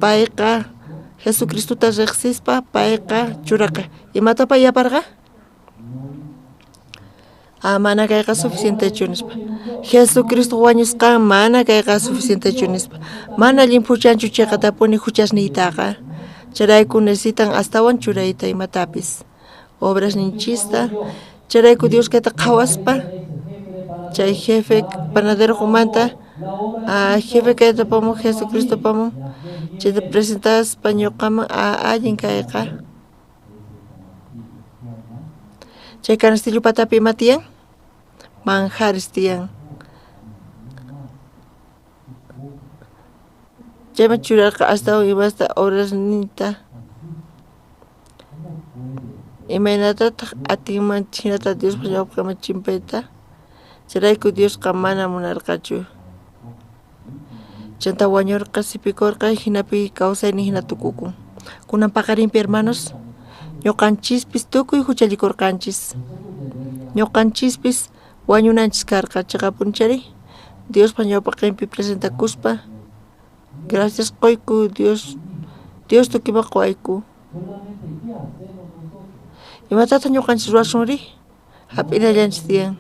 payqa Jesucristota riqsispa payqa churaqa. Imata pay yaparqa? Ah, mana kayqa suficientechu nispa. Jesucristo wañusqan mana kayqa suficientechu nispa. Mana llimphuchanchu chiqatapuni huchasniytaqa. Chayrayku necesitan astawan churayta imatapis. Obras ninchista. Chayrayku Dios kayta qhawaspa chay jefe panadero manta jefe kayta pamun Jesucristo pamun chayta presentaspa ñuqaman allin kayqa. Chay canastillo patapi ima tiyan? Manjares tiyan. Chayman churarqa astawan imasta obrasninta. Imaynatataq atinman hinata Diospa ñawpaqman chimpayta? Chayrayku Diosqa mana munarqachu. Chanta wañurqa, sipikurqa, hinapi kawsaynin hina tukukun. Kunan paqarinpi hermanos, ñuqanchispis tukuy huchallikurqanchis. Ñuqanchispis wañunanchis karqa chiqapunchari. Diospa ñawpaqinpi presentakuspa gracias qoyku Dios, Dios tukuypaq qoyku. Imatataq ñuqanchis ruwasunri? Hap'inallanchis tiyan.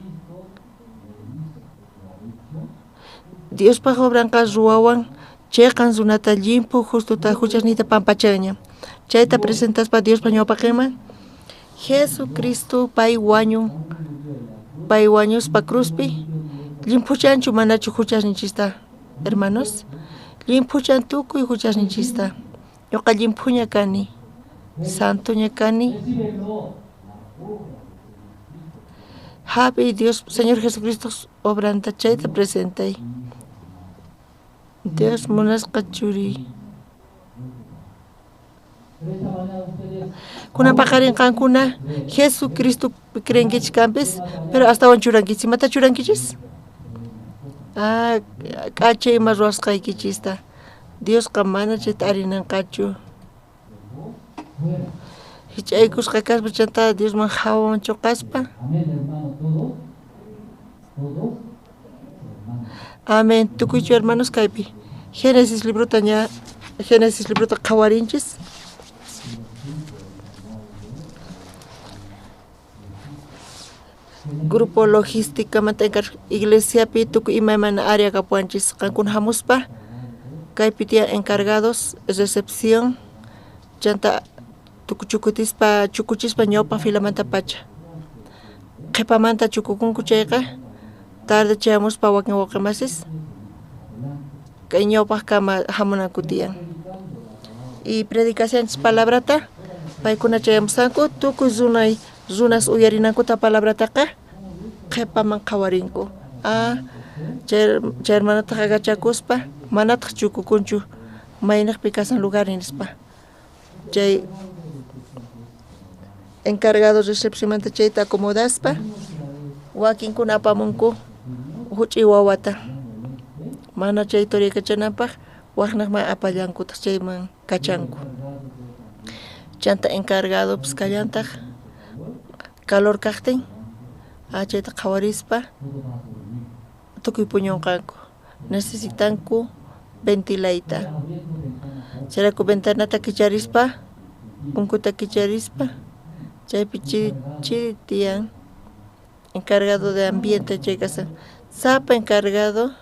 Diospaq obranqa ruwawan chiqan runata llimphu justota huchasniyta pampachanña. Chayta presentaspa Diospa ñawpaqinman Jesucristo pay wañun, pay wañuspa cruzpi llimphuchanchu manachu huchasninchista, hermanos? Llimphuchan tukuy huchasninchista. Ñuqa llimphuña kani, santoña kani. Habi Dios, Señor Jesucristo obranta chayta presentay. Dios munasqa churi. Kunan paqarin qankuna Jesucristo creenkichis kanpis, pero astawan churankichis. Imata churankichis? Ah, k'acha ima ruwasqaykichista. Diosqa mana chayta arinanqachu. Hich'aykusqa kaspa chanta Diosman hawaman chuqaspa. Amén. Tukuychu hermanos kaypi. Génesis librota ña, Génesis librota qhawarinchis. Grupo logística manta iglesiapi tukuy imaymana área kapuwanchis qankuna hamuspa kaypi tiyan encargados recepción chanta tukuchukutispa chukuchispa ñawpa filamanta pacha qhipamanta chukukunku chayqa tarde chayamuspa wakin wawqimasis kay ñawpaq kama hamunanku tiyan. Y predicacionchis palabrata paykuna chayamusanku tukuy runay runas uyarinankuta palabrataqa qhipaman qhawarinku. Ah, chay hermanataq agachakuspa manataq chukukunchu maynaqpi kasan lugar nispa. Chay encargado recepcionmanta chayta acomodaspa wakinkuna apamunku huch'uy wawata mana chay toriyakachananpaq waqnaqman apallankutaq chayman kachanku. Chanta encargado pis kallantaq calor kaqtin chayta qhawarispa tukuy puñunqanku. Necesitanku ventilayta. Chayrayku ventanata kicharispa punkuta kicharispa chaypi chiri tiyan encargado de ambiente chay kasan. Sapa encargado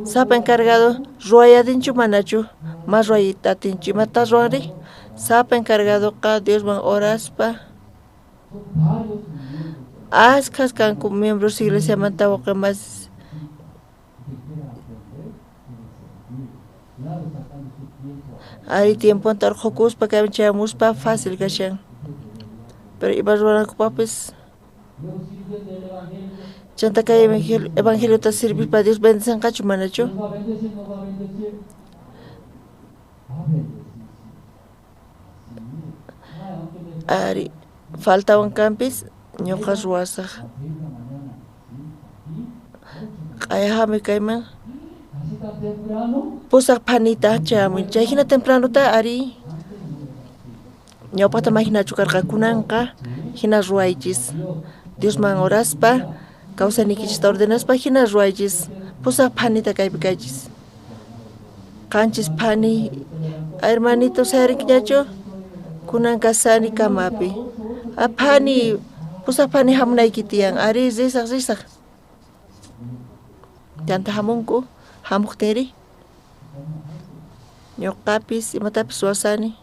sapa encargado ruwayadinchu manachu mas ruwayta atinchu imata ruwanri sapa encargadoqa Diosman oraspa askhas kanku miembros iglesiamanta wawqimasis. Ari tiemponta urqhukuspa kayman chayamuspa fácil kashan. Pero ima ruwanankupaqpis chanta kay evangeliota servispa Dios bendicenqachu manachu? Ari faltawan kanpis ñuqa ruwasaq. Q'ayahami kayman pusaq phanita chayamun. Chay hina tempranota ari ñawpaqta mahinachu karqa kunanqa hina ruwaychis. Diosman oraspa, kawsayniykichista ordenaspa hina ruwaychis. Pusaj phanita kaypi kaychis. Qanchis phani, hermanito sayarinkiñachu? Kunan kasani kamapi. A phani, pusaj phani hamunayki tiyan. Ari, risaj, risaj. Chanta hamunku, hamuqtinri. Ñuqapis imatapis ruwasani.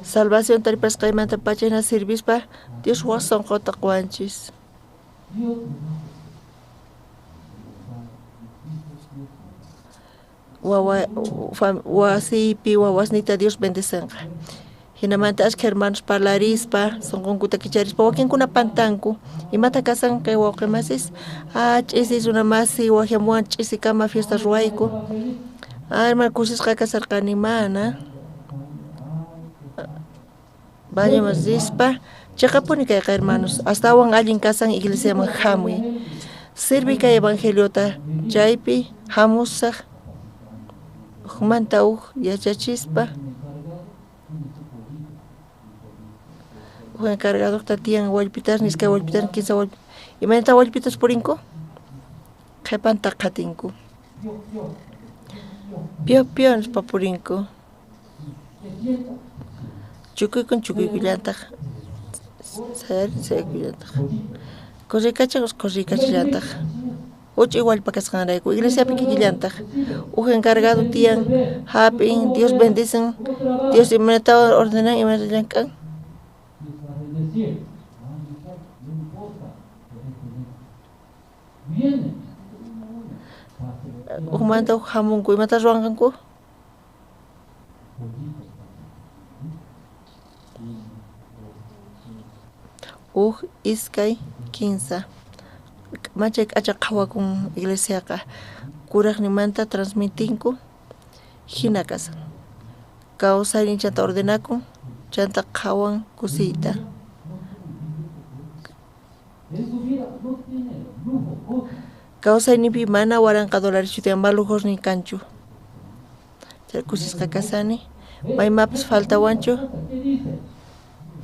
Salvación taripasqaymanta pacha hina sirvispa Dios waj sonqota qowanchis. Wawa wasiypi wawasniyta Dios bendecenqa. Hinamanta ashkha hermanos parlarispa, sonqonkuta kicharispa, wakinkuna pantanku. Imata kasan kay wawqi masis? Ah, ch'isi runa masi wajyamuwan ch'isikama fiesta ruwayku. Ah, hermano kusisqa kasarqani mana. Bañoman rispa, chiqapuni kayqa hermanos, astawan allin kasan iglesiaman hamuy. Sirvi kay evangeliota, chaypi hamusaq ujmanta uj yachachispa. Uj encargadojta tiyan wallpitas, iskay wallpitas, kinsa wallpitas. Imaynata wallpitas purinku? Qhipanta qhatinku. Pio pio nispa purinku. Chukuykun chukuykullantaq. Sayarin sayaykullantaq. Corrikachan corrikachallantaq. Uch igual pa kasqanrayku iglesiapi kikillantaq. Uj encargado tiyan hap'in, Dios bendicen, Dios imaynata ordenan imaynata llank'an. Ujmanta uj hamunku, imata ruwanqanku? Uj, iskay, kinsa. Machay k'acha qhawakun iglesiaqa. Kuraqninmanta transmitinku hina kasan. Kawsaynin chanta ordenakun, chanta qhawan kusiyta. Kawsayninpi mana waranqa dólares chutiyan ma lujosnin kanchu. Chay kusisqa kasani. Maymapis faltawanchu.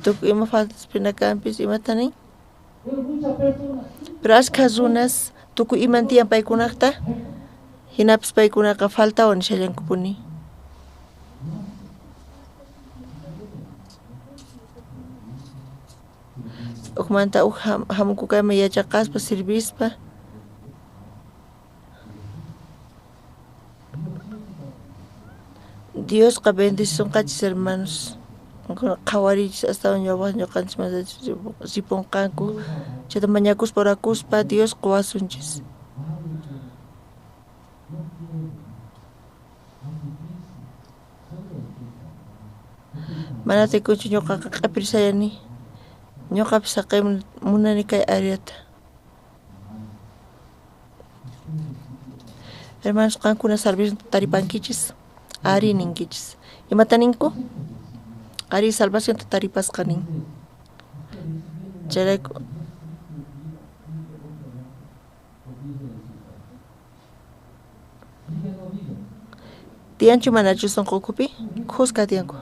Tukuy ima faltaspina kanpis imata nin. Pero ashkha runas tukuy iman tiyan paykunaqta, hinapis paykunaqa faltawan nishallankupuni. Ujmanta uj hamunku kayman yachaqaspa, sirvispa. Diosqa bendicisunqachis hermanos. Qhawariychis astawan ñawpaq ñuqanchis ripunqanku. Chayta mañakuspa orakuspa Dios quwasunchis. Mana tikunchu ñuqaqa q'apirisayani. Ñuqapis saqey munani kay áreata. Hermanos, qankuna salvación taripankichis, ari ninkichis. Imata ninku? Ari salvación taripasqa nin. Chayrayku tiyanchu manachu sunqu ukhupi? Khuska tiyanku.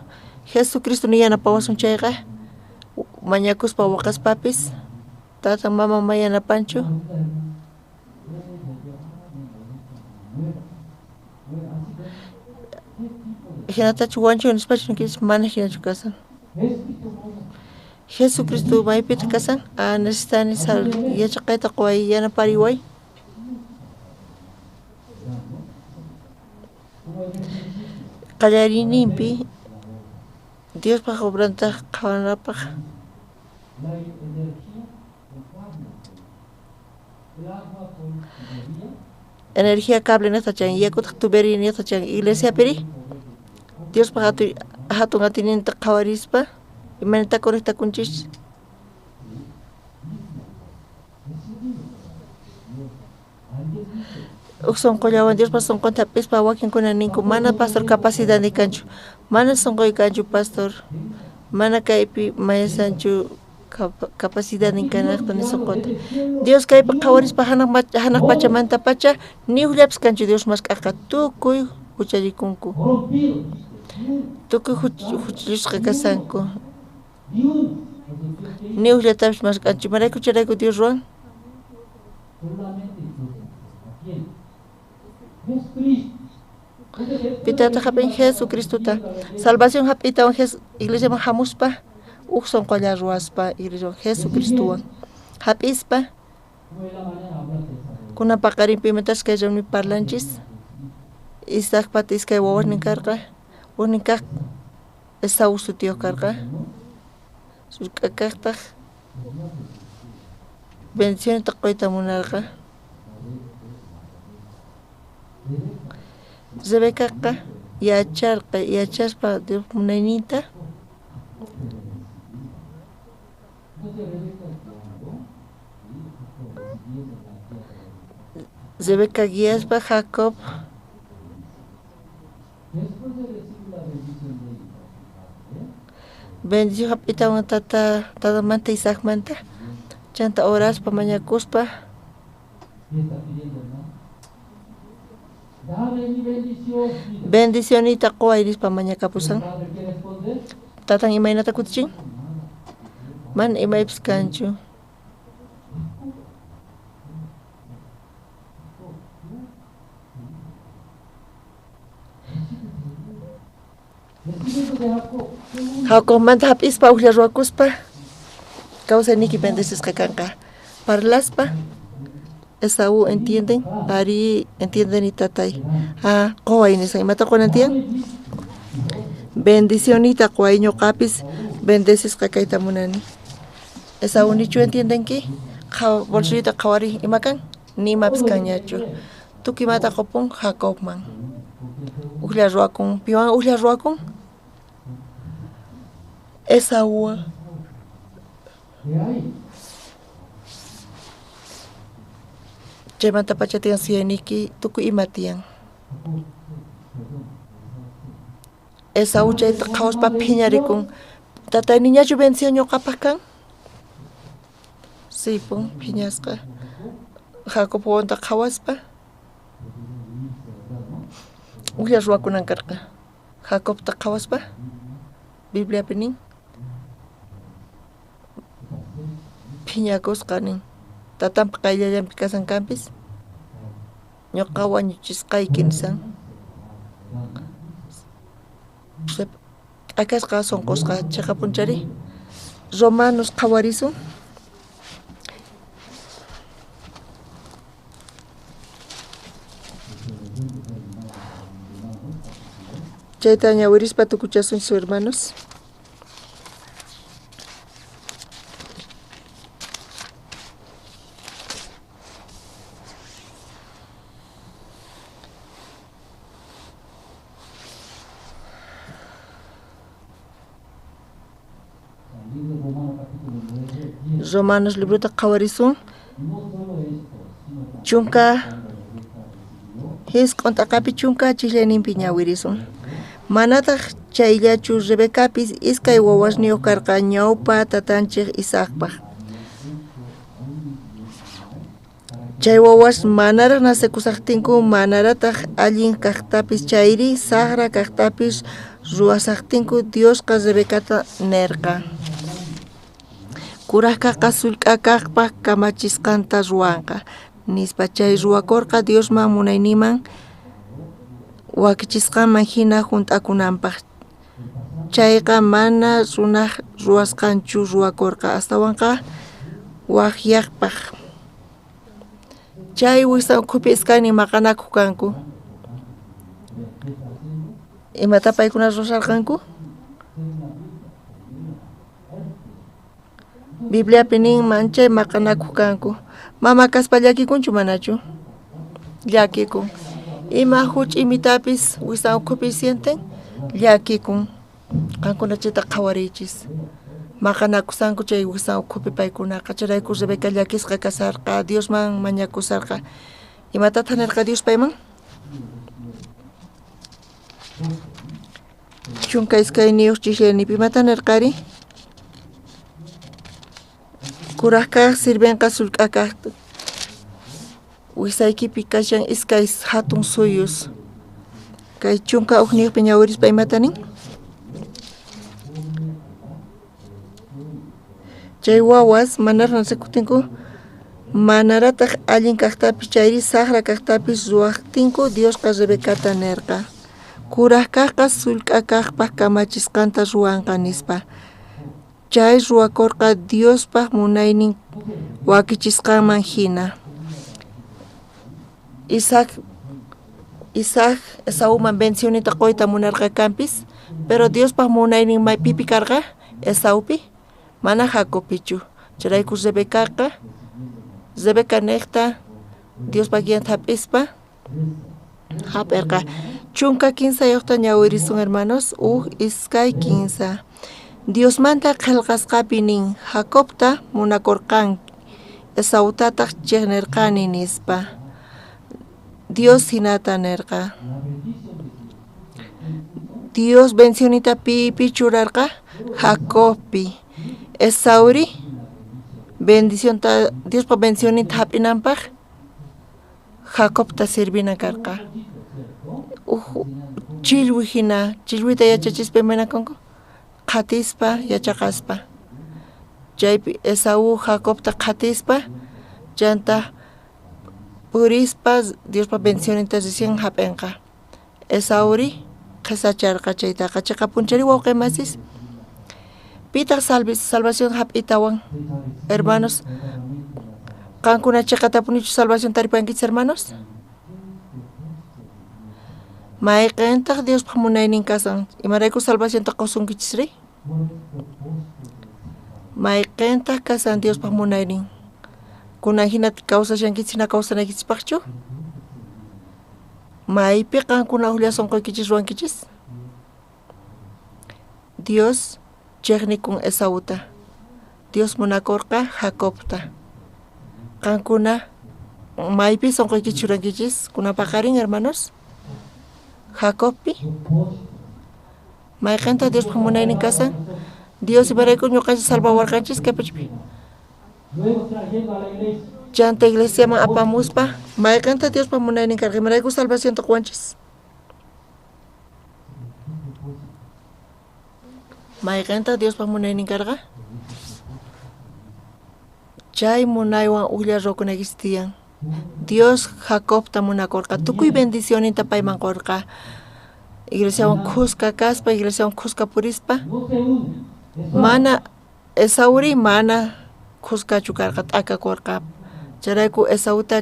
Jesucristo ni yanapawasun chayqa, mañakuspa waqaspapis, tatan maman ma yanapanchu. Hinatachu wanchu nispachu ninkichis, mana hinachu kasan. Jesucristo maypitaq kasan? Ah, necesitani yachaqayta quway yanapariway. Qallariyninpi Diospaq obranta qhawanapaq. Energía cable nisqa chan, yakutaq tubería nisqa chan, iglesiapiri Diospaq hatun atiyninta qhawarispa imaynata conectakunchis. Uj sonqollawan Diospaq sonqonta hap'ispa wakinkuna ninku mana pastor capacidad ni kanchu, mana sonqoy kanchu pastor, mana kaypi mayasanchu capacidad ni kanaqta ni sonqonta. Dios kaypi qhawarispa hanaq pachamanta pacha ni ujllapis kanchu Dios mask'aqa tukuy huchallikunku. Tukuy juchallisqa kashanku. Ni ujllatapis mask'anchu. Imarayku chayrayku Dios ruwan? Pitataq jap'in Jesucristota. Salvación jap'iytawan iglesiaman jamuspa, uj sonqolla ruwaspa iglesiawan Jesucristowan jap'ispa. Kunan paqarinpi imatas kay reunionpi parlanchis. Isaacpata iskay wawasnin karqa. Ujnin kaj Esaú sutiyoj karqa. Sullk'a kajtaj bendicionta qoyta munarqa. Rebecaqa yacharqa, yachaspa Dios munayninta. Rebeca guiaspa Jacob bendición jap'itawan tata tatamanta Isaacmanta chanta oraspa mañakuspa bendicionita qoway nispa mañakapusan. Tatan imaynata kutichin? Mana imaypis kanchu. Jacobmanta jap'ispa ujlla ruwakuspa kawsayniyki bendecisqa kanqa. Parlaspa Esaú entienden, arí entiendeni tatay. Ah, qoway nisan, imata qonan tiyan? Bendicionita qoway ñuqapis bendecisqa kayta munani. Esaú nichu entiendenki? Bolsilloyta qhawariy ima kan? Ni imapis kanñachu. Tukuy imata qopun Jacobman. Ujlla ruwakun, piwan ujlla ruwakun? Esaúwan. Chaymantapacha tiyan suyayniyki tukuy ima tiyan. Esaú chayta qhawaspa phiñarikun. Tatay niñachu bendición ñuqapaj kan? Sipun phiñasqa. Jacob wawanta qhawaspa ujlla ruwakunan karqa. Jacobta qhawaspa Bibliapi nin phiñakusqa nin tatanpa qayllallanpi kasan kanpis ñuqa wañuchisqayki nisan. T'akasqa sonqosqa cheqapunchari. Romanos qhawarisun. Chayta ñawirispa tukuchasunchis hermanos. Romanos librota qhawarisun. Chunka jisq'on t'aqapi chunka chijllayninpi ñawirisun. Manataq chayllachu Rebecapis iskay wawasniyuq karqa ñawpa tatanchik Isaacpaj. Chay wawas manaraj nacekusajtinku manarataq allin kajtapis chayri sajra kajtapis ruwasajtinku Diosqa Rebecata nerqa. Kuraj kajqa sullk'a kajpaj kamachisqanta ruwanqa nispa chay ruwakorqa Diosman munayninman wakichisqanman hina junt'akunanpaj. Chayqa mana runaj ruwasqanchu ruwakorqa astawanqa wajyajpaj. Chay wijsa ukhupi iskaynin maqanakuq kanku. Imata paykuna ruwasharqanku? Bibliapi nin manchay maqanakuq kanku. Mama kaspa llakikunchu manachu? Llakikun. Ima huch'i imitapis wijsa ukhupi sienten? Llakikun. Qankuna chayta qhawariychis. Maqanakusanku chay wijsa ukhupi paykunaqa. Chayrayku Rebeca llakisqa kasarqa, Diosman mañakusarqa. Imatataq nirqa Dios payman? 12 chijllaynipi imata nirqari? Kuraj kaj sirvenqa sullk'a kaj. Wijsaykipi kashan iskay hatun suyus. Kay 11 ñawirispa imata nin? Chay wawas manaraj nacekujtinku manarataj allin kajtapis chayri sajra kajtapis ruwajtinku Diosqa Rebecata nerqa kuraj kajqa sullk'a kajpaj kamachisqanta ruwanqa nispa. Chay ruwakorqa Diospaj munaynin wakichisqanman hina. Isaac Esauman bendicionita qoyta munarqa kanpis, pero Diospaj munaynin maypipi karqa Esaupi, mana Jacobpichu. Chayrayku Rebecaqa Rebeca nejta Diospaj guianta hap'ispa hap'erqa. 13 ñawirisun hermanos, 1, 2, 3. Diosmanta qhelqasqapi nin Jacobta munakorqan Esautataj chejnerqani nispa. Dios hinata nerqa. Dios bendicionita pipi churarqa Jacobpi. Esauri bendicionta Diospa bendicioninta hap'inanpaj Jacobta sirvina karqa. Chillwi hina, chillwita yachachispa imayna kanku qhatispa yachaqaspa. Chaypi Esaú Jacobta qhatispa chanta purispa Diospa bendicioninta recién hap'inqa. Esauri qhesacharqa chaytaqa chiqapunchari wawqimasis. Pitaq salvación hap'itawan hermanos, qankuna chiqatapunichu salvación taripankichis hermanos? Mayqintaq Diospaj munaynin kasan, imarayku salvacionta qusunkichisri? Mayqintaq kasan Diospaj munaynin? Kunan hina kawsashankichis hina kawsanaykichispaqchu? Maypi qankuna ujlla sunquykichis ruwankichis? Dios chejnikun Esauta, Dios munakorqa Jacobta. Qankuna maypi sunquykichis churankichis kunan paqarin hermanos? Jacobpi? Mayqintaq Diospaj munaynin kasan? Dios imarayku ñuqanchis salvawarqanchis kay pachapi. Chanta iglesiaman apamuspa mayqintaq Diospaj munaynin karqa imarayku salvacionta quwanchis? Mayqintaq Diospaj munaynin karqa? Chay munaywan ujlla ruwakunaykichis tiyan. Dios Jacobta munakorqa, tukuy bendicioninta payman qorqa. Iglesiawan khuska kaspa, iglesiawan khuska purispa, mana Esauri mana khuskachu karqa, t'akakorqa. Chayrayku Esauta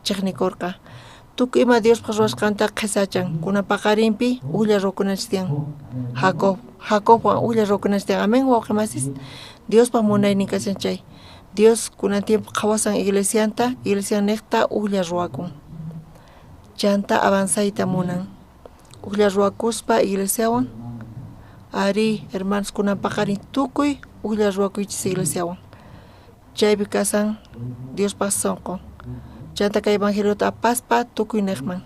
chejnikorqa. Tukuy ima Diospaj ruwasqanta qhesachan. Kunan paqarinpi ujlla ruwakunanchis tiyan. Jacobwan ujlla ruwakunanchis tiyan. Amén, wawqimasis. Diospaj munaynin kashan chay. Dios kunan tiempo qhawasan iglesianta, iglesianejta ujlla ruwakun. Chanta avanzayta munan. Ujlla ruwakuspa iglesiawan, ari hermanos kunan paqarin tukuy ujlla ruwakuychis iglesiawan. Chaypi kasan Diospaj sunqun. Chanta kay evangeliota apaspa tukuy nejman.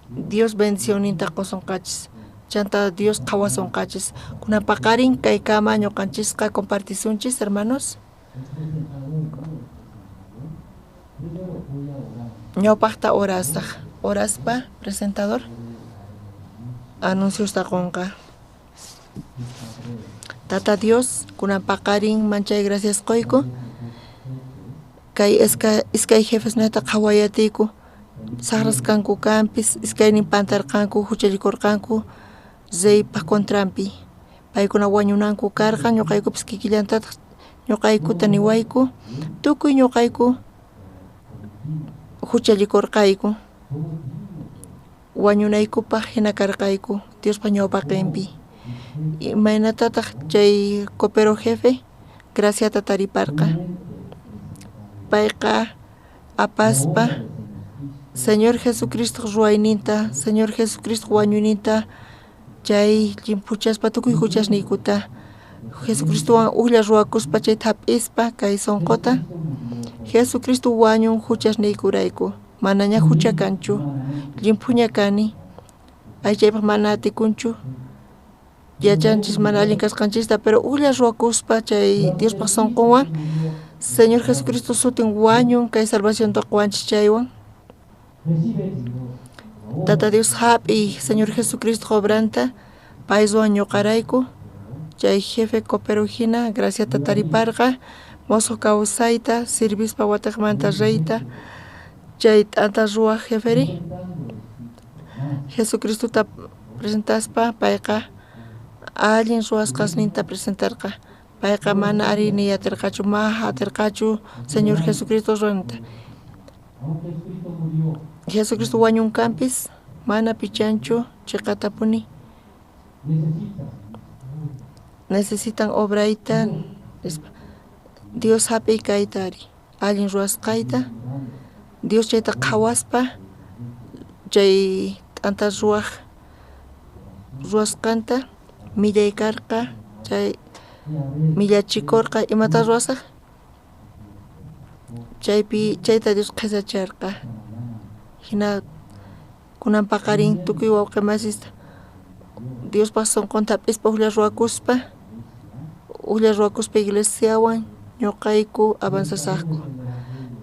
Dios bendicioninta qusunqachis. Chanta Dios qhawasunqachis. Kunan paqarin kaykama ñuqanchisqa compartisunchis hermanos. Ñawpaqta orasaj. Oraspa presentador anunciosta qunqa. Tata Dios, kunan paqarin manchay gracias qoyku. Kay iskay jefes neta qhawayatiyku. Sajrasqanku kanpis, iskaynin pantarqanku, huchallikurqanku reypaj contranpi. Paykuna wañunanku karqa, ñuqaykupis kikillantataq ñuqaykuta niwayku, tukuy ñuqayku huchallikurqayku. Wañunaykupaj hina karqayku Diospa ñawpaqinpi. Imaynatataq chay copero jefe graciata tariparqa. Payqa apaspa Señor Jesucristo ruwayninta, Señor Jesucristo wañuyninta chay llimphuchaspa tukuy huchasniykuta Jesucristowan ujlla ruwakuspa chayta hap'ispa kay sunquta Jesucristo wañun huchasniykurayku. Manaña hucha kanchu, llimphuña kani, aychaypaj mana atikunchu, yachanchis mana allin kasqanchista, pero ujlla ruwakuspa chay Diospaj sunqunwan Señor Jesucristo sutin wañun kay salvacionta quwanchis chaywan. Tata Dios hap'iy Señor Jesucristo obranta pay ruwan ñuqarayku chay jefe copero hina graciata tariparqa mosoq kawsayta sirvispa watejmanta reyta chay t'anta ruwaj jeferi Jesucristota presentaspa payqa allin ruwasqasninta presentarqa payqa mana ari niy aterqachu ma aterqachu Señor Jesucristo ruwananta. Jesucristo wañunkanpis mana pichanchu chiqatapuni necesitan obrayta nispa. Dios hap'iy kayta ari allin ruwasqayta Dios chayta qhawaspa chay t'anta ruwaj ruwasqanta millay karqa chay millachikorqa imata ruwasaj chaypi chayta Dios qhesacharqa hina kunan paqarin tukuy wawqi masista Diospaj sunqunta hap'ispa ujlla ruwakuspa iglesiawan ñuqayku avanzasaqku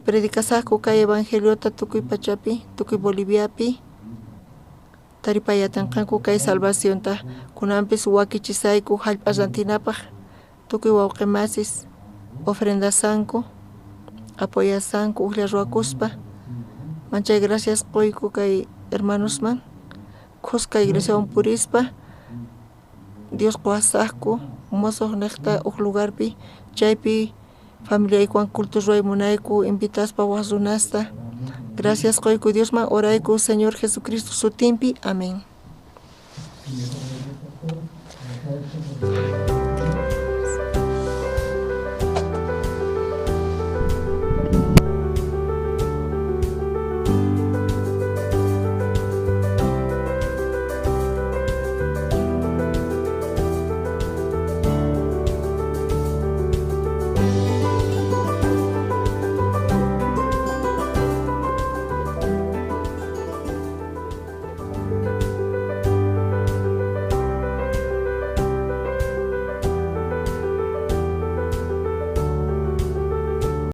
predicasaqku kay evangeliota tukuy pachapi tukuy Boliviapi taripay atinqanku kay salvacionta kunanpis wakichisayku jallp'a rantinapaj tukuy wawqi masis ofrendasanku apoyasanku ujlla ruwakuspa manchay gracias qoyku kay hermanosman khuska iglesiawan purispa Dios quwasaqku mosoq niqta uj lugarpi chaypi familiaykuwan culto ruway munayku invitaspa waj runasta gracias qoyku Diosman orayku Señor Jesucristo sutinpi amén.